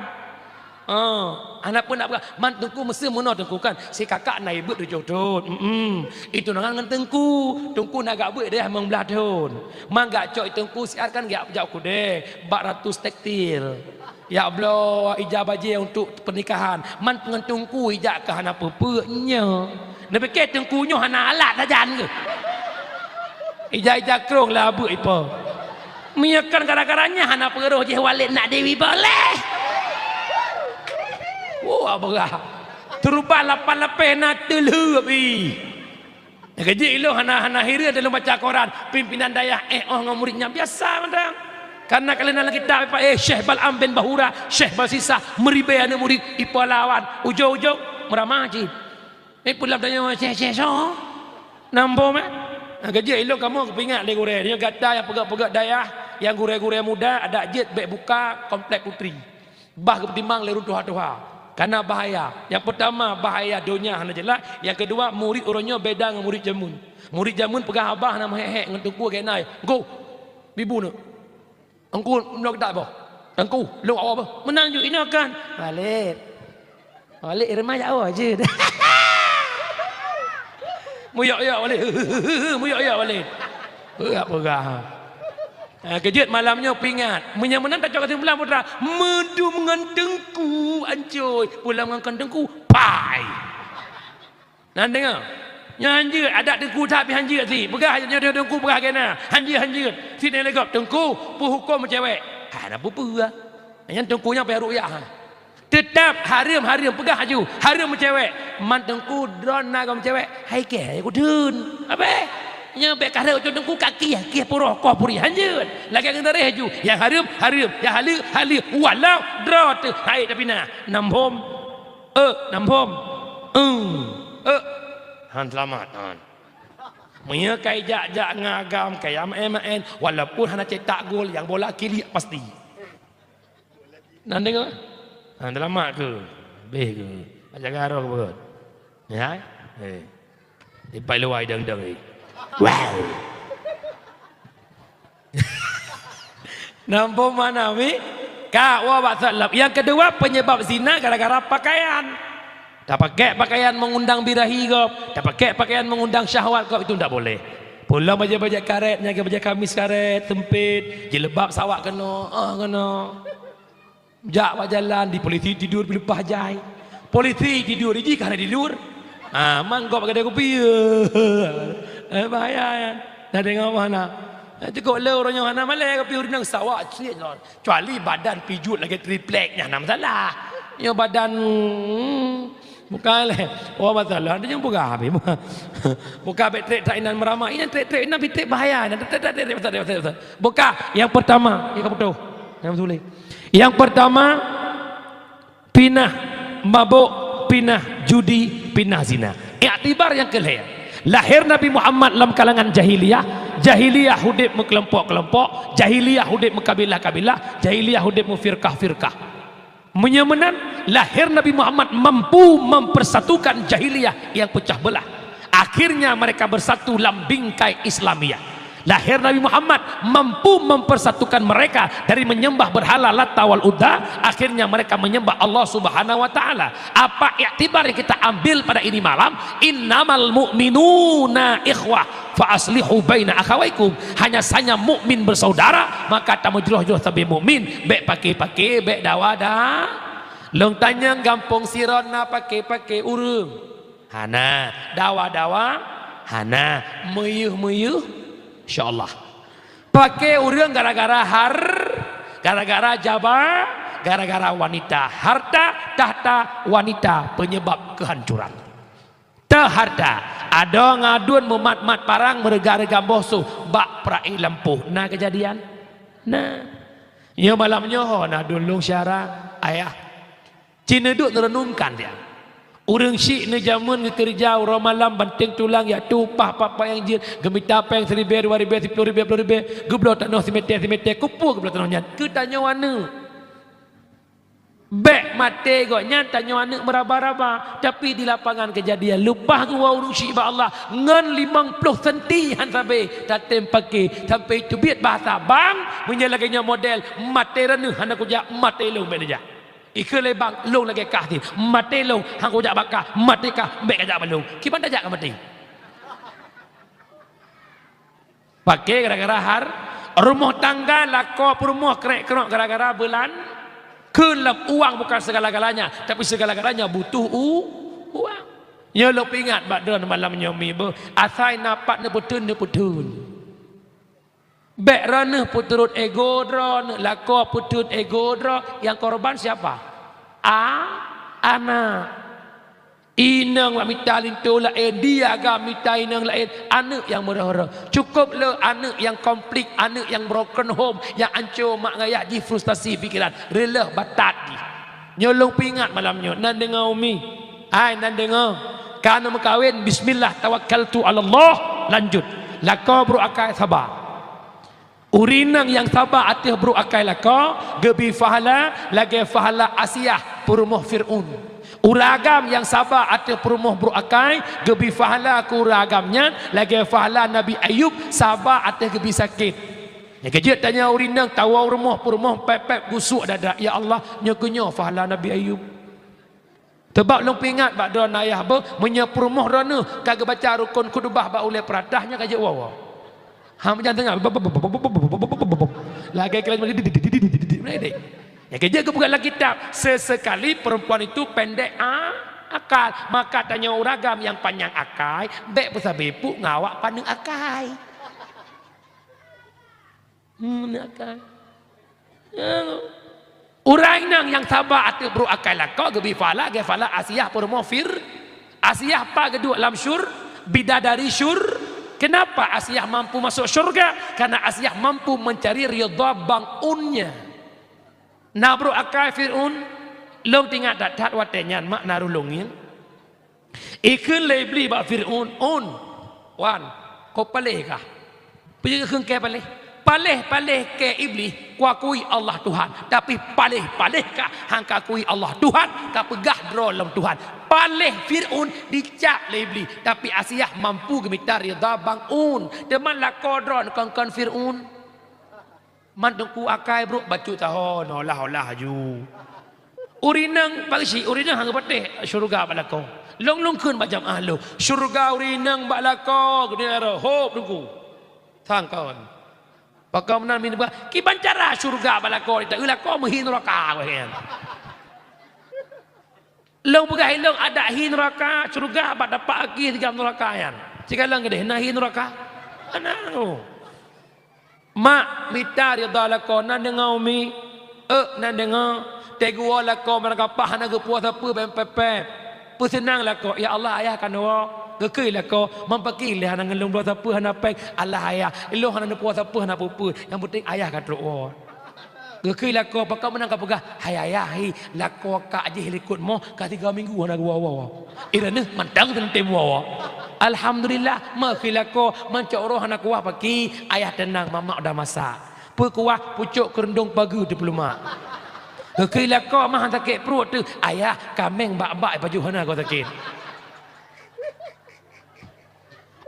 Oh, hana peue nak peugah. Man teungku meuseu meunoe teungku kan. Si kakak na ibeuet tujoh thon. Mm-mm. Itunangan ngon teungku. Teungku na gak beuet deh limong blaih thon. Man gak cok teungku siat kan gak jak kudeh. Bak ratus tekstil. Ya Allah, ija bajée untuk pernikahan. Man ngon teungku ijak ka hana peue-peue nyoe. Neupike teungku nyoe hana alat sajan keuh. Ija-ija krong lah beuk ipo. Meunyoe kon gara-gara nyan hana peureuh jih Walid nak Dewi boleh. Wah, beurah. Teurubah lapan lapeh na teulheueh pi. Keujeuet ilong hana, hana hireuen lôn baca koran, pimpinan dayah éh oh ngon murit nyan biasa mantong. Karena ka lheueh na lam kitab, eh, Syekh Bal'am bin Bahura, Syekh Balsisah, meuribée aneuk murit, ipeulawan, ujong-ujong meuramah cit. Eh, pulam tanyoe, "Syekh, Syekh, soe?" Nambom, eh? Ha, keujeuet ilong kamoe geupeuingat lé gurée. Nyoe gata nyang peugét-peugét dayah, nyang gurée-gurée muda, adak jeuet bék buka komplek putri. Bah geupeutimang lé ureueng tuha-tuha. Kana bahaya. Nyang peutama, bahaya donya hana jeulaih. Nyang keudua, murit uroe nyoe beda ngon murit jameun. Murit jameun peugah haba hana meuhék-hék ngon teungku lagée nyan. "Teungku, bi bu neuk." "Teungku, lôn geutak boh." "Teungku, lôn awak boh." "Meunan ju inoe kan." "Walid. Walid, irma jak awak jeuet." Muyok-yok Walid. Muyok-yok Walid. Peugah-peugah. Ha, keujeuet malam nyoe peuingat. Meunyoe meunan tacok keusimpulan putra, meudum ngon teungku ancôi, pulang ngon kon teungku, pai. Nan deungoe. Nyoe hanjeuet, adak teungku that pih hanjeuet sit. Peugah nyoe teungku peugah keu na. Hanjeuet, hanjeuet. Sit lé gob teungku, peuhuköm cewek. Hana peue-peue. Nyan teungku nyan payah rukyah. Teutap hareuem, hareuem, peugah laju, hareuem meucewek. Man teungku droe na gob meucewek, hai kée, hai kudeun. Abeh, nyoe bék ka rhot teungku ka kieh, kieh puroh koh puri hanjeuet. Lagée ngon tareh laju, nyang hareuem, hareuem, nyang haleue, haleue, walau droe teuh hai tapi na. Nambom, eh, nambom, eh, eh. Han seulamat, han. Meunyoe kai jak-jak ngon agam, kai maén-maén, walaupun hana cetak gol, nyang bola kiliek pasti. Nan deungoe? Ha, teulamat keu? Beh keu? Jaga roh keu beurot? Ya? Eh. Dipai luwai dang-dang ni. Wow. Nampak mana mi? Ka wa bak salam. Yang kedua, penyebab zina gara-gara pakaian. Tapakai pakaian mengundang birahi gob, tapakai pakaian mengundang syahwat gob, itu ndak boleh. Pulang bajée-bajée karet, nyan bajée kamis karet, sempit, jilbab sawak keunoe, ah, keunoe. Jak bak jalan, di polisi tidur dileupah jai. Polisi tidur, jih ka hana tidur. Ah, man gob gadai kupi. Eh, bahaya nyan. Dah deungoe hana. Eh, cukup le ureueng nyoe hana malèe kupi ureueng sawa cit lom. Kecuali badan pijuet lagèe triplek nyan hana masalah. Nyoe badan, hmm, bukan lé. Oh, masalah. Ada nyang peugah habis. Bukan bèk trek-trek inan meurama. Inan trek-trek inan pitrek bahaya. Inan trek-trek, trek-trek, trek-trek, trek-trek. Bukan. Yang pertama, ya kamu tahu. Yang sulit. Yang pertama, pinah mabuk, pinah judi, pinah zina. Iktibar nyang keu lhèe. Lahé Nabi Muhammad lam kalangan jahiliyah, jahiliyah udép meukelompok-kelompok, jahiliyah udép meukabilah-kabilah, jahiliyah udép meufirkah-firkah. Meunyoe meunan, lahé Nabi Muhammad mampu mempersatukan jahiliyah yang pecah belah. Akhirnya mereka bersatu lam bingkai Islamiyah. Lahé Nabi Muhammad mampu mempersatukan mereka dari menyembah berhala Lata wal Uzza, akhirnya mereka menyembah Allah Subhanahu wa Ta'ala. Apa iktibar yang kita ambil pada ini malam? "Innamal mu'minuna ikhwah, fa aslihu baina akhawaikum." Hanya saja mukmin bersaudara, maka tameujroh-jroh sabe mukmin, bèk paké-paké, bèk dawa dah. Lôn tanyong gampông Siron na paké-paké ureueng. Hana, dawa-dawa, hana, meuyeuh-meuyeuh, insya Allah. Paké ureueng gara-gara har-, gara-gara jaba, gara-gara wanita. Harta, tahta, wanita, penyebab kehancuran. Teuharta, adoe ngon aduen meumat-mat parang, meureuga-reuga boh su bak peura'i lampôh. Na keujadian? Na. Nyoe malam nyoe ho na aduen lôn syara, ayah. Ci neuduek neureunungkan dia. Ureueng syiek neujameun geukeureuja uroe malam banténg tulang, jak tueng upah pat-pat nyang jeuet, geumita péng siribèe, dua ribèe, siploh ribèe, ploh ribèe, geubloe tanoh simètè-simètè, keupeue geubloe tanoh nyan? Keu tanyoe aneuk. Bèk maté gobnyan tanyoe aneuk meuraba-raba, tapi di lapangan keujadian leupah geuwoe ureueng syiek bak Allah ngon limong ploh senti han sabé tatém paké, sampai teubiet bahasa bang, meunyoe lagèe nyoe model, maté droeneuh hana kujak, maté lôn bèk neujak. Ikheun lé bang, lôn lagèe kah cit. Maté lôn, han kujak bak kah, maté kah, bèk kajak bak lôn. Kiban tajak ka maté. Paké gara-gara har-, rumoh tangga lakoe peurumoh krek-krok gara-gara beulan-, kheun lom uang bukan segala-galanya, tapi segala-galanya butuh u-, uang. Nyoe lôn peuingat bak droeneuh malam nyoe mi beuh, asai na pat neupeutheun, neupeutheun. Bèk droeneuh peuturot ego droeneuh, lakoe peutheun ego droe, nyang korban siapa? A-, aneuk. Inong bak mita linto laén, di agam mita inong laén, aneuk nyang meureuh-reuh. Cukôp le aneuk nyang konflik, aneuk nyang broken home, nyang anco mak ngayah jih, frustasi pikeran, reuloh batat jih. Nyoe lôn peuingat malam nyoe, nan deungoe umi. Hai nan deungoe, ka neumeukawen, bismillah tawakkaltu 'alallah, lanjut. Lakoe brôk akai saba. Ureueng inong nyang saba ateueh brôk akai lakoe, geubri pahala lagèe pahala Asiah peurumoh Fir'aun. Ureueng agam nyang saba ateueh peurumoh brôk akai, geubri pahala keu ureueng agam nyan lagèe pahala Nabi Ayub saba ateueh geubri sakét. Nyang keujeuet tanyoe ureueng inong tawoe u rumoh peurumoh pèp-pèp gusuk dada, "Ya Allah, nyoe keuh nyoe pahala Nabi Ayub." Teubab lôn peuingat bak droeneuh ayah beuh, meunyoe peurumoh droeneuh ka geubaca rukon khutubah bak ulèe peuratah nyan ka jeuet woe-woe. Ha, meujan teungoh. Lagèe kira. Nyang keujeuet geupeugah lam kitab, sesekali perempuan itu pendek a-, akal, maka tanyoe ureueng agam nyang panyang akai, bèk peusabe puk ngon awak paneuk akai. Hmm, ni akai. Ya. Ureueng inong nyang saba ateueh brôk akai lakoe geubri pahala lagèe pahala Asiah peurumoh Fir-, Asiah pat geuduek lam syur-, bidadari syur-, kenapa Asiah mampu masuk syurga? Karena Asiah mampu mencari ridha bang unnya. Na brôk akai Fir'aun, lôn teuingat that-that watèe nyan mak na rhueng lôn ngieng. Ikheun lé Iblih bak Fir'aun, "Un, wan, kau paléh kah?" Peue jeuet keu kèe paléh? Paléh-paléh kèe Iblih, kuakui Allah Tuhan, tapi paléh-paléh kah han kakui Allah Tuhan, kapeugah droe lom Tuhan. Paléh Fir'aun dicap lé Iblih, tapi Asiah mampu geumita ridha bang un. Teuma lakoe droe kon-kon Fir'aun. Man teungku akai brôk bacut taho, olah-olah aju. Ureueng inong pakishi, ureueng inong han geupatéh syeuruga bak lakoe. Lôn lôn kheun bak jamaah lôn, syeuruga ureueng inong bak lakoe, geude rot, hop teungku. Sangkon. Pakon meunan min ba, kiban cara syeuruga bak lakoe, ta lakoe meuhi nuraka weh nyan. Lôn peugah ilôn adak hi nuraka, syeuruga bak tapak aki sigam nuraka nyan. Sikalon keudeh na hi nuraka. Ana. Mak mita ridha lakoe, na deungoe umi? Euk, na deungoe. Teuguwoe lakoe, meurangkapah hana geupuwoe sapeue bèe pèp-pèp. Peuseunang lakoe, ya Allah, ayah ka neuwoe. Geukheun lakoe, man pakri lé hana ngon lôn bloe sapeue hana pèng. Alah ayah, ilôn hana neupuwoe sapeue hana peue-peue. Nyang peunteng ayah ka trok woe. Geukheun lakoe, pakon meunan kapeugah, hai ayah hi, lakoe kak jih likot moh ka tiga minggu hana geuwoe-woe. Ireuneuh mantong teuntem woe. Alhamdulillah, meukheun lakoe, man cok roh hana kuah pakri, ayah teunang, mamak udah masak. Peue kuah, pucok keureuntong pageue teupeuleuma. Geukheun lakoe, mah sakét pruet teuh, ayah kaméng bak-bak pajoh hana goe sakét.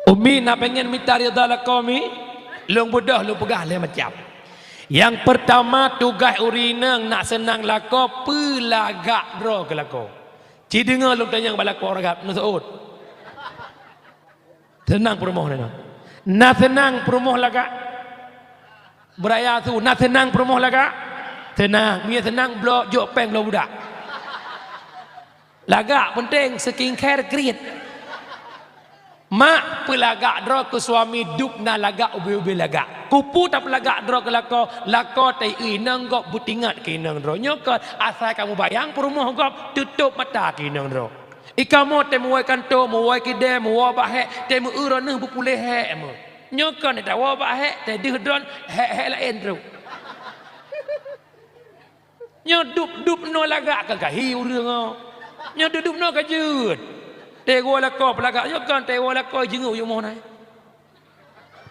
Umi na pengen mita ridha lakoe mi? Lôn beudôh lôn peugah lhèe macam. Nyang peurtama tugaih ureueng inong nak seunang lakoe peulagak droe keu lakoe. Ci deungoe lôn tanyong bak lakoe ureueng agam, na seuôt. Seunang peurumoh na. Na seunang peurumoh lagak. Beuraya su, na seunang peurumoh lagak? Seunang. Meunyo seunang bloe jok pèng bloe budak. Lagak peunteng, skincare kriet. Mak, peulagak droe keu suami dub na lagak ubé-ubé lagak. Keupeue tapeulagak droe keu lakoe, lakoe ta-eu inong gob beutingat keu inong droe. Nyoe kon asai kamoe bayang peurumoh gob, tutôp mata keu inong droe. I kamoe tém woe kantô, meuwoe keudè, meuwoe bak hék, tém eu droeneuh beupuléh hék meuh. Nyoe kon tawoe bak hék, tadeuh droen, hék-hék laén trok. Nyoe dub-dub noe lagak ka gahi ureueng nyoe. Nyoe dub-dub noe ka jeuet. Tewoe lakoe peulagak nyoe kon tewoe lakoe jeungeuek yumoh nai.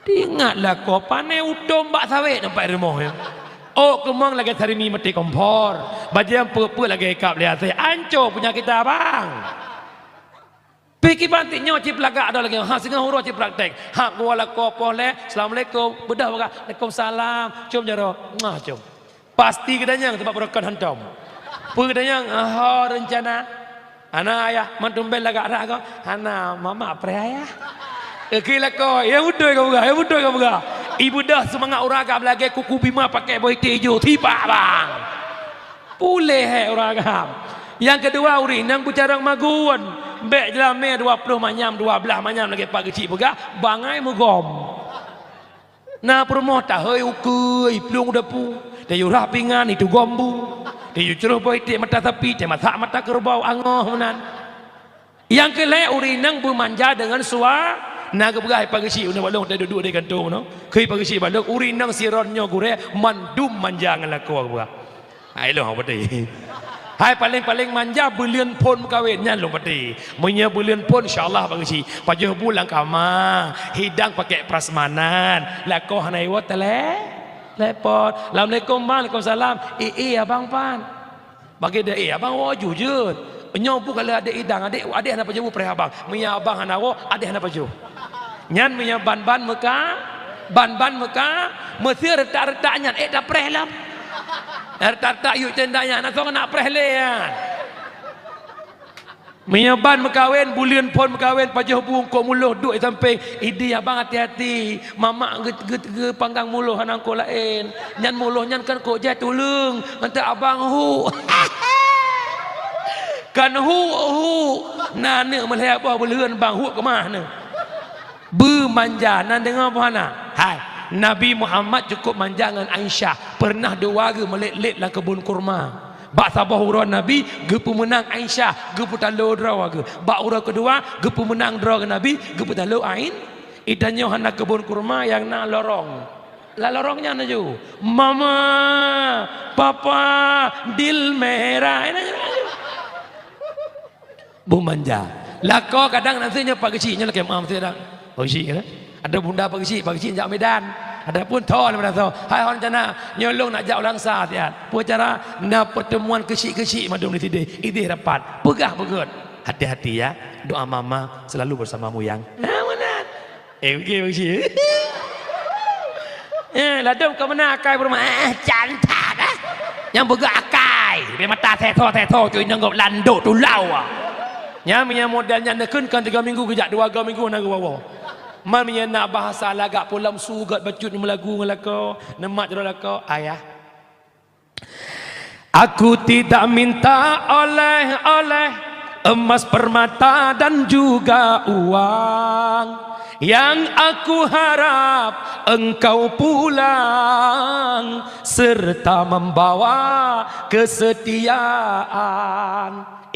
Ingat lakoe pané utom bak sawét nampak rumoh nyoe. Ôk keumong lagèe sarimi maté kompor. Bajèe peuet-peuet lagèe ikab lé asèe. Anco punya kita bang. Pih kiban tik nyoe cit peulagak droe lagèe, ha singoh uroe cit praktek. Ha geuwoe lakoe poh lhèe, "Assalamualaikum." Beudôh peugah, "Waalaikumsalam." Cium jaroe, "Mwah," cium. Pasti geutanyong teuma beureukat hantom. Peue geutanyong, "Ho reuncana?" "Hana ayah, man tumben lagak that goe?" "Hana, mamak preh ayah." Geukheun lakoe, "Ya beutôi kapeugah, ya beutôi kapeugah." Ibeudôh seumangat ureueng agam lagèe kuku bima pakèk boh iték ijo, sipak bang. Puléh hék ureueng agam. Nyang keudua, ureueng inong beucarông magun. Bèk jeulamé dua ploh manyam, dua blaih manyam lagèe Pak Geuchik peugah, bangai meugom. Na peurumoh tahôi ukeue, plueng u dapu, tayue rhah pingan, itugom bu, tayue crôh boh iték mata sapi, tamasak mata keureubau, angoh meunan. Nyang keu lhèe, ureueng inong beumanja deungon sua-, na geupeugah Pak Geuchik, uneuk bak lôn, watèe duek-duek di kantô meunoe. Kheun Pak Geuchik bak lôn, ureueng inong sidroe nyoe gurèe mandum manja ngon lakoe geupeugah. Hai lôn, hana peudeh. Hai paléng-paléng manja buleuen phôn meukawen, nyan lôn peudeh. Meunyoe buleuen phôn, insya Allah Pak Geuchik. Pajoh bu lam kama, hidang pakèk prasmanan, lakoe hana iwoe tele-, telepon. "Assalamualaikum, Bang." "Waalaikumsalam." "Eh, eh, abang pan." Bagi deh, "Eh, abang woe ju jeuet." Nyoe bu ka lheueh adék idang, adék, adék hana pajoh bu preh abang. Meunyo abang hana woe, adék hana pajoh. Nyan meunyo ban-ban meuka, ban-ban meuka, meuseu reutak-reutak nyan, ék tapreh lom. Reutak-reutak yue tenda nyan, na soe keuneuk preh lé nyan. Meunyo ban meukawen, buleuen phôn meukawen, pajoh bu eungkôt muloh duek di sampéng, "Idéh abang hati-hati, mamak geu-, geu-, geupanggang muloh hana eungkôt laén. Nyan muloh nyan kan eungkôt jai tuleueng, ngon abang hu." Kan hu, hu. Na aneuk meulhèe boh buleuen bang hu keumah neu. Beumanja, na deungoe boh hana? Hai, Nabi Muhammad cukup manja ngon Aisyah. Pernah dua geuh meulét-lét lam keubon kurma. Bak saboh uroe Nabi geupeumeunang Aisyah, geupeutalo droe geuh. Bak uroe keudua geupeumeunang droe geuh Nabi, geupeutalo Ain. Itanyoe hana keubon kurma nyang na lorong. Lam lorong nyan laju, "Mama, Papa, dil merah." Beumanja. Lakoe kadang na seunyum Pak Geuchik nyoe lakèe meu'ah meusidang. Pak Geuchik keunan. Ada bunda Pak Geuchik, Pak Geuchik jak Medan. Ada pun tho lé meunan tho. Hai hon cana, nyoe lôn nak jak u Langsa siat. Peue cara? Na pertemuan keuchik-keuchik mandum di sidéh. Idéh rapat. Peugah beugöt. Hati-hati ya. Doa mama selalu bersamamu yang. Ha, meunan. Eh, oke, Pak Geuchik. Eh, ladôm ka meunan akai peurumoh. Eh, can that, eh. Nyang beugöt akai. Bèk mata seto-seto, cui nyang gop landok tulau, ah. Nyan, meunyo model nyan neukheun kan tiga minggu geujak, dua ga minggu na geuwoe-woe. Man meunyo na bahasa lagak pulang su gèt bacut meulagu ngon lakoe, neumat jaroe lakoe, "Ayah, aku tidak minta oleh-oleh." emas, permata, dan juga uang. Yang aku harap engkau pulang serta membawa kesetiaan.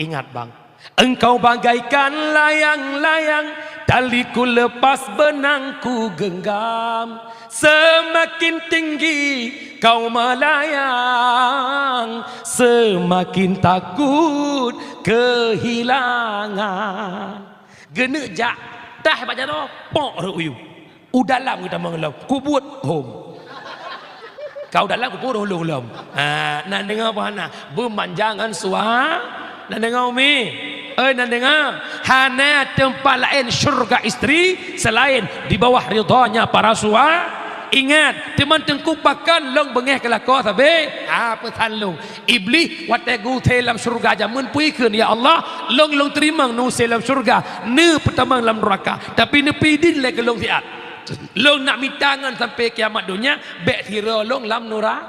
Ingat, Bang, engkau bagaikan layang-layang, taliku lepas, benangku genggam. Semakin tinggi kau melayang, semakin takut kehilangan. Geuneuk jak, tah bak jaroe, pok rot u yup. U dalam geutamong lom, kubuet hom. Kau dalam kubuet ulôn lom. Ha, na deungoe bah na. Beumanjangan sua. Na deungoe, Umi? Oi, na deungoe? Hana teumpat laén syurga istri selain di bawah ridhanya para sua. Ingat, teuma teungku pakon lôn beungéh keu lakoe sabe? Ha, peusan lôn. Iblih watée geusé lam syurga jameun peue kheun, "Ya Allah, lôn, lôn teurimong neusé lam syurga, neupeutamong lam nuraka, tapi neupideuen lé keu lôn siat. Lôn nak mita ngon sampai kiamat donya, bék sidroe lôn lam nura-."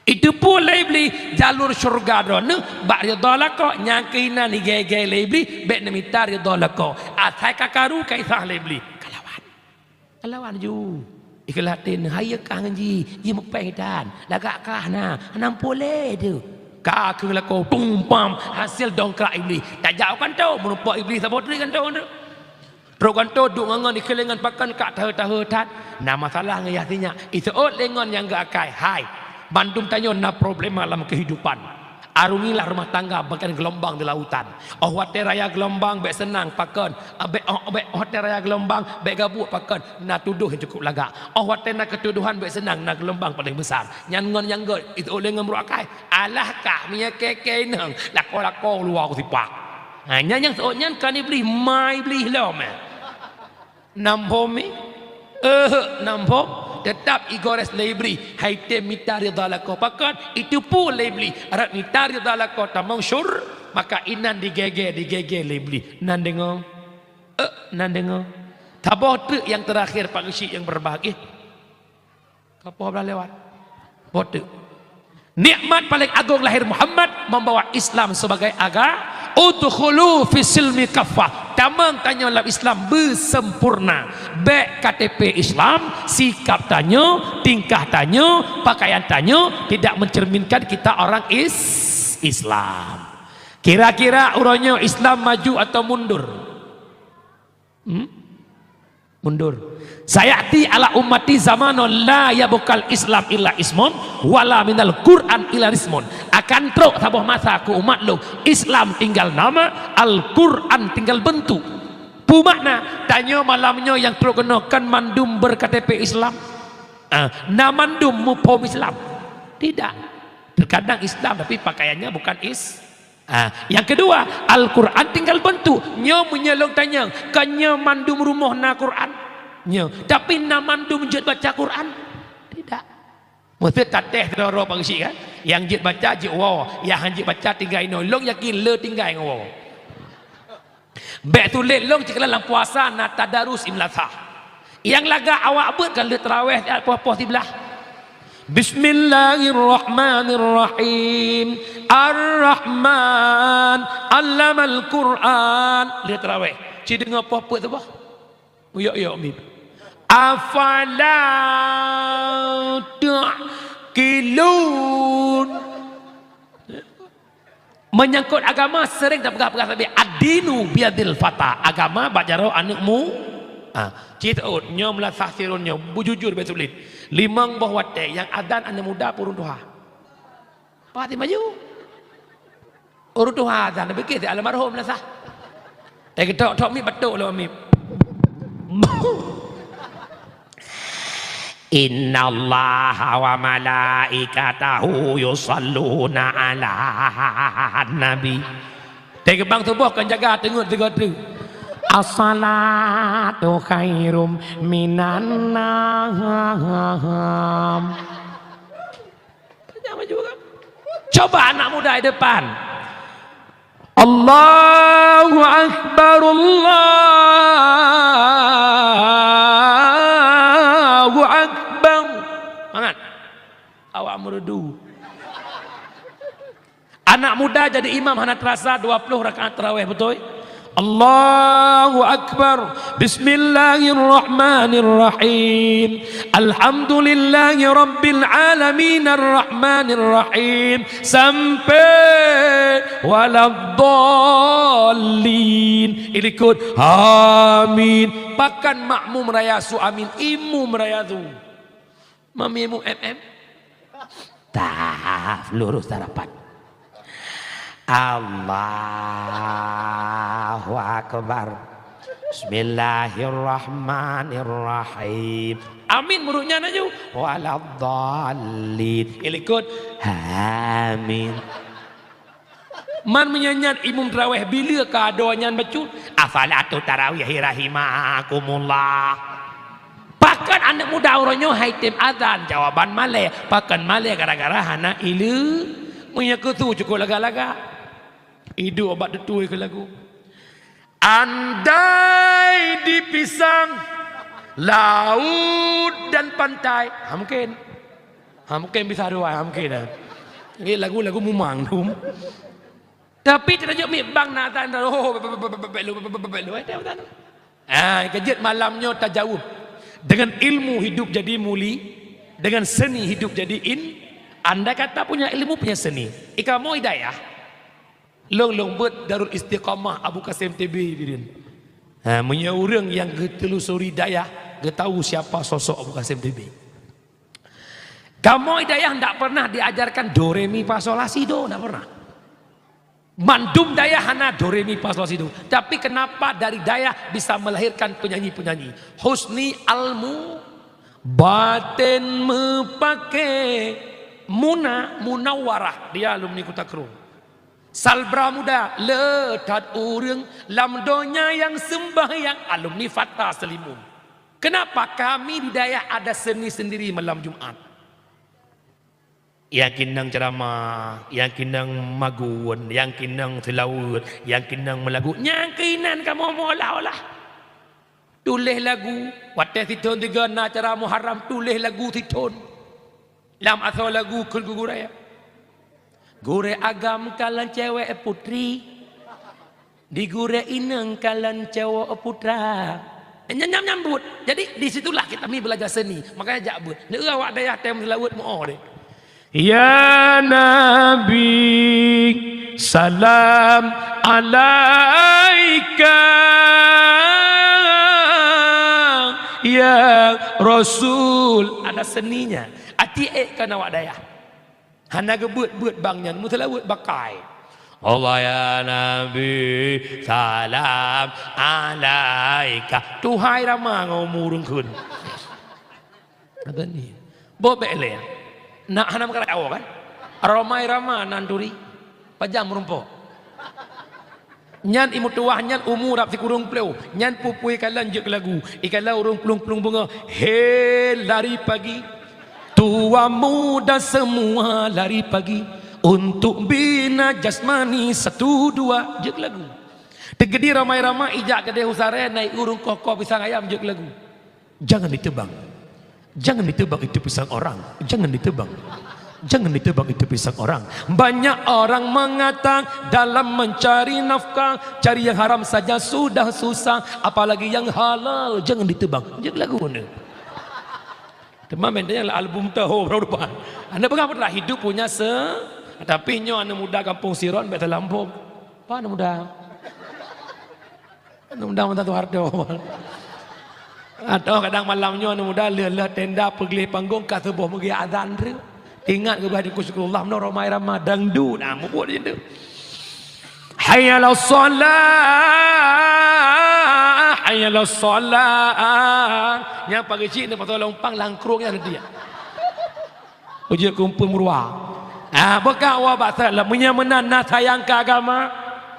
Iteupeue lé Iblih jalur syurga droeneuh bak ridha lakoe, nyang keuinan igée-gée lé Iblih, bék neumita ridha lakoe. Asai ka karu ka isah lé Iblih. Kalawan. Kalawan ju. Ikhlatin, hai kah ngon ji, ji meupéng tan. Lagak kah na, hana muphom lé teuh. Ka kheueh lakoe, tung pam, hasil dongkrak Iblih. Tajak u kantô, meurumpok Iblih saboh treuk kantô teuh. Trok kantô duek ngon-ngon dikeuléng ngon pakon ka taheu-taheu that. Na masalah ngon yah sinyak. Iseuôt lé ngon nyang geuakai. Hai, bandum tanyoe na problema lam keuhidupan. Arungilah rumah tangga bagaikan geulumbang di lautan. Óh watée raya geulumbang bék seunang pakon. Bék, óh, bék, óh watée raya geulumbang bék gabuek pakon. Na tudoh nyang cukup lagak. Óh watée na keutudohan bék seunang, na geulumbang paleng besar. Nyan ngon nyang gét, iseuôt lé ngon meuruak akai. Alah kah, meunyoe kée-kée inong, lakoe-lakoe luwa kusipak. Ha, nyan nyang seuôt nyan kon Iblih, ma Iblih lom, eh. Na muphom mi? Eh, na muphom. Teutap igores lé Iblih. Hai tem mita ridha lakoe. Pakon? Iteupeue lé Iblih. Rot mita ridha lakoe tamong syur-, maka inan digée-gée, digée-gée lé Iblih. Na deungoe? Eh, na deungoe? Saboh treuk nyang teurakhir, Pak Geuchik nyang berbahagia. Ka poh blaih lewat. Boh treuk. Nikmat paling agung lahir Muhammad membawa Islam sebagai aga-, "Udkhulu fis silmi kaffah." Tamong tanyoe lam Islam beusempurna. Bék K T P Islam, sikap tanyoe, tingkah tanyoe, pakaian tanyoe tidak mencerminkan kita orang is-, Islam. Kira-kira uroe nyoe Islam maju atau mundur? Hmm? Mundur. "Sayati ala ummati zamanun la yabqal Islam illa ismun, wala minal Qur'an illa rismun." Akan trok saboh masa keu umat lôn, Islam tinggal nama, Al-Qur'an tinggal bentuk. Peue makna? Tanyoe malam nyoe nyang trok keunoe kan mandum ber-K T P Islam? Ah, na mandum muphom Islam? Tidak. Terkadang Islam tapi pakaiannya bukan is-, Ah, nyang keudua, Al-Qur'an tinggal beuntuk. Nyoe meunyoe lôn tanyong, kon nyoe mandum rumoh na Qur'an? Nyoe, tapi na mandum jeuet baca Qur'an? Tidak. Meuseuet tatéh keudroe-droe Pak Geuchik kan? Nyang jeuet baca jeuet woe, nyang han jeuet baca tinggai inoe. Lôn yakin le tinggai ngon woe. Bék tuléh lôn cit keunan lam puasa na tadarus Ibnu Lathah. Nyang lagak awak beuet ka lheueh tarawéh siat poh-poh siblaih. Bismillahirrahmanirrahim. Ar-Rahman, 'allamal Qur'an. Lheueh tarawéh. Ci deungoe poh peuet saboh. Uyok-uyok mim. Afala ta'qilun. Menyangkut agama sering tapeugah-peugah sabe, "Ad-dinu biyadil fata." Agama bak jaroe aneuk mu-, ha, ci teuôt, nyoe meulasah sirôn nyoe, beujujur bék sulet. Limong boh watée nyang azan aneuk muda peue ureuëng tuha? Pati maju. Ureuëng tuha azan, pikée almarhum meulasah. Eh, geutok-tok mik batuk lom mik. "Innallaha wa malaikatahu yusalluna 'alan nabi." Teugeubang tuboh kon jaga teungeut sigoe treuk. "As-salatu khairum minan naum." Jangan maju kan? Coba anak muda di depan. Allahu Akbar, Allahu Akbar. Semangat. Awak merdu. Anak Anak muda jadi imam hana terasa dua puluh rakaat tarawih, beutôi? Allahu Akbar. Bismillahirrahmanirrahim. Alhamdulillahi rabbil alamin, arrahmanirrahim. Sampai waladdallin. Ilikot. Amin. Pakon makmum raya su amin, imum raya su. Mami mu M M. Tah, lurus harapan. Allahu Akbar. Bismillahirrahmanirrahim. Amin, murit nyan laju. Waladdallin. Ilikot. Amin. Man meunyan nyan imum tarawih bila ka adoe nyan bacut, "As-salatu tarawih rahimakumullah." Pakon aneuk muda uroe nyoe hai tem azan, jawaban malée. Pakon malée? Gara-gara hana ileu-, meunyoe keu su cukôp lagak-lagak. Iduek bak tutui keu lagu. Andai di pisang, laut dan pantai. Ha, mungkin. Ha, mungkin bisa dua, ha, mungkin, ha. Ini lagu-lagu mumang tu. Tapi tidak jok mik bang nak tan, oh, bek lu, bek lu, eh, tan. Ah, kejut malam nyoe tajaweueb. Dengan ilmu hidup jadi muli, dengan seni hidup jadi in. Andai kata punya ilmu, punya seni. Ikamoe hidayah. Lôn, lôn beuet Darul Istiqamah Abu Qasim T B di din. Ha, meunyoe ureuëng nyang geutelusuri dayah, geutahu siapa sosok Abu Qasim T B. Kamoe dayah ndak pernah diajarkan do, re, mi, fa, sol, la, si, do, ndak pernah. Mandum dayah hana do, re, mi, fa, sol, la, si, do. Tapi kenapa dari dayah bisa melahirkan penyanyi-penyanyi? Husni ilmu, batin meupaké, Muna, Munawarah, dia alumni Kuta Krueng. Salbra muda, le that ureuëng lam donya nyang seumbahyang, alumni Fata Seulimeum. Kenapa kami di dayah ada seni sendiri malam Jumat? Nyang keunong ceuramah, nyang keunong magun, nyang keunong seulaweuet, nyang keunong meulagu, nyang keunan kamoe meuolah-olah. Tuléh lagu, watée sithon tiga na acara Muharram, tuléh lagu sithon. Lam asoe lagu kheun gurée. Gurée agam kalon cewek putri, di gurée inong kalon cowok putra. Nyam-nyam nyambut. Jadi, di situlah kita mi belajar seni. Makanya jak beuet. Neu awak dayah tem seulaweuet meu'oh deh. Ya Nabi, salam alaika. Ya Rasul, ada seninya. Até ék kon awak dayah. Hana geubeuet-beuet bang nyan, meuseulaweuet bakai. Allah ya Nabi, salam alaika. Tuhai Rama ngon umu ureuëng kheun. Apa ni? Boh bék lé. Nak hana meukarat awoe kan? Romai Rama nan turi. Pajang meurumpok. Nyan imeutuwah nyan umu rab sikureueng ploh. Nyan pupui kalon jeuet keu lagu. Ikalon ureuëng plueng-plueng beungoh. He lari pagi. Tua muda semua lari pagi. Untuk bina jasmani satu dua. Jeuet keu lagu. Teugeudi Romai Rama ijak keudeh u Sarée, na ureuëng koh-koh pisang ayam jeuet keu lagu. Jangan ditebang. Jangan ditebang itu pisang orang. Jangan ditebang. Jangan ditebang itu pisang orang. Banyak orang mengatakan dalam mencari nafkah, cari yang haram saja sudah susah, apalagi yang halal. Jangan ditebang. Jeuet keu lagu ni. Teuma meuntang nyang album teuh, ho, baru depan. Anda peugah beutôi hidup punya se-, tapi nyoe aneuk muda gampông Siron bék talampôh. Apa aneuk muda? Aneuk muda mantong Soeharto. Atau kadang malam nyoe aneuk muda lheueh-lheueh tenda peugleh panggong ka suboh meugeh azan treuk. Ingat keu bah di Syukurullah meunoe Romai Rama dangdut, ah, mubuet di situ. Hayya 'alas shalah, hayya 'alas shalah. Nyang pageue cit ni pasal lompang langkrong nyang dia. Ujok kumpul meurua. Ah, buka wa basa lah. Meunyo meunan na sayang keu agama,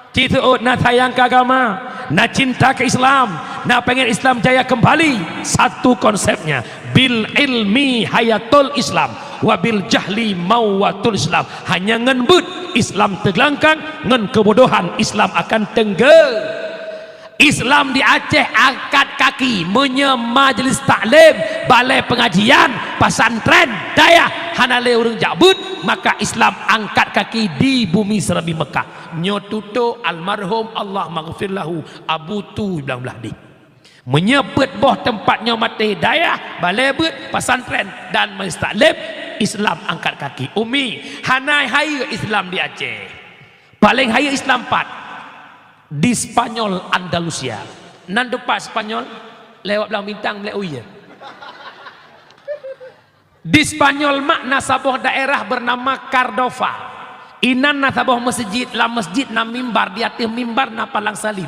ci seuôt na sayang keu agama, na cinta keu Islam, na pengen Islam jaya kembali. Satu konsepnya, bil ilmi hayatul Islam, wa bil jahli mawatul Islam. Hanya ngon beuet Islam teuglangkang, ngon keubodohan Islam akan teunggé. Islam di Aceh angkat kaki, meunyoe majlis taklim, balai pengajian, pesantren, dayah, Hana lé ureuëng jak beuet, maka Islam angkat kaki di bumi Serambi Mekah. Nyoe tutoe almarhum, Allah maghfir lahu, Abu Tu Blang Blahdeh. Meunyoe peuet boh teumpat nyoe maté, dayah, balé beuet, pesantren, dan majelis taklim, Islam angkat kaki. Umi, hana hayeue Islam di Aceh. Paléng hayeue Islam pat? Di Spanyol, Andalusia. Nan teumpat Spanyol, lewat Blang Bintang, lé uye. Di Spanyol mak na saboh daerah bernama Cardova. Inan na saboh meuseujid, lam meuseujid na mimbar, di ateueh mimbar na palang salib.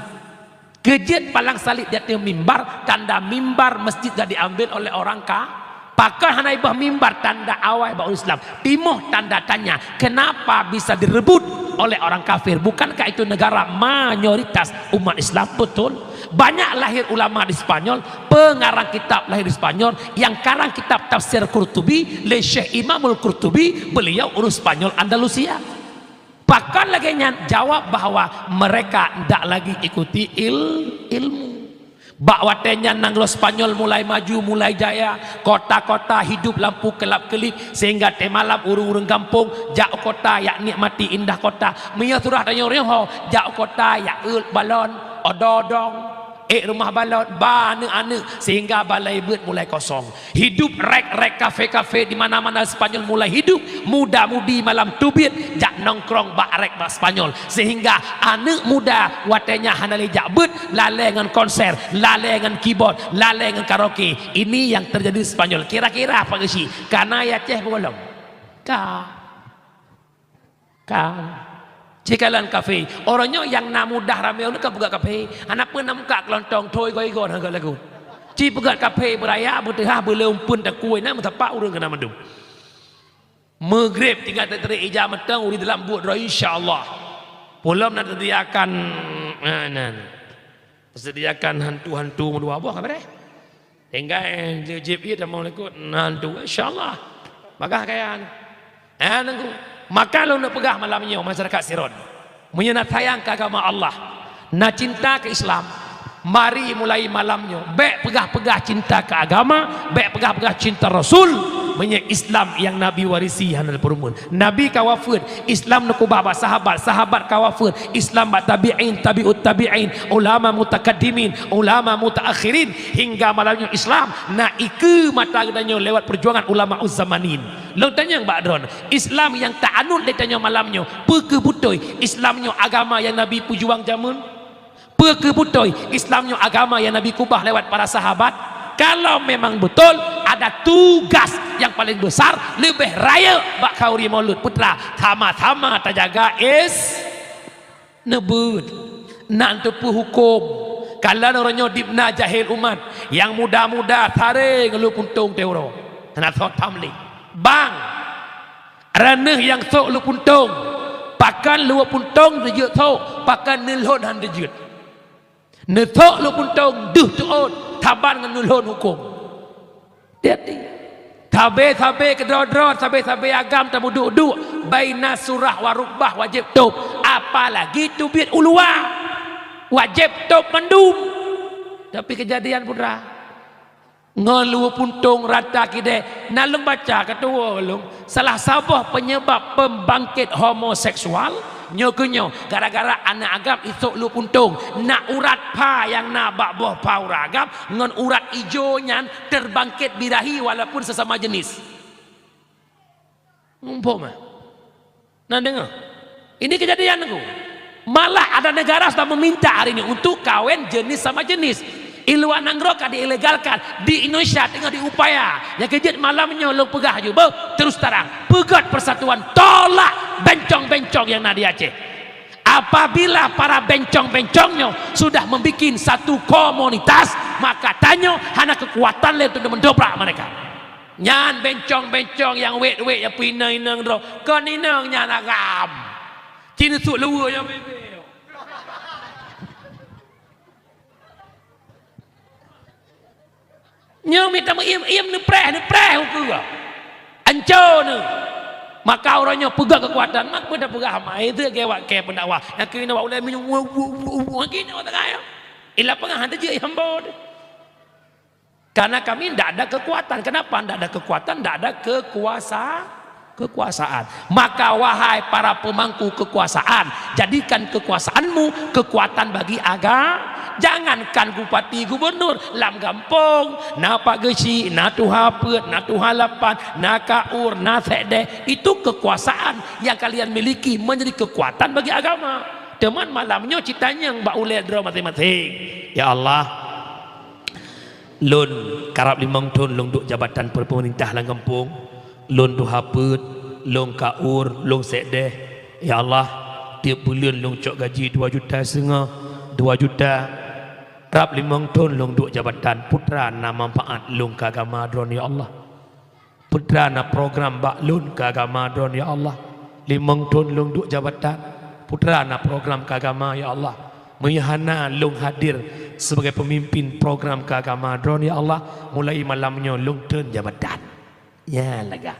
Keujeuet palang salib di ateueh mimbar, tanda mimbar meuseujid ka diambil oleh orang ka-, pakon hana ibah mimbar, tanda awai bak ureuëng Islam. Timoh tanda tanya, kenapa bisa direbut oleh orang kafir? Bukankah itu negara mayoritas umat Islam? Betul. Banyak lahir ulama di Spanyol, pengarang kitab lahir di Spanyol, nyang karang kitab tafsir Qurtubi lé Syekh Imamul Qurtubi, beliau ureuëng Spanyol Andalusia. Pakon lagée nyan? Jawab bahwa mereka ndak lagi ikuti il-, ilmu. Bak watée nyan nanggroe Spanyol mulai maju, mulai jaya, kota-kota hidup lampu kelap-kelip, sehingga teumalam ureuëng-ureuëng gampông jak u kota jak nikmati indah kota. Meunyoe surah tanyoe riho, jak u kota jak ôt balon, odong-odong, ék rumoh balon, ba aneuëk-aneuëk, sehingga balai beuet mulai kosong. Hidup rék-rék, kafe-kafe di mana-mana Spanyol mulai hidup, muda-mudi malam teubiet jak nongkrong bak rék bak Spanyol. Sehingga aneuëk muda watée nyan hana lé jak beuet, lalée ngon konser, lalée ngon keyboard, lalée ngon karaoke. Ini yang terjadi di Spanyol. Kira-kira apa geusi? Kana ya Aceh peue gohlom? Ka. Ka. Cikalan kafe. Orang nyoe nyang na mudah ramé ureuëng ka peugah kafe. Hana peue na muka keulontong, thoi goi-goi hana lagu. Ci peugah kafe beuraya, beuteuhah, beuleumpun takue na meusapat ureuëng keunan mandum. Maghrib tinggai teuteurik ija mantong, ureuëng dalam buet droe, insya Allah. Peulom na teusediakan, eh, nan. Teusediakan hantu-hantu meudua boh ka beureh. Tinggai jeuet-jeuet ié tamong likot, na hantu, insya Allah. Bagah kaya. Eh, nunggu. Maka lôn peugah malam nyoe masyarakat Sirot. Meunyoe na sayang keu agama Allah, na cinta keu Islam, mari mulai malam nyoe bék peugah-peugah cinta keu agama, bék peugah-peugah cinta Rasul, meunyoe Islam nyang Nabi warisi hana peurumun. Nabi ka wafeuet, Islam neukeubah bak sahabat, sahabat ka wafeuet, Islam bak tabi'in, tabi'ut tabi'in, ulama mutakaddimin, ulama mutaakhirin, hingga malam nyoe Islam na ikeue mata geutanyoe lewat peujuangan ulama uzzamanin. Lôn tanyong bak droen, Islam nyang taanut lé tanyoe malam nyoe, peu kheueh beutôi Islam nyoe agama nyang Nabi peujuang jameun? Peu kheueh beutôi Islam nyoe agama nyang Nabi keubah lewat para sahabat? Kalau memang beutôi, ada tugas nyang paleng besar, leubeh rayeuk bak khanduri Maulud Putra, sama-sama tajaga is-, Neubeuet, nak teupeu huköm. Kalon uroe nyoe dibna jahil umat, nyang muda-muda taré ngon luweue puntông teuh uroe. Hana sot tham lé. Bang, droeneuh nyang sôk luweue puntông, pakon luweue puntông teujeuet sôk, pakon neulhon han teujeuet. Neusôk luweue puntông deuh teuôt, saban ngon neulhon huköm. Hati-hati. Sabe-sabe keudroe-droe, sabe-sabe agam tameuduek-duek, baina surah wa rukbah wajéb tôb, apalagi teubiet u luwa. Wajéb tôb mandum. Tapi keujadian putra, ngon luweue puntông rata kidée, na lôn baca keu tuwoe lôn, salah saboh peunyeubab peumbangkét homoseksual, nyoe keuh nyoe, gara-gara aneuëk agam isôk luweue puntông, na urat pha nyang na bak boh pha urat agam ngon urat ijo nyan terbangkét birahi walaupun sesama jenis. Muphom, eh? Na deungoe? Ini kejadian, Teungku. Malah ada negara sudah meminta hari ini untuk kawin jenis sama jenis. Di luwa nanggroe ka diilegalkan, di Indonesia teungoh diupaya. Nyang keujeuet malam nyoe lôn peugah ju, beuh, terus terang, peugét persatuan, tolak bencong-bencong nyang na di Aceh. Apabila para bencong-bencong nyoe sudah membuat satu komunitas, maka tanyoe hana kekuatan lé untuk mendobrak mereka. Nyan bencong-bencong nyang wét-wét nyang peuinong-inong droe, kon inong nyan agam. Ci neusôk luweue nyang bébé. Nyoe mita meuiem-iem neupreh, neupreh ukeue. Anco neuh. Maka uroe nyoe peugah keukuatan, mak peue tapeugah hama, itu ge wak kée pendakwah. Nyang keunoe wak ulée minyeuk, wu, wu, wu, wu, lagi nyoe teuka nyoe. Ilah peugah hana jeuet hamba deh. Karena kami ndak ada kekuatan. Kenapa ndak ada kekuatan? Ndak ada kekuasa-, Kekuasaan. Maka wahai para pemangku kekuasaan, jadikan kekuasaanmu kekuatan bagi aga-, jangankan bupati gubernur, lam gampông, na Pak Geuchik, na Tuha Peuet, na Tuha Lapan, na Kaur, na Sekdeh, itu kekuasaan yang kalian miliki menjadi kekuatan bagi agama. Teuma malam nyoe cit tanyong bak ulée droe maséng-maséng. Ya Allah, lôn karab limong thon lôn duek jabatan peumeurintah lam gampông. Lôn Tuha Peuet, lôn Kaur, lôn Sekdeh. Ya Allah, tiep buleuen lôn cok gaji dua juta seungoh, dua juta. Rab limong thon lôn duek jabatan, peue teuma na manfaat lôn keu agama Droeneuh, ya Allah. Peue teuma na program bak lôn keu agama Droeneuh, ya Allah. Limong thon lôn duek jabatan, peue teuma na program keu agama, ya Allah. Meunyoe hana lôn hadir sebagai pemimpin program keu agama Droeneuh, ya Allah, mulai malam nyoe lôn teun jabatan. Nyan lagak.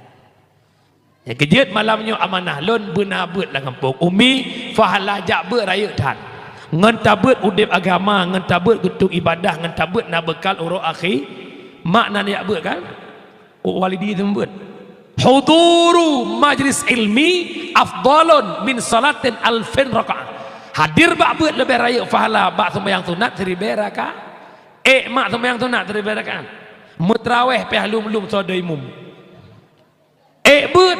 Nyang keujeuet malam nyoe amanah lôn beuna beuet lam gampông. Umi, pahala jak beuet rayeuk that. Ngon tabeuet udeb agama, ngon tabeuet geutueng ibadah, ngon tabeuet na beukal uroe akhé. Mak na jak beuet kan? Oh, walidi teuma beuet. Huduru majlis ilmi afdalun min salatin alfin rakaah. Hadir bak beuet leubeh rayeuk pahala bak seumayang sunat siribèe rakaat. Ék mak seumayang sunat siribèe rakaat. Meutraweh pih lom-lom soe deuh imum. Ék beuet,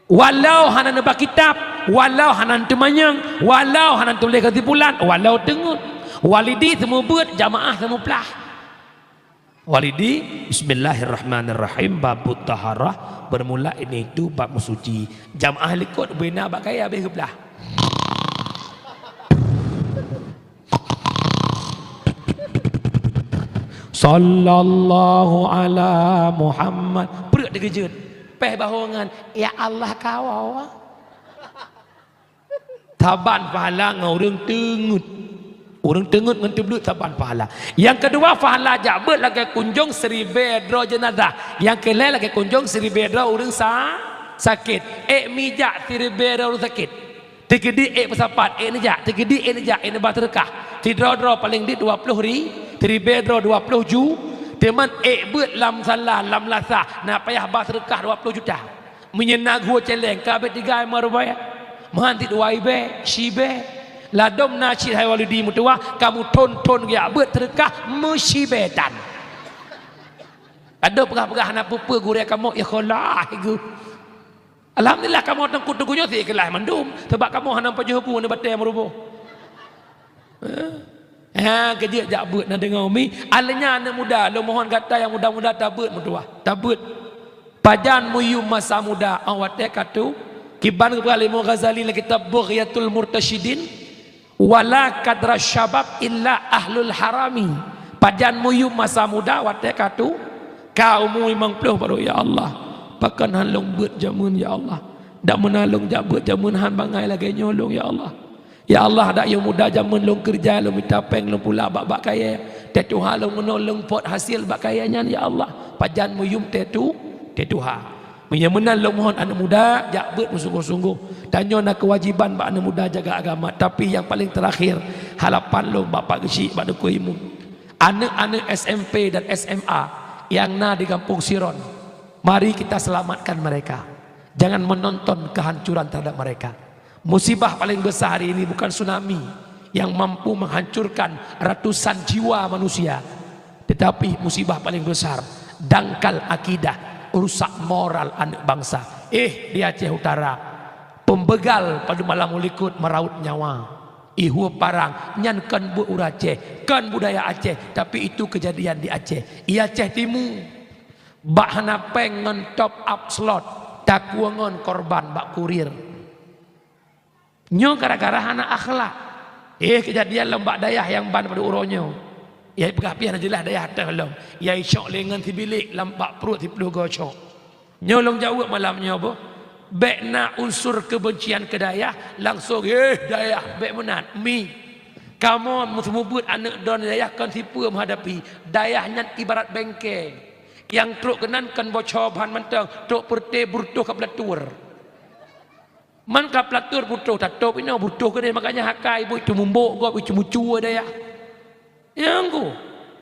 walau hana neuba kitab, walau hana teumanyong, walau hana tuléh keusimpulan, walau teungeut. Walidi seumeubeuet, jamaah seumeuplah. Walidi, bismillahirrahmanirrahim, babut taharah, bermula ini itu bab meusuci. Jamaah likot beuna bak kayèe habéh geuplah. Sallallahu ala Muhammad. Pruet dikeujeuet. Péh bahongan, ya Allah kawoe. Saban pahala ngon ureuëng teungeut. Ureuëng teungeut ngon teubleuet saban pahala. Nyang keudua, pahala jak beuet lagèe kunjong siribèe droe jeunazah. Nyang keulhèe lagèe kunjong siribèe droe ureuëng sa-, sakét. Ék mijak siribèe droe ureuëng sakét. Teukeudi ék peusapat, ék neujak, teukeudi ék neujak, ék neuba seudeukah. Sidroe-droe paleng dit dua ploh ri-, siribèe droe dua ploh ju, teuma ék beuet lam sala, lam lasa, na payah ba seudeukah dua ploh juta. Meunyoe na geuh céléng, ka abéh tiga meuribèe, meuhan sit dua ribèe, siribèe. Ladôm na cit hai Walidi meutuwah, kamoe thon-thon geujak beuet seudeukah meusiribèe tan. Ladôm peugah-peugah hana peue-peue gurèe kamoe ikhlaih geuh. Alhamdulillah, kamoe teungku-teungku nyoe sikeulaih mandum, sabab kamoe hana pajoh bu neubatèe meuruboh. Eh? Ha, keujeuet jak beuet na deungoe umi. Alèh nyan aneuk muda, lôn mohon gata nyang muda-muda tabeuet meutuwah. Tabeuet. Pajan meuyum masa muda, 'oh watèe ka tuha. Kiban geupeugah lé Imam Ghazali lam kitab Bughyatul Murtasyidin. Wala qadra syabab illa ahlul harami. Pajan meuyum masa muda watèe ka tuha, ka umu limong ploh baru, ya Allah. Pakon han lôn beuet jameun, ya Allah. Dak meunan lôn jak beuet jameun han bangai lagèe nyoe lôn, ya Allah. Ya Allah, dak yôh muda jameun lôn keureuja, lôn mita pèng, lôn pula bak-bak kayèe. Teutuha lôn meunoe lôn pot hasil bak kayèe nyan, ya Allah. Pajan meuyum teutu-, teutuha. Meunyoe meunan lôn mohon aneuk muda, jak beuet meusunggoh-sunggoh. Tanyoe na keuwajiban bak aneuk muda jaga agama, tapi nyang paleng teurakhir, harapan lôn bak Pak Geuchik, bak Teungku Imum. Aneuk-aneuk S M P dan S M A nyang na di Gampông Siron, mari kita selamatkan mereka. Jangan menonton kehancuran terhadap mereka. Musibah paling besar hari ini bukan tsunami yang mampu menghancurkan ratusan jiwa manusia, tetapi musibah paling besar, dangkal akidah, rusak moral aneuk bangsa. Eh, di Aceh Utara, pembegal pada malam likot meraut nyawa. Ihue parang, nyan kon buet ureuëng Aceh, kon budaya Aceh, tapi itu kejadian di Aceh. I Aceh Timu, bak hana pèng ngon top up slot, takue ngon korban bak kurir. Nyoe gara-gara hana akhlak. Eh, keujadian lom bak dayah nyang ban padub uroe nyoe. Yai peugah pih hana jeulaih dayah teuh lom. Yai cok lé ngon sibilék lam bak pruet siploh goe cok. Nyoe lôn jaweueb malam nyoe boh. Bèk na unsur keubencian keu dayah, langsong, "Eh, dayah, bèk meunan, mi. Kamoe meuseumeubeuet aneuk droeneuh dayah kon sipeue meuhadapi. Dayah nyan ibarat bengke. Nyang trok keunan kon boco ban mantong, trok peureute butuh ka peulatur." Man ka peulatur butuh tatôb inoe, butuh keudeh, makanya haka ibu itu mumbok gob itu mucue dayah. Nyang ku.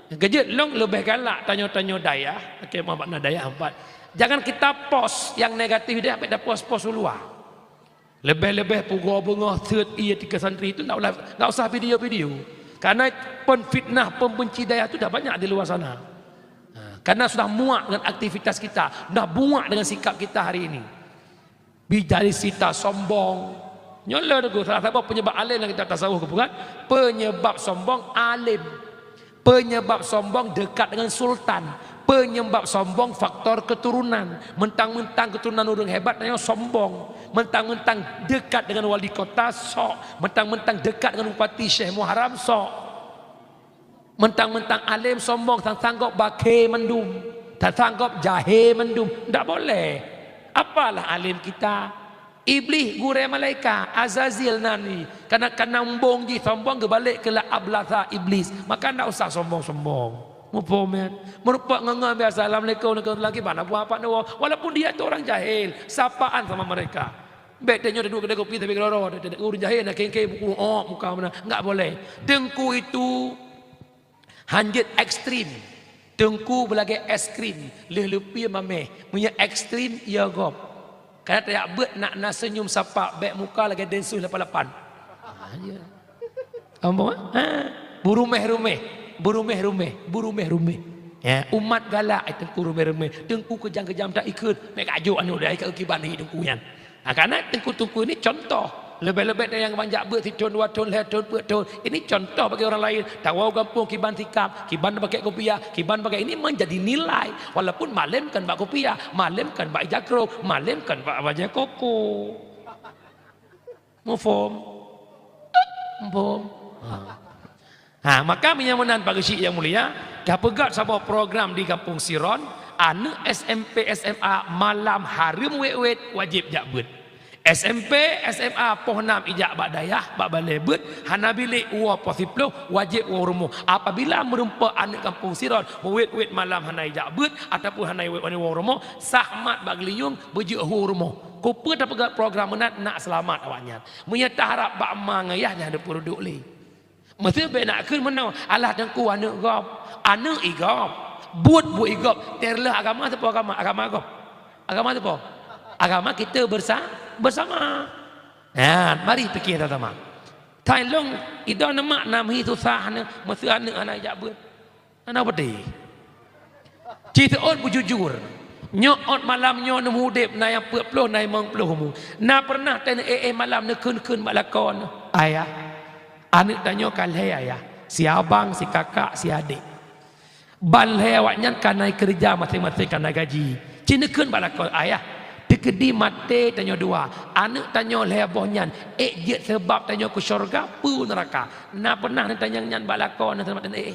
Nyang keujeuet lôn leubeh galak tanyoe-tanyoe dayah, oke, ma makna dayah empat. Jangan kita post yang negatif deh, sampai dah post-post u luwa. Leubeh-leubeh pugoe beungoh seuet ie tiga santri itu ndak ulah, ndak usah video-video. Karena penfitnah, pembenci dayah itu dah banyak di luar sana. Ha, karena sudah muak dengan aktivitas kita, sudah muak dengan sikap kita hari ini. Bijari sita sombong. Nyoe le teungku, salah satu penyebab alim dalam kitab tasawuf, bukan? Penyebab sombong alim. Penyebab sombong dekat dengan sultan. Penyebab sombong faktor keturunan. Mentang-mentang keturunan ureuëng hebat, tanyoe sombong. Mentang-mentang dekat dengan wali kota, sok. Mentang-mentang dekat dengan bupati Syekh Muharram, sok. Mentang-mentang alim sombong, sang-sang gob bakhe mandum, sang-sang gob jahe mandum. Ndak boleh. Apalah alim kita? Iblih gurée malaikat, Azazil nan ni. Kana-kana umbong jih sombong, geubalek keu la ablasa Iblis. Maka ndak usah sombong-sombong. Muphom, ya? Meureumpok ngon-ngon biasa, "Assalamualaikum, waalaikumsalam." Kiban apa-apa nyoe. Walaupun dia tu orang jahil, sapaan sama mereka. Bèk tanyoe taduek keude kopi tapi keudroe-droe, ureueng jahé na kengke buku, oh, muka mana. Enggak boleh. Teungku itu hanjeuet ekstrim. Teungku beulagèe es krim, lheueh leupie mamèh. Meunyoe ekstrim, ya gob. Kana tajak beuet nak na seunyum sapa, bèk muka lagèe densus lapan lapan. Ah, ya. Ampôn, ha? Beurumèh-rumèh, beurumèh-rumèh, beurumèh-rumèh. Ya, umat galak, eh, teungku rumèh-rumèh. Teungku keujam-keujam that ikheun, meukajoe aneuk dah ikheun kiban hi teungku nyan. Ha, karena teungku-teungku ini contoh. Leubeh-leubeh nyang ban jak beuet sithon, dua thon, lhèe thon, peuet thon. Ini contoh bagi orang lain. Tawoe gampông kiban sikap, kiban pakai kopiah, kiban pakai ini menjadi nilai. Walaupun malém kan bak kopiah, malém kan bak ija krong, malém kan bak bajèe koko. Muphom? Muphom. Ha. Ha, maka meunyoe meunan Pak Geuchik nyang mulia, ka peugöt saboh program di Kampung Siron, aneuk S M P, S M A malam hareuem wèt-wèt wajéb jak beuet. S M P, S M A poh nam ijak bak dayah, bak balè beuet, hana bilék woe poh siploh wajéb woe rumoh. Apabila meureumpok aneuk Kampung Siron meuwèt-wèt malam hana ijak beuet ataupun hana wèt-wèt woe rumoh, sah mat bak geulinyueng beujeuet hu rumoh. Keupeue tapeugöt program meunan nak seulamat awaknyan. Meunyoe taharab bak ma ngon yah, nyan hana peue duek lé. Meusé bèk nak kheun meunoe, alah teungku aneuk gob, aneuk i gob, buet-buet i gob, terleuh agama siapa agama, agama gob. Agama siapa? Agama kita bersa-, bersama. Nah, mari pikir sama-sama. Thai lôn, idong neumak nam hi susah ni, meusé aneuk hana jak beuet. Hana beutôi. Ci seuôt beujujur. Nyoe ôt malam nyoe neumudép na nyang peuet ploh, na limong ploh umu. Na pernah teuh neu éh-éh malam neukheun-kheun bak lakoe nyoe, "Ayah, aneuk tanyoe ka lhèe ayah, si abang, si kakak, si adék. Ban lhèe awaknyan ka na keureuja maséng-maséng ka na gaji. Ci neukheun bak lakoe, ayah, teukeudi maté tanyoe dua, aneuk tanyoe lhèe boh nyan, ék jeuet seubab tanyoe keu syeuruga peu neuraka?" Na pernah neutanyong nyan bak lakoe nyoe seumat éh-éh?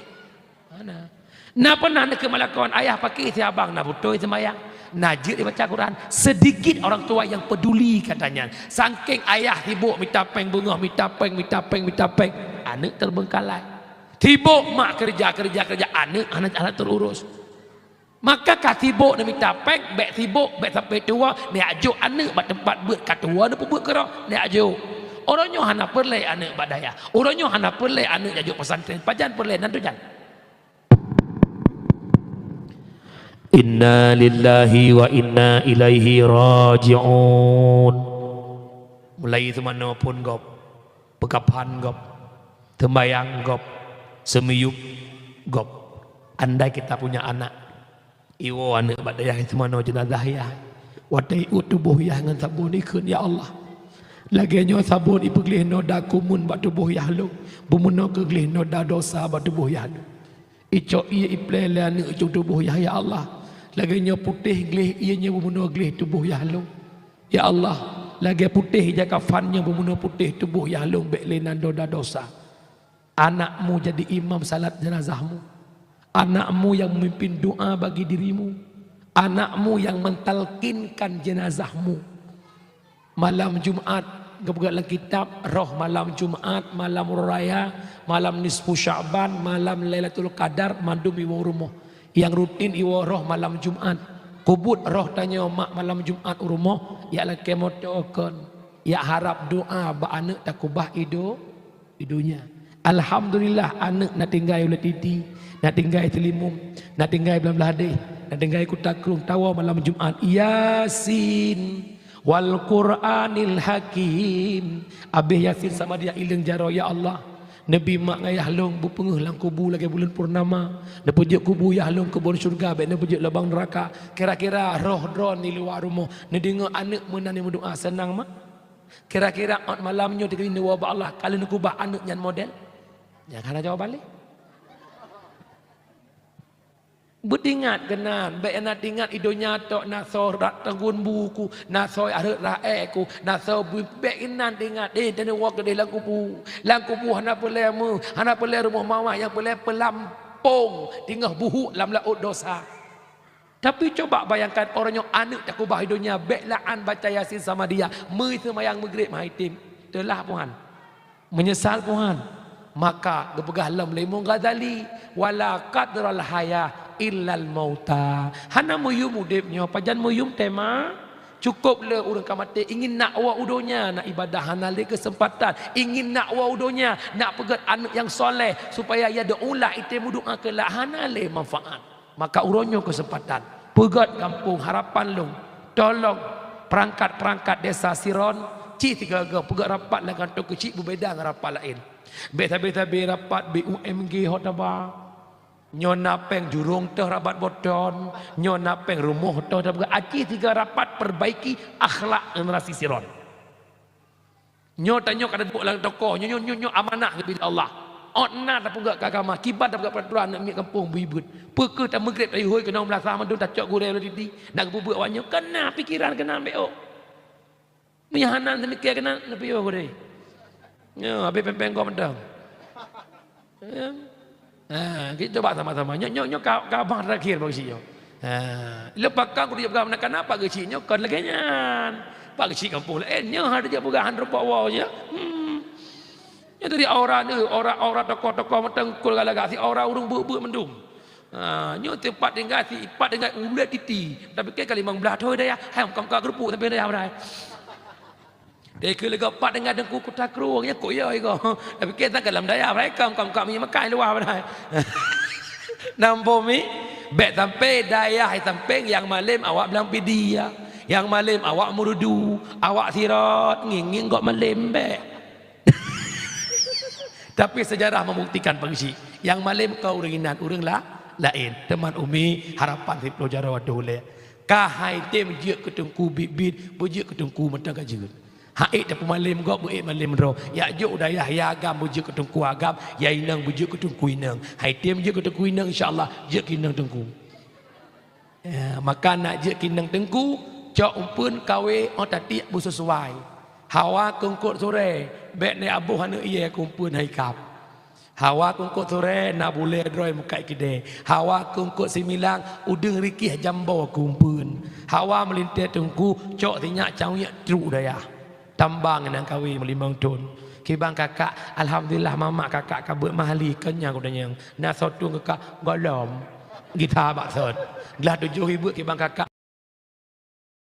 Hana. Na pernah neukheun bak lakoe, "Ayah, pakri si abang na beutôi seumayang, na jeuet ibaca Quran?" Sedikit orang tua yang peduli kata nyan. Sangkéng ayah sibok mita péng beungoh, mita péng, mita péng, mita péng, aneuk terbengkalai. Sibok mak keureuja, keureuja, keureuja, aneuk hana, hana teururus. Maka ka sibok neumita péng, bèk sibok, bèk sampai tuwoe, neujak jok aneuk bak teumpat beuet ka tuwoe neupeubuet keudroe, neujak jok. Uroe nyoe hana peureulèe aneuk bak dayah. Uroe nyoe hana peureulèe aneuk jak jok pesantren. Pajan peureulèe nan tu jan. Inna lillahi wa inna ilaihi raji'un. Mulai teumanoe phôn gob, peukaphan gob, teumbayang gob, seumiyueb gob. Andai kita punya anak, iwoe aneuk bak dayah teumanoe jeunazah yah. Watèe iuet tuboh yah ngon sabon ikheun, "Ya Allah, lagèe nyoe sabon ipeugleh noda kumun bak tuboh yah lôn, beumeunoe keuh gleh noda dosa bak tuboh yah lôn." Icok ié iplè lé aneuk icok tuboh yah, ya Allah. Lagèe nyoe putéh gleh ié nyoe beumeunoe gleh tuboh yah lôn. Ya Allah, lagèe putéh ija kafan nyoe beumeunoe putéh tuboh yah lôn, bèk lé nan doda dosa. Anakmu jadi imam salat jenazahmu. Anakmu yang memimpin doa bagi dirimu. Anakmu yang mentalkinkan jenazahmu. Malam Jumat, geupeugah lam kitab, roh malam Jumat, malam Uroe Raya, malam nisfu Sya'ban, malam Lailatul Qadar, mandum iwoe u rumoh. Nyang rutin iwoe roh malam Jumat. Kubut roh tanyoe mak malam Jumat u rumoh, jak lakèe moto kon, jak harab doa bak aneuk takubah ido-, di donya. Alhamdulillah, aneuk na tinggai ulat titi, na tinggai teulimum, na tinggai blah-blah hadeh. Na deungai kuta krueng tawoe malam Jumat, "Yasin wal Qur'anil Hakim." Abéh Yasin sama dia ileueng jaroe, ya Allah. Neubi mak ngon yah lôn beupeungeuh lam kubu lagée buleuen purnama. Neupeujeuet kubu yah lôn keu bon syeuruga, bék neupeujeuet lubang neuraka. Kira-kira roh droeneuh di luwa rumoh neudeungoe aneuëk meunan nyang meudoá, seunang mak? Kira-kira ôt malam nyoe teukeudi neuwoe bak Allah ka lheueh neukeubah aneuëk nyan model? Nyan hana jaweueb lé. Beutingat keunan, bék na tingat i donya tok na soe rak teunggun bu ku, na soe areuet rae ku, na soe bui, bék inan tingat, eh, teuneuk woe keudeh lam kubu. Lam kubu hana peulée meu, hana peulée rumoh mawah, nyang peulée peulampong teungoh buhuk lam laôt dosa. Tapi coba bayangkan, uroe nyoe aneuëk takubah i donya, bék la'an baca Yasin sama dia, meuseumayang Maghrib hai tem, teulah puhan. Meunyeusal puhan. Maka geupeugah lom lé Imam Ghazali, "Wala qadral haya illal mauta." Hana meuyuem udeb nyoe, pajan meuyuem teuma? Cukop le ureuëng ka maté, ingin nak woe u donya, nak ibadah hana lé keuseumpatan. Ingin nak woe u donya, nak peugét aneuëk nyang soleh, supaya ya deuulah item meudoá keulak, hana lé manfaat. Maka uroe nyoe keuseumpatan. Peugét gampông harapan lôn, tolong peurangkat-peurangkat desa Siron, cit sigoe-goe peugét rapat lam kantô keuchik beubeda ngon rapat laén. Bék sabe-sabe rapat B U M G ho taba. Nyoe na péng jurông teuh rabat Boton, nyoe na péng rumoh teuh taba, aci sigoe rapat perbaiki akhlak generasi Siron. Nyoe tanyoe ka teuduek lam toko, nyoe, nyoe, nyoe, nyoe amanah geubri lé Allah. Ôt na tapeugét keu agama, kiban tapeugét peuraturan aneuk miet gampông bui beuet. Peu kheueh tameugreb tayue hôi keunong beulasah mandum tacok gurée lôn titi, nak geupeubeuet awak nyoe, kana pikeran keunan bék ôk. Meunyo hana neumikée keunan, neupiôh gurée. Nyoe habéh péng-péng gob mantong. Ya. Ha, kita coba sama-sama. Nyoe, nyoe, nyoe ka, ka abang terakhir bak geuchik nyoe. Ha, leupah ka kuteuk peugah meunan kana bak geuchik nyoe kon lagée nyan. Bak geuchik gampông laén nyoe hana teujak peugah han rumpok woe je. Hmm. Nyoe tadi aura nyoe, aura, aura tokoh-tokoh meuteungkul galak-galak si aura ureuëng beuet-beuet mandum. Ha, nyoe teumpat tinggai si, pat tinggai ulée titi. Tapi keu ka limong blaih thon dayah, hai muka-muka keurupuk sampai dayah padahai. Teuka leuga pat deungon teungku kuta krueng, nyan kok yo iko. Tapi keu tan ka lam dayah, mereka kam kam minyeuk makai luwah padahai. Nampo mi, bék sampai dayah sampéng nyang malém awak blang pidi ya. Nyang malém awak meurudu, awak sirot, ngieng-ngieng gok malém bék. Tapi sejarah membuktikan bak geuchik, nyang malém kon ureuëng inan, ureuëng la, laén. Teuma umi harapan siplôh jaroe dulée. Ka hai tem jeuet keu teungku biet-biet, beujeuet keu teungku mantong ka jeuet. Hak ék tapeumalém gob, beu ék malém droe. Yak jok u dayah ya agam beujeuet keu teungku agam, ya inong beujeuet keu teungku inong. Hai tem jeuet keu teungku inong, insya Allah jeuet keu inong teungku. Ya, maka nak jeuet keu inong teungku, cok umpeuen kawé ôt tatiek beusesuai. Hawa keu eungkôt surée, bék neuaboh aneuëk ié keu umpeuen hai kab. Hawa keu eungkôt surée na bulée droe meukat keudée. Hawa keu eungkôt similang udeueng rikéh jambo keu umpeuen. Hawa meulintée teungku cok sinyak cawiek trok dayah. Tambang nyang kawé meulimong thon. Kiban kakak, alhamdulillah mamak kakak ka beuet mahli keunyan geutanyoe. Na soe tueng kakak golom. Gita bak sot. Glah tujoh ibeuk kiban kakak